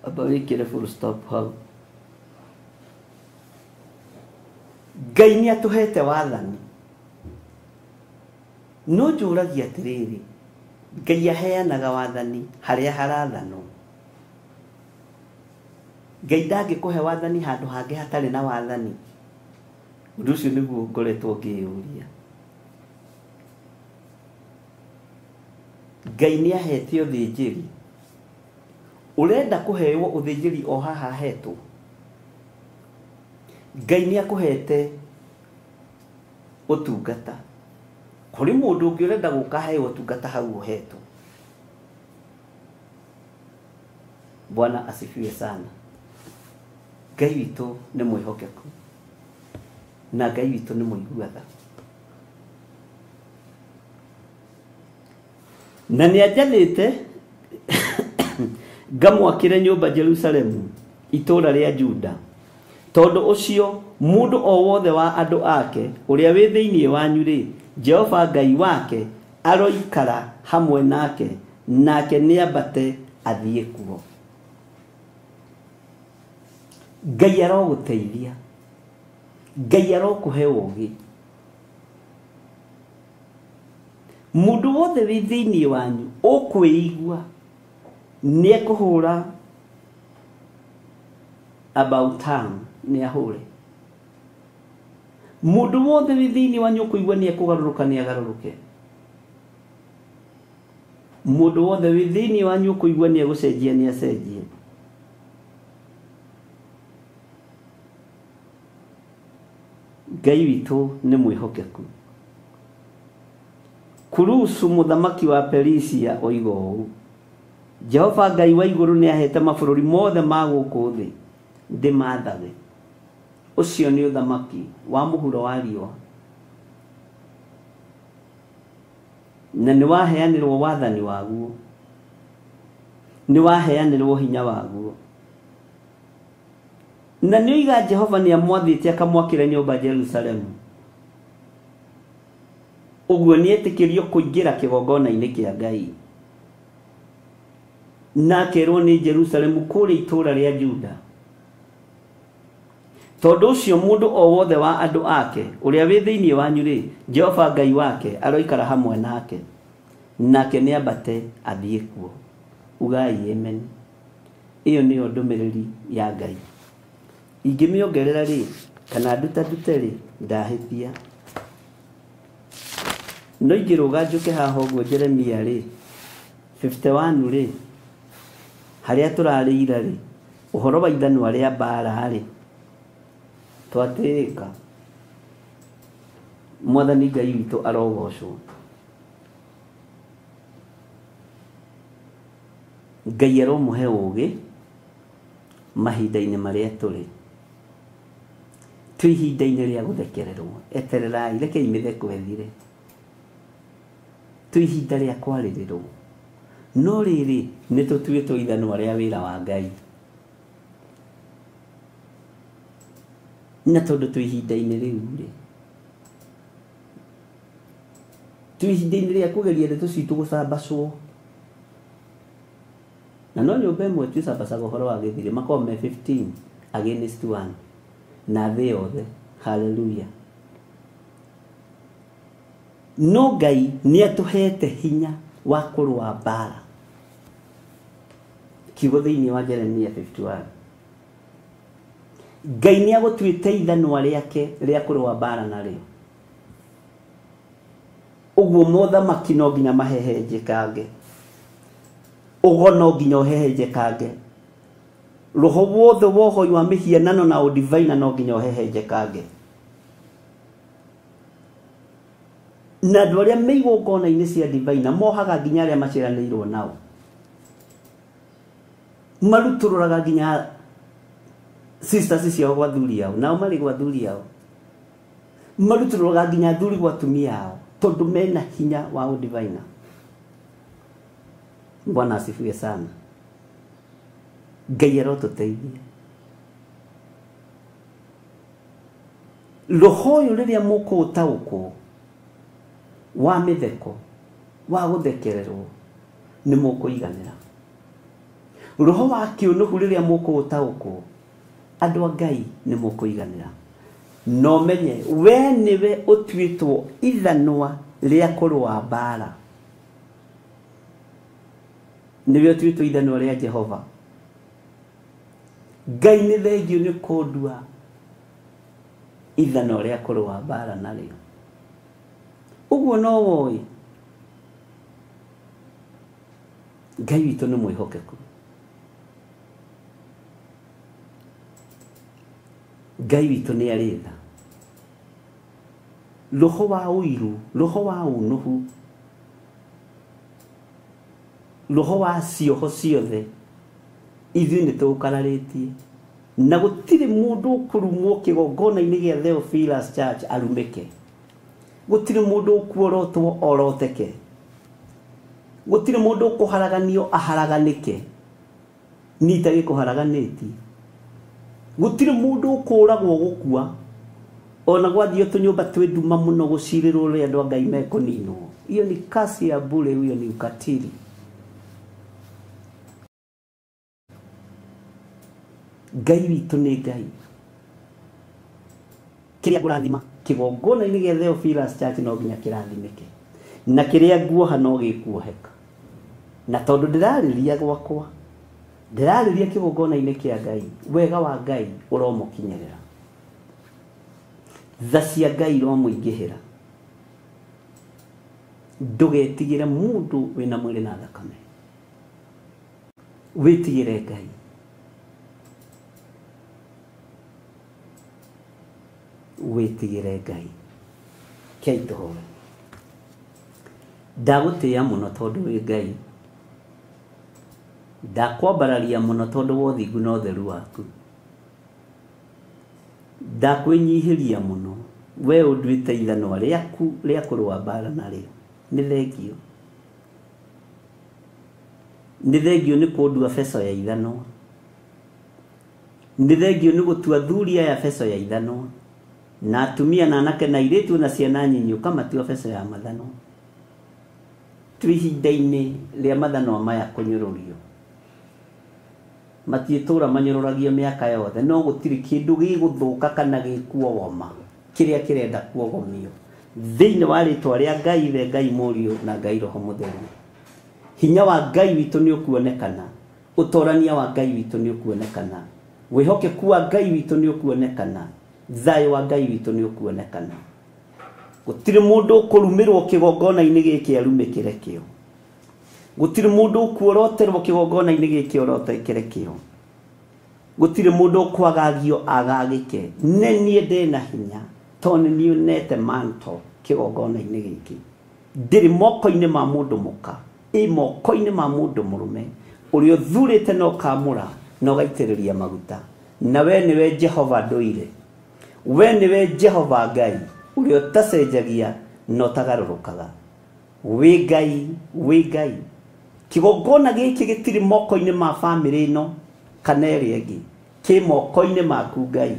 Speaker 15: Amba wĩkĩre full stop hau. Ngai nĩatũhete wathani. No njũragia atĩrĩrĩ, Ngai aheanaga wathani harĩa harathanwo. Ngai ndangĩkũhe wathani handũ hangĩ hatarĩ na wathani. Ũndũ ũcio nĩguo ngoretwo ngĩyũria. Ngai nĩahete ũthĩnjĩri. Ũrenda kũheo ũthĩnjĩri o haha ahetwo. Ngai nĩakũhete ũtungata. Kũrĩ mũndũ ũngĩ ũrenda gũka aheo ũtungata hau ũhetwo. Bwana asifiwe sana. Ngai witũ nĩ mwĩhokeku na Ngai witũ nĩ mũigua tha. Na nĩanjathĩte ngamwakĩre nyũmba Jerusalemu itũũra rĩa Juda. Tondũ ũcio mũndũ o wothe wa andũ ake ũrĩa wĩ thĩinĩ wanyu rĩ, Jehova Ngai wake aroikara hamwe nake, nake nĩambate athiĩ kuo. Ngai arogũteithia, Ngai arokũhe ũũgĩ. Mũndũ wothe wĩ thĩinĩ wanyu ũkwĩigua nĩekũhũra about time, nĩahũre. Mũndũ wothe wĩ thĩinĩ wanyu ũkũigua nĩekũgarũrũka nĩagarũrũke. Mũndũ wothe wĩ thĩinĩ wanyu ũkũigua nĩegũcenjia nĩacenjie. Ngai witũ nĩ mwĩhokeku. Kurusu mũthamaki wa Perisia oiga ũũ, Jehova Ngai wa igũrũ nĩahete mabũrũri mothe ma gũkũ thĩ ndĩmathage. Ũcio nĩ ũthamaki wa mũhuro wa riũa, na nĩwaheanĩrwo wathani waguo, nĩwaheanĩrwo hinya waguo. Na nĩoiga Jehova nĩamwathĩte akamwakĩra nyũmba Jerusalemu. Ũguo nĩetĩkĩrio kũingĩra kĩgongona-inĩ kĩa Ngai, na akerwo nĩ Jerusalemu kũrĩa itũũra rĩa Juda. Tondũ ũcio mũndũ o wothe wa andũ ake ũrĩa wĩ thĩinĩ wanyu rĩ, Jehova Ngai wake aroikara hamwe nake, nake nĩambate athiĩ kuo. Ugai amen. Ĩyo nĩyo ndũmĩrĩri ya Ngai. Ingĩmĩongerera rĩ, kana ndutandute rĩ, ndahĩtia. No ingĩrũga njũke haha ũguo Jeremia rĩ 51 rĩ, harĩa tũrarĩira rĩ, ũhoro wa ithanwa rĩa mbara rĩ, twatĩĩka. Mwathani Ngai witũ arogocwo. Ngai aromũhe ũũgĩ mahinda-inĩ marĩa tũrĩ. Twĩ ihinda-inĩ rĩa gũthekererwo, etererai, rekei mĩtheko ĩthire. Twĩ ihinda rĩa kwarĩrĩrwo, no rĩrĩ nĩ tũtuĩtwo ithanwa rĩa wĩra wa Ngai. Na tondũ twĩ ihinda-inĩ rĩu rĩ, twĩ ihinda-inĩ rĩa kũgeria ndeto citũ gũcambacwo. Na no nyũmba ĩmwe twĩcambacaga ũhoro wa gĩthirĩ, makoragwo me 15 against 1 na thĩ yothe. Hallelujah. No Ngai nĩ atũhete hinya wa kũrũa mbara. Kiugo thĩinĩ wa Jeremia 51. Ngai nĩ agũtuĩte ithanwa rĩake rĩa kũrũa mbara narĩo. Ũguo mothamaki no nginya mahehenjekange, ũgo no nginya ũhehenjekange, roho wothe wa ũhoi wa mĩhianano na ũdivaina no nginya ũhehenjekange. Na andũ arĩa me igongona-inĩ cia divaina mohaga nginya arĩa maciaranĩirwo nao, marutũrũraga nginya sisters ciao gwa athuri ao, nao marĩ gwa athuri ao, marutũrũraga nginya athuri gwa atumia ao, tondũ mena hinya wa ũdivaina. Bwana asifiwe sana. Ngai arotũteithia. Roho ũyũ rĩrĩa mũkũũtaũkwo wa mĩtheko, wa gũthekererwo, nĩ mũkũiganĩra. Roho wa kĩũnũhu rĩrĩa mũkũũtaũkwo, andũ a Ngai nĩ mũkũiganĩra. No menye we nĩwe ũtuĩtwo ithanwa rĩa kũrũa mbara. Nĩwe ũtuĩtwo ithanwa rĩa Jehova. Ngai nĩ thengio nĩ kũndua ithanwa rĩa kũrũa mbara narĩo. Ũguo no woĩ Ngai witũ nĩ mwĩhokeku. Ngai witũ nĩ arĩ tha. Roho wa ũiru, roho wa ũnũhu, roho wa cioho ciothe ithuĩ nĩ tũũkararĩtie, na gũtirĩ mũndũ ũkũrumwo kĩgongona-inĩ gĩa Theophilus Church arumĩke. Gũtirĩ mũndũ ũkuorotwo oroteke. Gũtirĩ mũndũ ũkũharaganio aharaganĩke. Niĩ itagĩkũharaganĩtie. Gũtirĩ mũndũ ũkũragwo gũkua, ona gwathiĩ tũnyũmba twĩ nduma mũno gũcirĩrwo ũrĩa andũ a Ngai mekũninwo. Hiyo ni kasi ya bure, huyo ni ukatili. Ngai witũ nĩ Ngai. Kĩrĩa ngũrathima kĩgongona-inĩ gĩa Theophilus Church no nginya kĩrathimĩke, na kĩrĩa nguoha no gĩkuoheka. Na tondũ ndĩrarĩria gwakwa, ndĩrarĩria kĩgongona-inĩ kĩa Ngai, wega wa Ngai ũromũkinyĩrĩra, tha cia Ngai iromũingĩhĩra. Ndũgetigĩre mũndũ wĩna mwĩrĩ na thakame, wĩtigĩre Ngai. Wĩtigĩre Ngai. Kei tũhoe. Ndagũtĩĩa mũno tondũ wĩ Ngai, ndakwambararia mũno tondũ wa ũthingu na ũtheru waku. Ndakwĩnyihĩria mũno, we ũnduĩte ithanwa rĩaku rĩa kũrũa mbara narĩo. Nĩ thengio, nĩ thengio nĩ kũndua beco ya ithanwa. Nĩ thengio nĩ gũtua thuri aya beco ya ithanwa, na atumia na anake na airĩtu na ciana nyinyi ũkamatua beco ya mathanwa. Twĩ ihinda-inĩ rĩa mathanwa maya kũnyũrũrio. Matiĩtũra manyũrũragio mĩaka yothe, no gũtirĩ kĩndũ gĩgũthũka kana gĩkuogoma kĩrĩa kĩrenda kuogomio thĩinĩ wa rĩtwa rĩa Ngai Ithe, Ngai Mũriũ na Ngai Roho Mũtheru. Hinya wa Ngai witũ nĩ ũkuonekana, ũtorania wa Ngai witũ nĩ ũkuonekana, wĩhokeku wa Ngai witũ nĩ ũkuonekana, thayũ wa Ngai witũ nĩ ũkuonekana. Gũtirĩ mũndũ ũkũrumĩrwo kĩgongona-inĩ gĩkĩ arumĩkĩre kĩo. Gũtirĩ mũndũ ũkuoroterwo kĩgongona-inĩ gĩkĩ orotekere kĩo. Gũtirĩ mũndũ ũkwagagio agagĩke. Nĩ niĩ ndĩna hinya, tondũ nĩ niĩ nete manto kĩgongona-inĩ gĩkĩ. Ndĩrĩ moko-inĩ ma mũndũ mũka, ĩ moko-inĩ ma mũndũ mũrũme ũrĩa ũthurĩte na ũkamũra na ũgaitĩrĩria maguta. Na we nĩwe Jehova ndũire. We nĩwe Jehova Ngai ũrĩa ũtacenjagia na ũtagarũrũkaga. Wĩ Ngai, wĩ Ngai. Kĩgongona gĩkĩ gĩtirĩ moko-inĩ ma bamĩrĩ ĩno kana ĩrĩa ĩngĩ, kĩ moko-inĩ maku Ngai.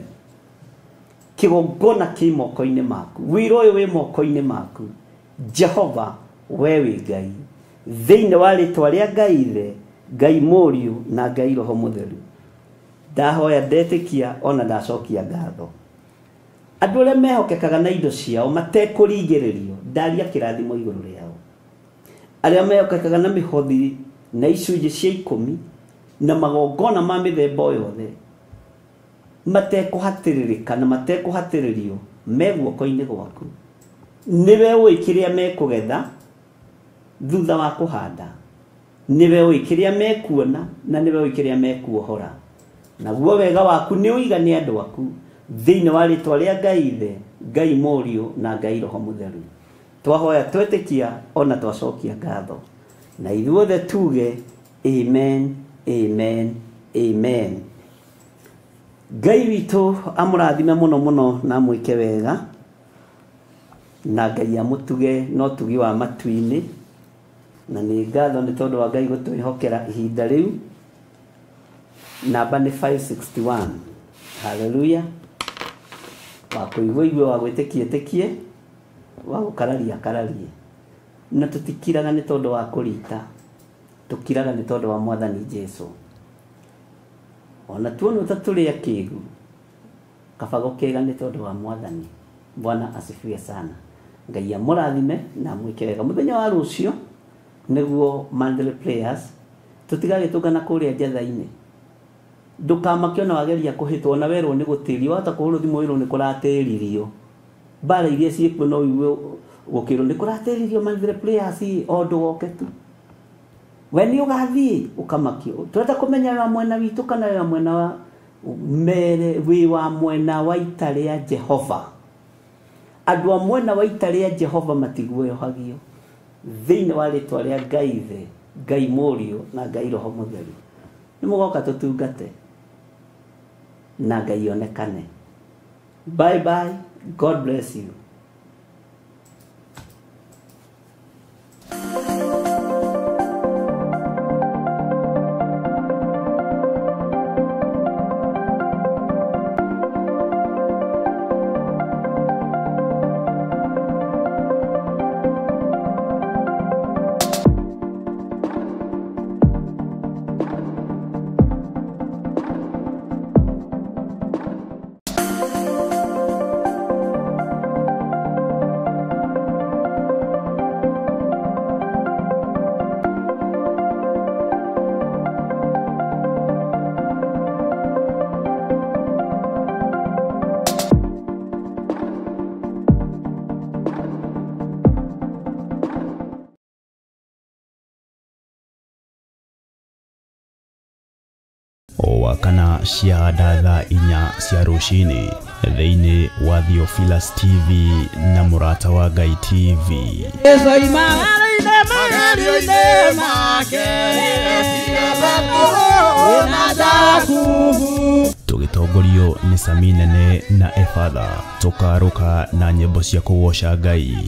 Speaker 15: Kĩgongona kĩ moko-inĩ maku, wĩra ũyũ wĩ moko-inĩ maku. Jehova, we wĩ Ngai. Thĩinĩ wa rĩtwa rĩa Ngai Ithe, Ngai Mũriũ na Ngai Roho Mũtheru, ndahoya ndetĩkia ona ndacokia ngatho. Andũ arĩa mehokekaga na indo ciao matekũringĩrĩrio, ndaria kĩrathimo igũrũ rĩao. Arĩa mehokekaga na mĩhothi na icunjĩ cia 10 na magongona ma mĩthemba o yothe matekũhatĩrĩrĩka na matekũhatĩrĩrio, me guoko-inĩ gwaku. Nĩwe ũĩ kĩrĩa mekũgetha thutha wa kũhanda, nĩwe ũĩ kĩrĩa mekuona na nĩwe ũĩ kĩrĩa mekuohora. Naguo wega waku nĩ ũigane andũ aku thĩinĩ wa rĩtwa rĩa Ngai Ithe, Ngai Mũriũ na Ngai Roho Mũtheru. Twahoya twetĩkia ona twacokia ngatho, na ithuothe tuge amen, amen, amen. Ngai witũ amũrathime mũno mũno na amwĩke wega, na Ngai amũtuge na ũtugi wa matu-inĩ. Na nĩ ngatho nĩ tondũ wa Ngai gũtwĩhokera ihinda rĩu. Namba nĩ 561. Hallelujah. Wa kũigua igue, wa gwĩtĩkia ĩtĩkie, wa gũkararia akararie. Na tũtikiraga nĩ tondũ wa kũrita, tũkiraga nĩ tondũ wa Mwathani Jesu. Ona tuonwo ta tũrĩ akĩgu, kaba gũkĩga nĩ tondũ wa Mwathani. Bwana asifiwe sana. Ngai amũrathime na amwĩke wega. Mũthenya wa rũciũ nĩguo monthly prayers, tũtigagĩtũngana kũrĩa njatha-inĩ. Ndũkamake ona wageria kũhĩtwo, ona werwo nĩ gũtĩrio, wahota kũhũrwo thimũ wĩrwo nĩ kũratĩririo. Mbara iria ciĩkuo no ũigue gũkĩrwo nĩ kũratĩririo monthly prayers, o ndũgoke tu. We nĩ ũgathiĩ ũkamakio. Tũrenda kũmenya wĩ wa mwena witũ kana wĩ wa mwena wa mere, wĩ wa mwena wa ita rĩa Jehova. Andũ a mwena wa ita rĩa Jehova matiguoyohagio. Thĩinĩ wa rĩtwa rĩa Ngai Ithe, Ngai Mũriũ na Ngai Roho Mũtheru, nĩ mũgoka tũtungate na Ngai onekane. Bye bye. God bless you.
Speaker 8: Wakana cia thaa 4 cia rũcinĩ thĩinĩ wa Theophilus TV na Mũrata wa Ngai TV. Tũgĩtongorio nĩ Sami Nene na Efatha, tũkarũka na nyĩmbo cia kũgoca Ngai.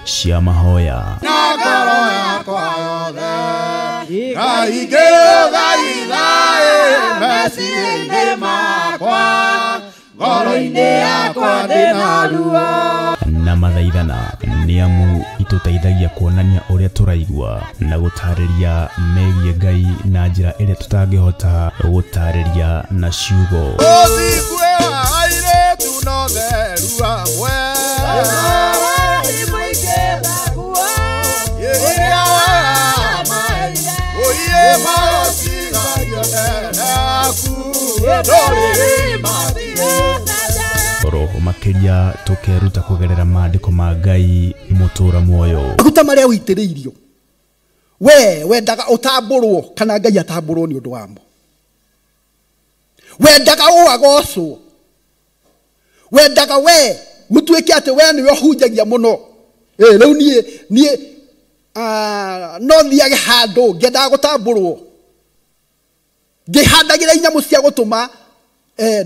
Speaker 8: Cia mahoya na mathaithana nĩ amu itũteithagia kuonania ũrĩa tũraigua na gũtarĩria megiĩ Ngai na njĩra ĩrĩa tũtangĩhota gũtarĩria na ciugo. Roho makĩria tũkeruta kũgerera maandĩko ma Ngai mũtũra muoyo.
Speaker 9: Maguta marĩa ũitĩrĩirio we wendaga ũtambũrwo kana Ngai atambũrwo nĩ ũndũ wamo. Wendaga ũagocwo, wendaga we Gũtuĩke atĩ we nĩwe ũhunjagia mũno. Rĩu niĩ no thiage handũ ngĩendaga gũtambũrwo, ngĩhandagĩra inyamũ cia gũtũma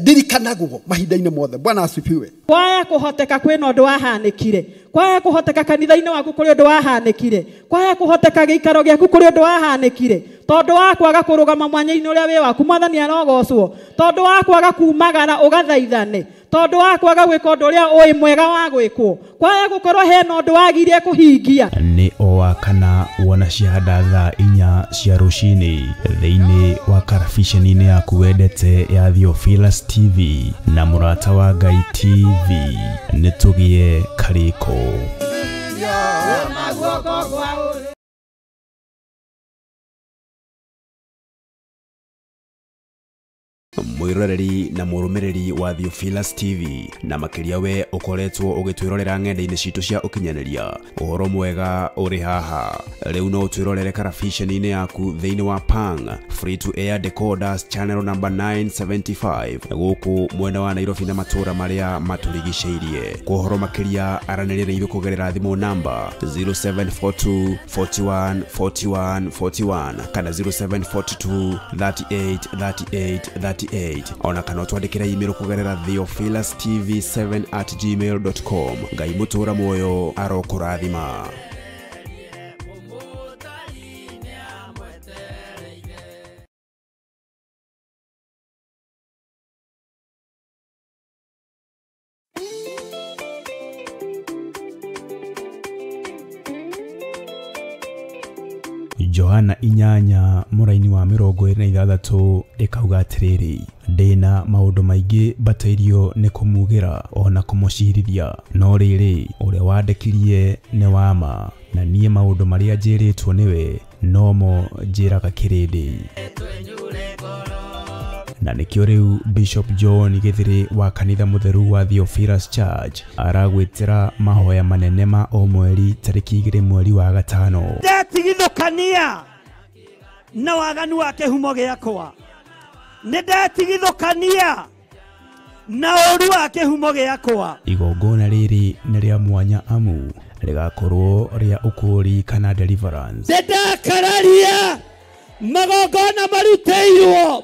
Speaker 9: ndirikanagwo mahinda-inĩ mothe. Bwana asifiwe.
Speaker 10: Kwaya kũhoteka kwĩna ũndũ wahanĩkire, kwaya kũhoteka kanitha-inĩ waku kũrĩ ũndũ wahanĩkire, kwaya kũhoteka gĩikaro gĩaku kũrĩ ũndũ wahanĩkire, tondũ wa kwaga kũrũgama mwanya-inĩ ũrĩa wĩ waku, Mwathani arogocwo, tondũ wa kwaga kumagara ũgathaithane, tondũ wa kwaga gwĩka ũndũ ũrĩa ũĩ mwega wa gwĩkwo, kwaya gũkorwo hena ũndũ wagirie kũhingia.
Speaker 8: Nĩ o wa kana wona ciahanda thaa 4 cia rũcinĩ thĩinĩ wa karabiceni-inĩ yaku wendete ya Theophilus TV na Mũrata wa Ngai TV. Nĩ tũgĩe karĩko. Mwiroreri na mũrũmĩrĩri wa Theophilus TV na makĩria we ũkoretwo ũgĩtwĩrorera ng'enda-inĩ citũ cia ũkinyanĩria, ũhoro mwega ũrĩ haha. Rĩu no ũtwĩrorere karabiceni-inĩ yaku thĩinĩ wa Pang Free to Air Decoders channel number 975 gũkũ mwena wa Nairobi na matũũra marĩa matũrigicĩirie. Kwa ũhoro makĩria aranĩria na ithuĩ kũgerera thimũ namba 0742 41 41 41 kana 0742 38 38 38, ona kana twandĩkĩra email kũgerera theophilustv7@gmail.com. Ngai mũtũũra muoyo arokũrathima. Johana 8 mũraini wa 26 ĩkauga atĩrĩrĩ, ndĩna maũndũ maingĩ mbatairio nĩ kũmugĩra ona kũmũcirithia, no rĩrĩ ũrĩa wandekirie nĩ wa ma, na niĩ maũndũ marĩa njĩrĩtwo nĩwe nomo njĩraga kĩrĩndĩ. Na nĩkĩo rĩu Bishop John Gĩthĩrĩ wa kanitha mũtheru wa Theophilus Church aragwĩtĩra mahoya manene ma o mweri tarĩki 2 mweri wa 5.
Speaker 11: Ndetigithũkania na waganu wa kĩhumo gĩakwa, nĩ ndetigithũkania na ũru wa kĩhumo gĩakwa.
Speaker 8: Igongona rĩrĩ nĩ rĩa mwanya amu rĩgakorwo rĩa ũkũũri kana deliverance.
Speaker 11: Nĩndakararia magongona marutĩirwo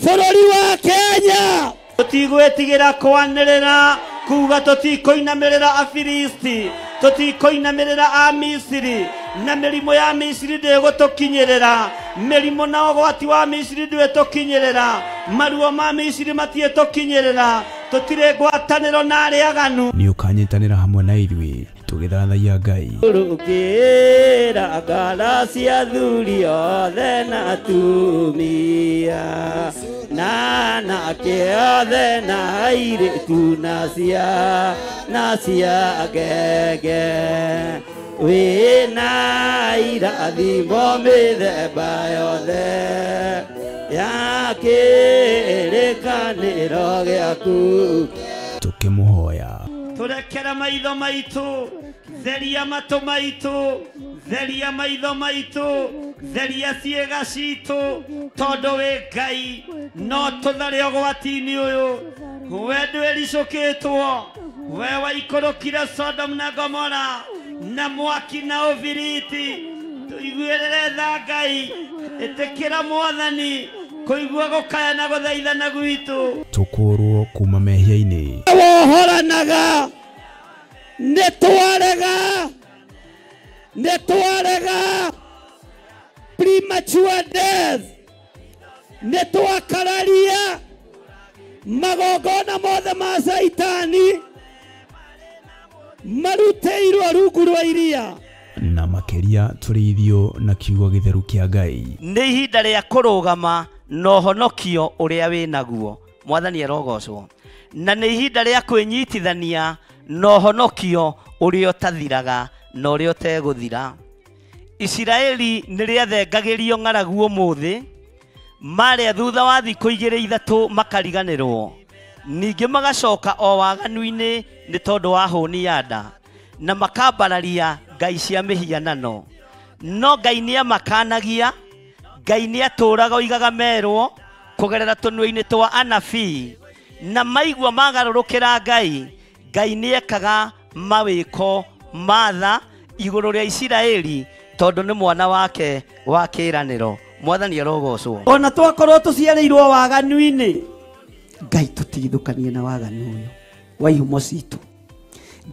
Speaker 11: bũrũri wa Kenya. Tũtigwĩtigĩra kwanĩrĩra kuga tũtikũinamĩrĩra Afilisti, tũtikũinamĩrĩra Amisiri, na mĩrimũ ya Misiri ndĩgũtũkinyĩrĩra, mĩrimũ na ũgwati wa Misiri ndwĩtũkinyĩrĩra, maruo ma Misiri matiĩtũkinyĩrĩra, tũtirĩ ngwatanĩro na arĩa aganu.
Speaker 8: Nĩ ũkanyitanĩra hamwe na ithuĩ tũgĩthathaiya Ngai.
Speaker 11: Rũkĩra ngara cia athuri othe na atumia, na anake othe na airĩtu na cia ngenge, wĩna irathimo mĩthemba yothe ya kĩrĩkanĩro gĩaku.
Speaker 8: Tũkĩmũhoya
Speaker 11: Tũrekere maitho maitũ, theria matũ maitũ, theria maitho maitũ, theria ciĩga citũ, tondũ wĩ Ngai no tũthare ũgwati-inĩ ũyũ. We ndwĩricũkĩtwo, we waikũrũkire Sodom na Gomora na mwaki na ũbiriti. Tũiguĩrĩre tha Ngai, ĩtĩkĩra Mwathani kũigua gũkaya na gũthaithana gwitũ.
Speaker 8: Tũkũrwo kuma mehia-inĩ.
Speaker 11: Wohoranaga nĩ twarega, nĩ twarega premature death, nĩ twakararia magongona mothe ma Caitani marutĩirwo rungu rwa iria.
Speaker 8: Na makĩria tũrĩithio na kiugo gĩtheru kĩa Ngai.
Speaker 15: Nĩ ihinda rĩa kũrũgama na ũhonokio ũrĩa wĩ naguo. Mwathani arogocwo. Na nĩ ihinda rĩa kwĩnyitithania na ũhonokio ũrĩa ũtathiraga na ũrĩa ũtegũthira. Isiraeli nĩ rĩathengagĩrio ng'aragu ũmũthĩ, marĩa thutha wa thikũ 2 3 makariganĩrwo, ningĩ magacoka o waganu-inĩ nĩ tondũ wa hũni ya nda, na makambararia ngai cia mĩhianano. No Ngai nĩamakanagia, Ngai nĩatũraga oigaga merwo kũgerera tũnua-inĩ twa anabii, na maigua magarũrũkĩra Ngai, Ngai nĩekaga mawĩko matha igũrũ rĩa Isiraeli tondũ nĩ mwana wake wa kĩĩranĩro. Mwathani arogocwo.
Speaker 11: Ona twakorwo tũciarĩirwo waganu-inĩ, Ngai tũtigithũkanie na waganu ũyũ wa ihumo citũ.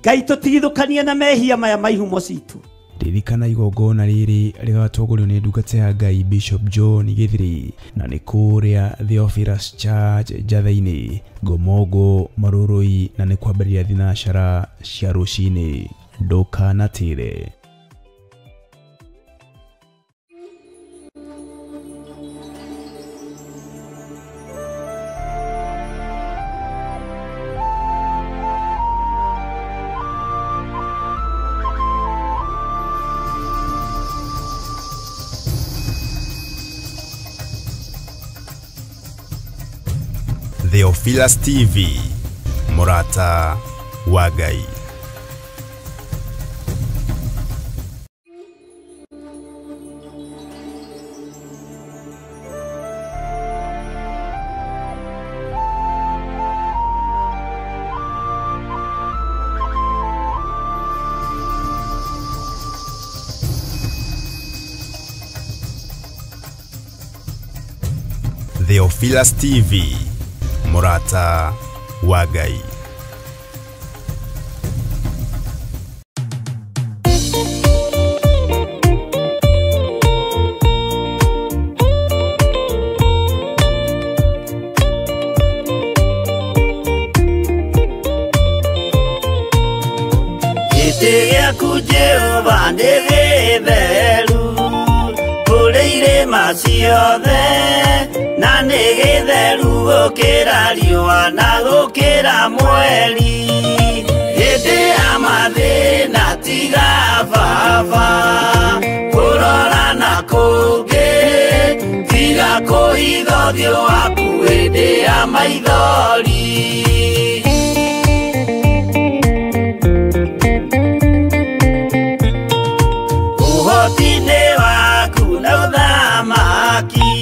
Speaker 11: Ngai tũtigithũkanie na mehia maya ma ihumo citũ.
Speaker 8: Ririkana igongona rĩrĩ rĩgatongorio nĩ ndungata ya Ngai Bishop John Githiri na nĩ kũrĩa Theophilus Church Njatha-inĩ, Ngomongo, Marurui na nĩ kwambĩrĩria thinacara cia rũcinĩ. Ndũkanatĩre.
Speaker 16: Theophilus TV, Mũrata wa Ngai. Theophilus TV, Mũrata wa Ngai.
Speaker 11: Gĩtĩ gĩaku Jehova nĩ gĩtheru kũrĩ irĩma ciothe, na nĩ gĩtheru gũkĩra riũa na gũkĩra mweri. Hĩndĩ ya mathĩna tiga baba kũrora na kũngĩ, tiga kũhitha ũthiũ waku hĩndĩ ya maithori. Ũhoti-inĩ waku na ũthamaki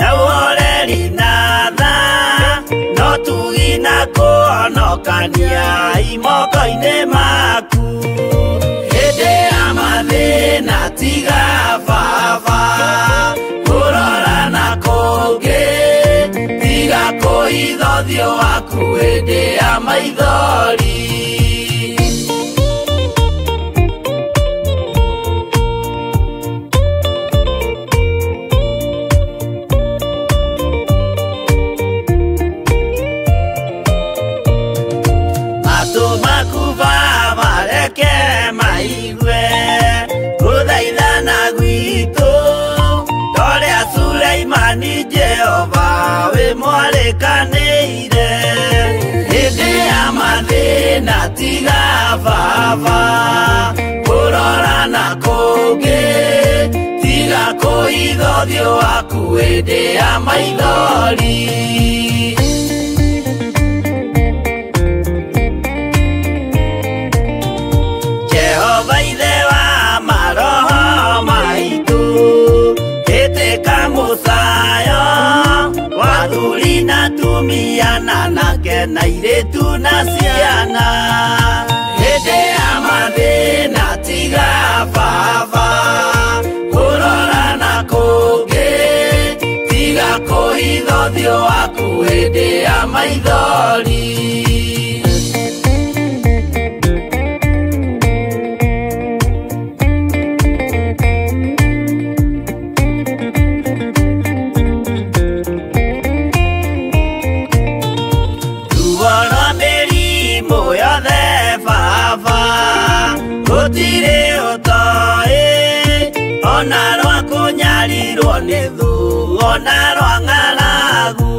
Speaker 11: na ũhoreri na tha, no tugi na kũhonokania imoko-inĩ maku. Hĩndĩ ya mathĩna tiga baba kũrora na kũngĩ, tiga kũhitha ũthiũ waku hĩndĩ ya maithori. Suleimani Jehova wĩ mwarĩkanĩire. Hĩndĩ ya mathĩna tiga baba kũrora na kũngĩ, tiga kũhitha ũthiũ waku hĩndĩ ya maithori. Jehova ithe wa maroho maitũ, ĩtĩka mũcayo wa athuri na atumia na anake na airĩtu na ciana. Hĩndĩ ya mathĩna tiga baba kũrora na kũngĩ, tiga kũhitha ũthiũ waku hĩndĩ ya maithori. Gũtirĩ ũtoĩ ona rwa kũnyarirwo nĩ thũ ona rwa ng'aragu.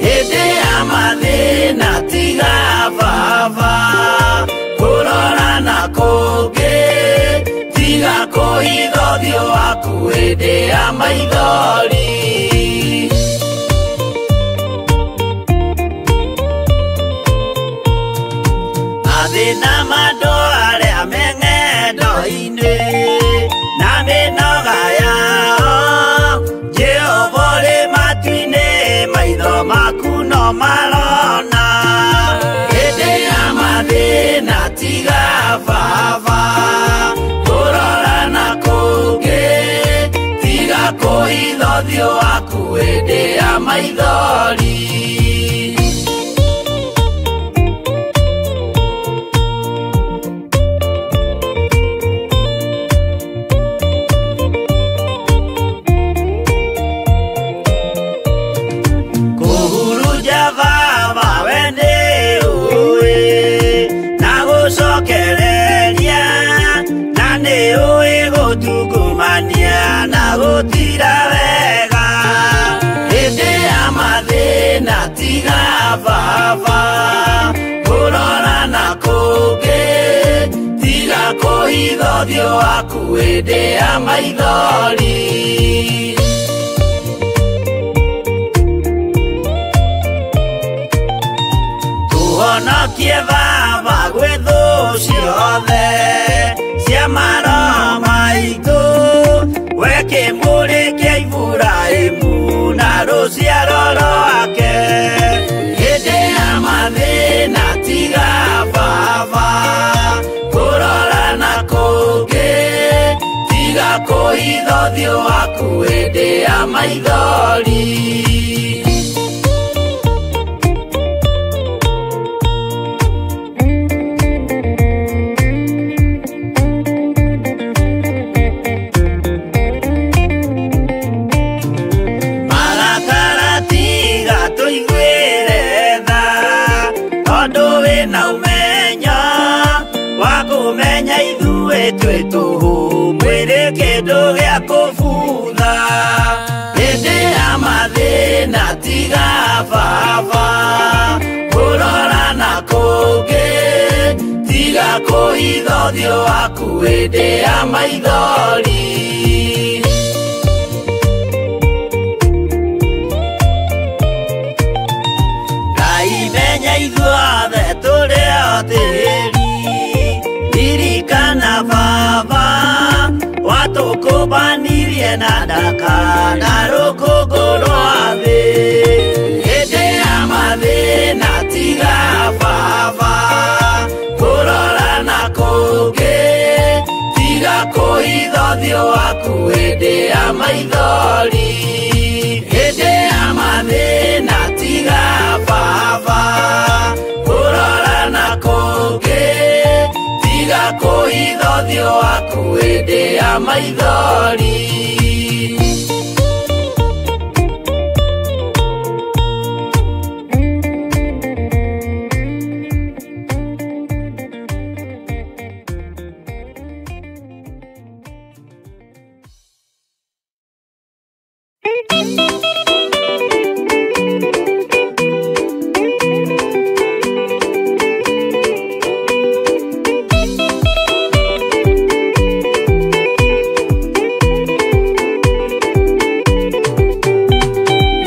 Speaker 11: Hĩndĩ ya mathĩna tiga baba kũrora na kũngĩ, tiga kũhitha ũthiũ waku hĩndĩ ya maithori. Mathĩna ma andũ arĩa me ng'endo-inĩ na mĩnoga yao, Jehova ũrĩ matu-inĩ maitho maku no marona. Hĩndĩ ya
Speaker 17: maithori. Kũhurunja baba we nĩ ũĩ na gũcokereria, na nĩ ũĩ gũtungumania na gũtira wega. Hĩndĩ ya mathĩna tiga baba kũrora na kũngĩ, tiga kũhitha ũthiũ waku hĩndĩ ya maithori. Tũhonokie baba gwĩ thũ ciothe cia maroho maitũ, we kĩmũrĩ kĩa Iburahĩmu na rũciaro rwake. Hĩndĩ ya mathĩna tiga baba kũrora na kũngĩ, tiga kũhitha ũthiũ waku hĩndĩ ya maithori. Marakara tiga tũiguĩre tha, tondũ wĩna ũmenyo wa kũmenya ithuĩ twĩ tũhũ, mwĩrĩ kĩndũ gĩa kũbutha. Hĩndĩ ya mathĩna tiga baba kũrora na kũngĩ, tiga kũhitha ũthiũ waku hĩndĩ ya maithori. Ngai menya ithuothe tũrĩ o tĩri, ririkana baba watũkũmbanirie na ndaka na rũkũngũ rwa thĩ. Hĩndĩ ya mathĩna tiga baba kũrora na kũngĩ, tiga kũhitha ũthiũ waku hĩndĩ ya maithori. Hĩndĩ ya mathĩna tiga baba kũrora na kũngĩ, tiga kũhitha ũthiũ waku hĩndĩ ya maithori.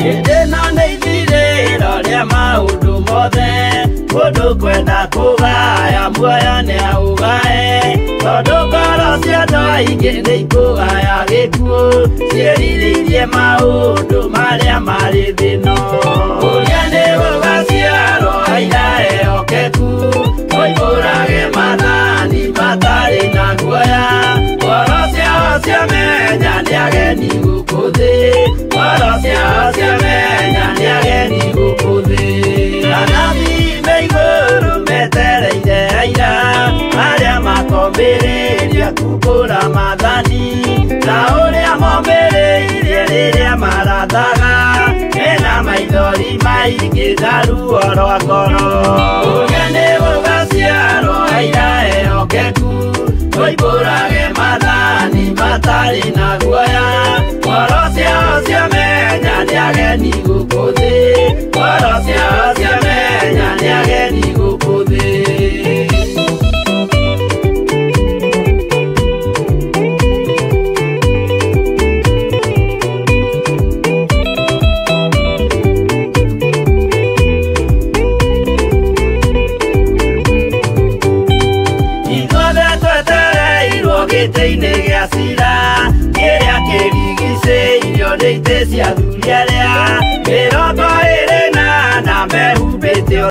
Speaker 17: Hĩndĩ ĩno nĩ ithirĩro rĩa maũndũ mothe, mũndũ kwenda kũgaya muoyo nĩaũgae, tondũ ngoro cia andũ aingĩ nĩ ikũgaya gĩkuũ, ciĩrirĩirie maũndũ marĩa marĩ thĩ ĩno. Ũrĩa nĩ gũgaciarwo aira ehokeku, moimbũrage maathani matarĩ na guoya, ngoro ciao ciamenya nĩ ageni gũkũ thĩ, ngoro ciao ciamenya nĩ ageni gũkũ thĩ. Anabii me igũrũ metereire aira arĩa makombĩrĩria kumbũra maathani, ta ũrĩa mombĩrĩirie rĩrĩa marathaga, mena maithori maingĩ na ruo rwa ngoro. Ũrĩa nĩ gũgaciarwo aira ehokeku, moimbũrage maathani matarĩ na guoya, ngoro ciao ciamenya nĩ ageni gũkũ thĩ, ngoro ciao ciamenya nĩ ageni gũkũ thĩ. Ithuothe twetereirwo gĩtĩ-inĩ